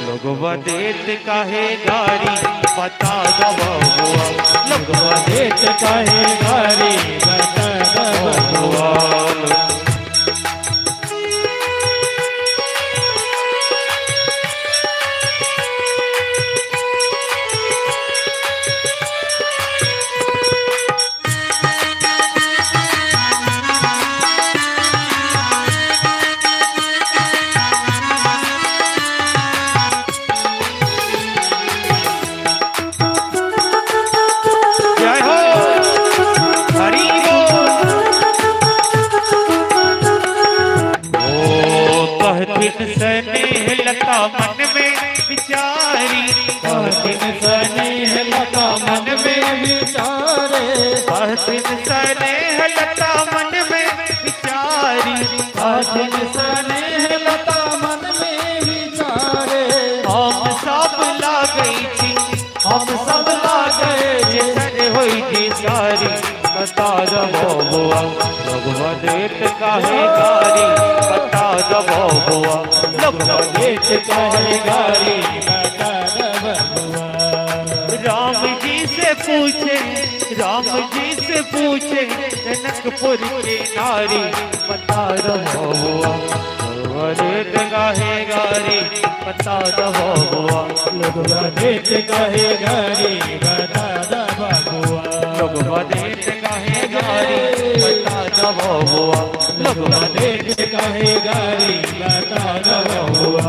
लोगवा देत काहे गारी, बता दो बबुआ लोगवा देत काहे गारी बता दो बबुआ। बबुआ। जय हो, हरि बोल। ओ कहथिन स्नेह लता मन में विचारी, कहथिन स्नेह लता मन में विचारे, कहथिन स्नेह लता मन में विचारी, कहथिन स्नेह लता मन में विचारे, हम सब लागै छी, हम सब लागे जे सर होई जी सारी, बता दो बबुआ लोगवा देत काहे गारी, बता दो बबुआ लोगवा देत काहे गारी बता दो बबुआ। राम जी से पूछे, राम जी से पूछे जनकपुर के नारी, बता दो बबुआ लोगवा देत काहे गारी, बता दो बबुआ लोगवा देत काहे गारी बता दो बबुआ। लोगवा देत काहे गारी, बता दो बबुआ लोगवा देत काहे गारी बता दो बबुआ।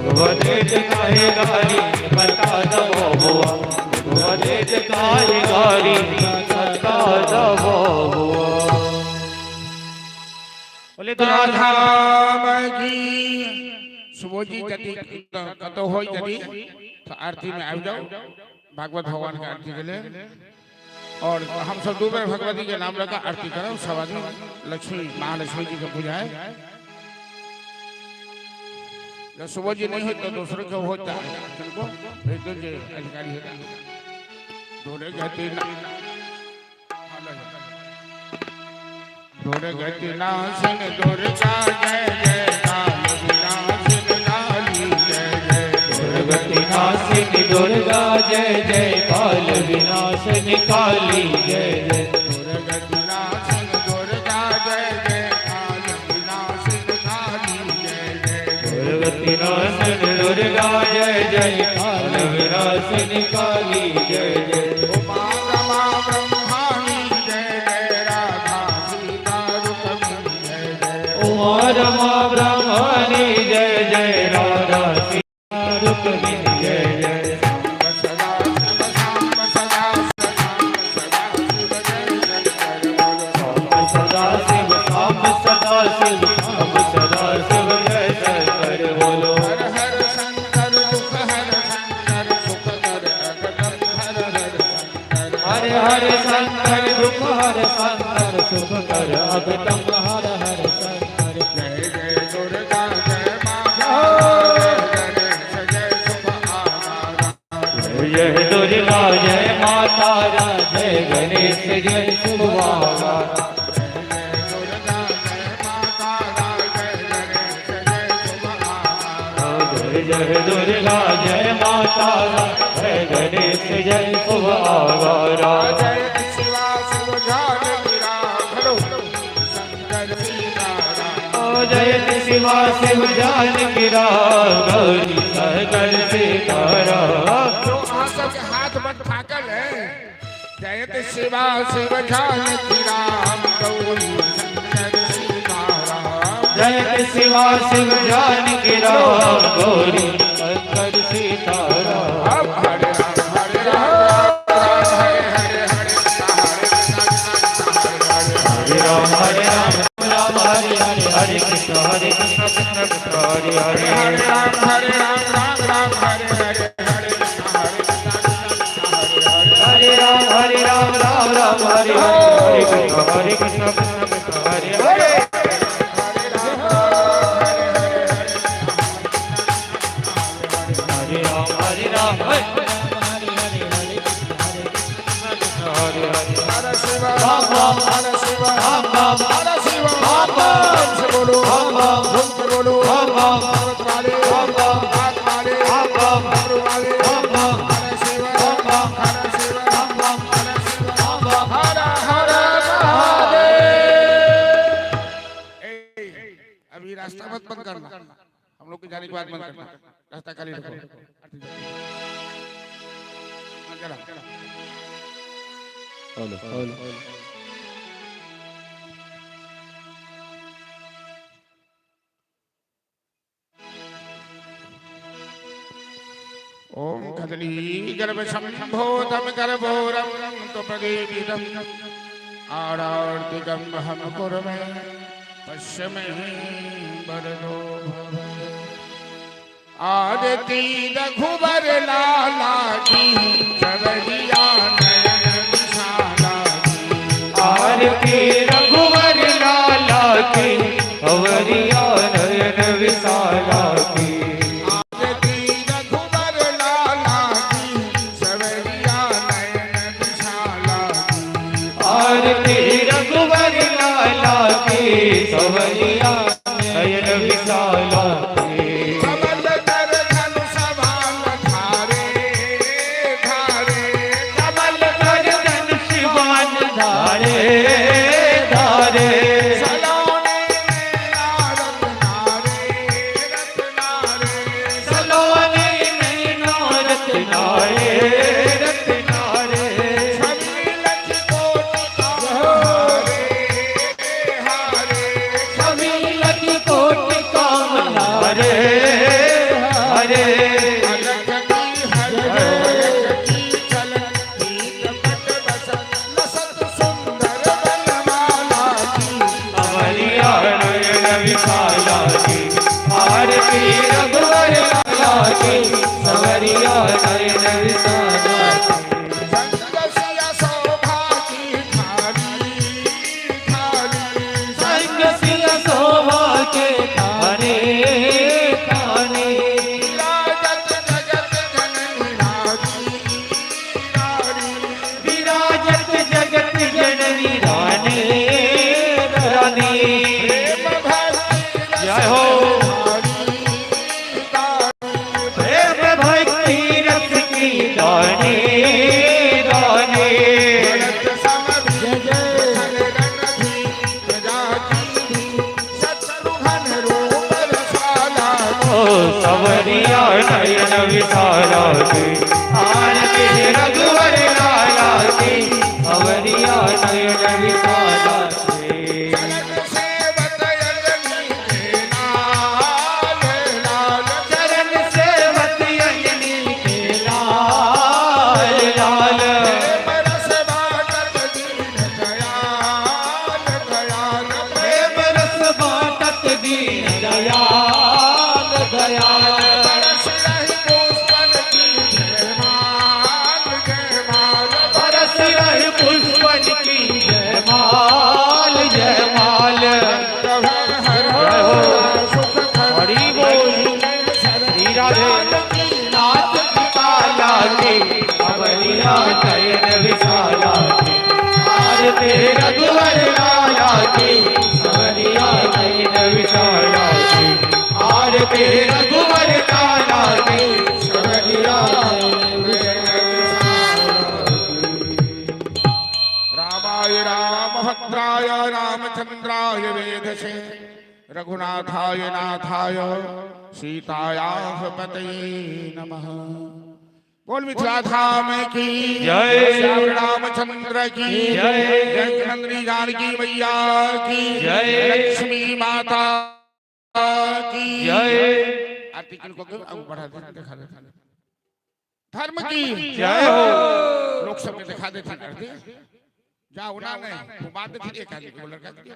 लोगवा देत काहे गारी, बता दो बबुआ लोगवा देत काहे गारी, बता दो बबुआ। बोले दुल्हा धाम की। सुबोध जी यदि कतौ हो यदि तो आरती में आबि जाओ, भागवत भगवान के आरती के लिए। और हम सब दो बेर भगवती के नाम लगा आरती करब सब आदमी। लक्ष्मी महालक्ष्मी जी के पूजा है। जब सुबोध जी नहीं हो तो दूसरे के होता है, किनको भेज दो जे अधिकारी है। दुर्गति नाशन दुर्गा जय जय काल विनाशन काली जय जय। दुर्गति नाशिनी दुर्गा जय जय काल विनाशिनी काली जय जय। दुर्गति नाशन दुर्गा जय जय काल विनाशन काली जय जय। दुर्गति नाशिनी दुर्गा जय जय काल विनाशिनी काली जय जय। उमा रमा ब्रह्माणी जय जय राधा सीता रुक्मिणी जय जय। उमा रमा ब्रह्माणी जय जय राधा सीता रुक्मिणी जय जय। सदा शिव सांब सदा सांब सदा शिव जय जय कर बोलो। सदा शिव साम सदा शिव साम सदा शिव जय जय कर बोलो। हर हर शंकर दुख हर शंकर सुख कर अगतम हर हर शंकर। हर हर शंकर दुख हर शंकर सुख कर अगतम हर हर शंकर। जय जय दुर्गा जय माता जय गणेश जय शुभ आकारा। जय जय दुर्गा जय माता जय गणेश जय शुभ आकारा। जय जय दुर्गा जय माता जय गणेश जय शुभ आकारा। जय जय दुर्गा जय माता जय गणेश जय शुभ आकारा। जय शिवा शिव जानकी राघव शंकर सीताराम। जय शिवा शिव जानकी राम, गौरी शंकर सीताराम। जो अहाँ सबके हाथ बड थाकल है। जयत शिवा शिव जानकी राम, गौरी शंकर सीताराम। जयत शिवा शिव जानकी राम, गौरी शंकर सीताराम। अब हरे राम हरे राम राम हरे हरे, हरे कृष्ण हरे कृष्ण कृष्ण हरे हरे। हरे राम हरे राम राम हरे हरे, हरे कृष्ण हरे कृष्ण कृष्ण कृष्ण हरे हरे। हरे राम हरे राम राम राम हरे हरे, हरे कृष्ण हरे कृष्ण कृष्ण कृष्ण हरे हरे। हरे राम हरे राम राम राम हरे हरे, हरे कृष्ण हरे कृष्ण कृष्ण कृष्ण हरे हरे। हरे राम हरे हरे, हरे हरे राम हरे राम हरे कृष्ण हरे हरे। हर शिव राम राम हर शिव राम राम हर शिव। राम राम से बोलो, राम राम धूम से बोलो, राम राम पर्वत वाले, राम राम हाथ वाले, राम राम डमरू वाले, राम राम हर शिव राम राम हर शिव राम राम हर शिव राम राम हर हर महादेव। ए, अभी रास्ता मत बंद करना, हम लोग के जाने के बाद बंद करना, रास्ता खाली रखो। हाँ, चला। Hello hello. ओम कदली गर्भ संभोतम गर्भोरम तो प्रदीपितम आरार्तिकम हम कुर्मे पश्चिमे वरदो भव। आरती रघुबर लाला की, सवरिया नयन विशाला की। आरती रघुवर लाला की, अवरिया नयन विशाला की। आरती रघुबर लाला की, सवरिया नयन विशाला की। आरती रघुवर लाला की, सवरिया नयन विशाला की। कमल कर धनुष बाण धारे धारे, कमल कर धनुष बाण धारे धारे। सलोने नैना रत्नारे रत्नारे, सलोने नैना रत्नारे रत्नारे। छवि लख कोटि हारे हारे, छवि लख कोटि काम हारे हरे। अलख की हर की चलन कपट बसत लसत सुंदर वनमाला की। अवरिया नयन विशाला की, आरती रघुवर लाला की, सवरिया नयन विशाला की। संग सिया शोभा की थाली थाली, संग सिया शोभा के थाने थाने। विराजत जगत जननी रानी रानी, विराजत जगत जननी रानी रानी। प्रेम भक्ति रस जय हो। धारी धारी, प्रेम भक्ति रस की दानी दानी। भरत सम विघ्न रणधि प्रजा की शत्रुघ्न रूप रसाला। ओ सवरिया नयन विशाला की, आरती रघुवर लाला की, सवरिया नयन विशाला की। चरण सेवत अंजनी के लाल लाल, चरण सेवत अंजनी के लाल लाल। प्रेम रस बाटत दीन दयाल दयाल, प्रेम रस बाटत दीन दयाल दयाल। बरस रही पुष्पन की जयमाल जयमाल, बरस रही पुष्पन की जयमाल जयमाल। हर हर जय हो। सुख कर हरि बोल। श्री राधे नाथ कृपाला की, अवरिया नयन विशाला की, आरती रघुवर लाला की, सवरिया नयन विशाला की, आरती रघुवर लाला की, सवरिया नयन विशाला की। रामाय रामभद्राय रामचंद्राय वेधसे। रघुनाथाय नाथाय सीतायाः पतये नमः। बोल मिथिला धाम की जय। श्याम रामचंद्र की जय। जय नंदिनी जानकी मैया की जय। लक्ष्मी माता की जय। आरती किनको के आगू बढ़ा दे, देखा दे। धर्म की जय हो। लोग सबके देखा देथिन आरती। जाओ ना, नहीं घुमा देथिन एक आदमी को, लड़का के।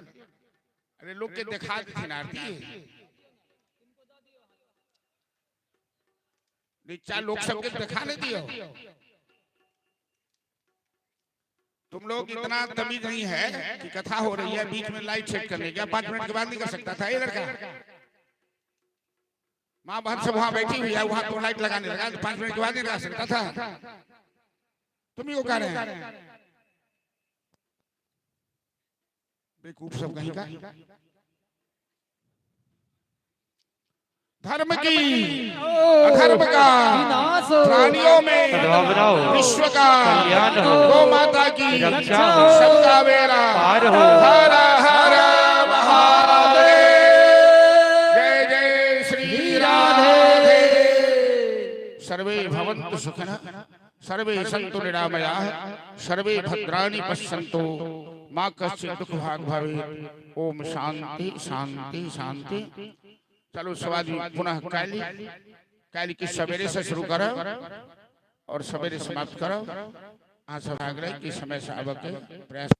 अरे, लोग के देखा देथिन आरती। नीचा लोग सबके देखा नहीं दियो। तुम लोग इतना तमीज नहीं है कि कथा हो रही है, बीच में लाइट सेट करने गया। 5 मिनट के बाद नहीं कर सकता था ये लड़का? माँ बहन सब वहां बैठी हुई है, वहां तो लाइट लगाने लगा, तो 5 मिनट के बाद नहीं लगा सकता था? तुम ही को कह रहे हैं। बेवकूफ सब कहीं का। धर्म की, अधर्म का विनाश हो। प्राणियों में सद्भावना हो। विश्व का कल्याण हो। गौ माता की रक्षा हो। सबका बेड़ा पार हो। हर हर महादेव। जय जय श्री राधे। सर्वे भवन्तु सुखिनः, सर्वे सन्तु निरामयाः, सर्वे भद्राणि पश्यन्तु, मा कश्चित् दुःख भाग भवेत्। ओम शांति शांति शांति। चलो सब आदमी, पुनः काली, काली की सवेरे से शुरू करो और सवेरे समाप्त करो। अहाँ सब आग्रह कि समय से आबऽ के प्रयास।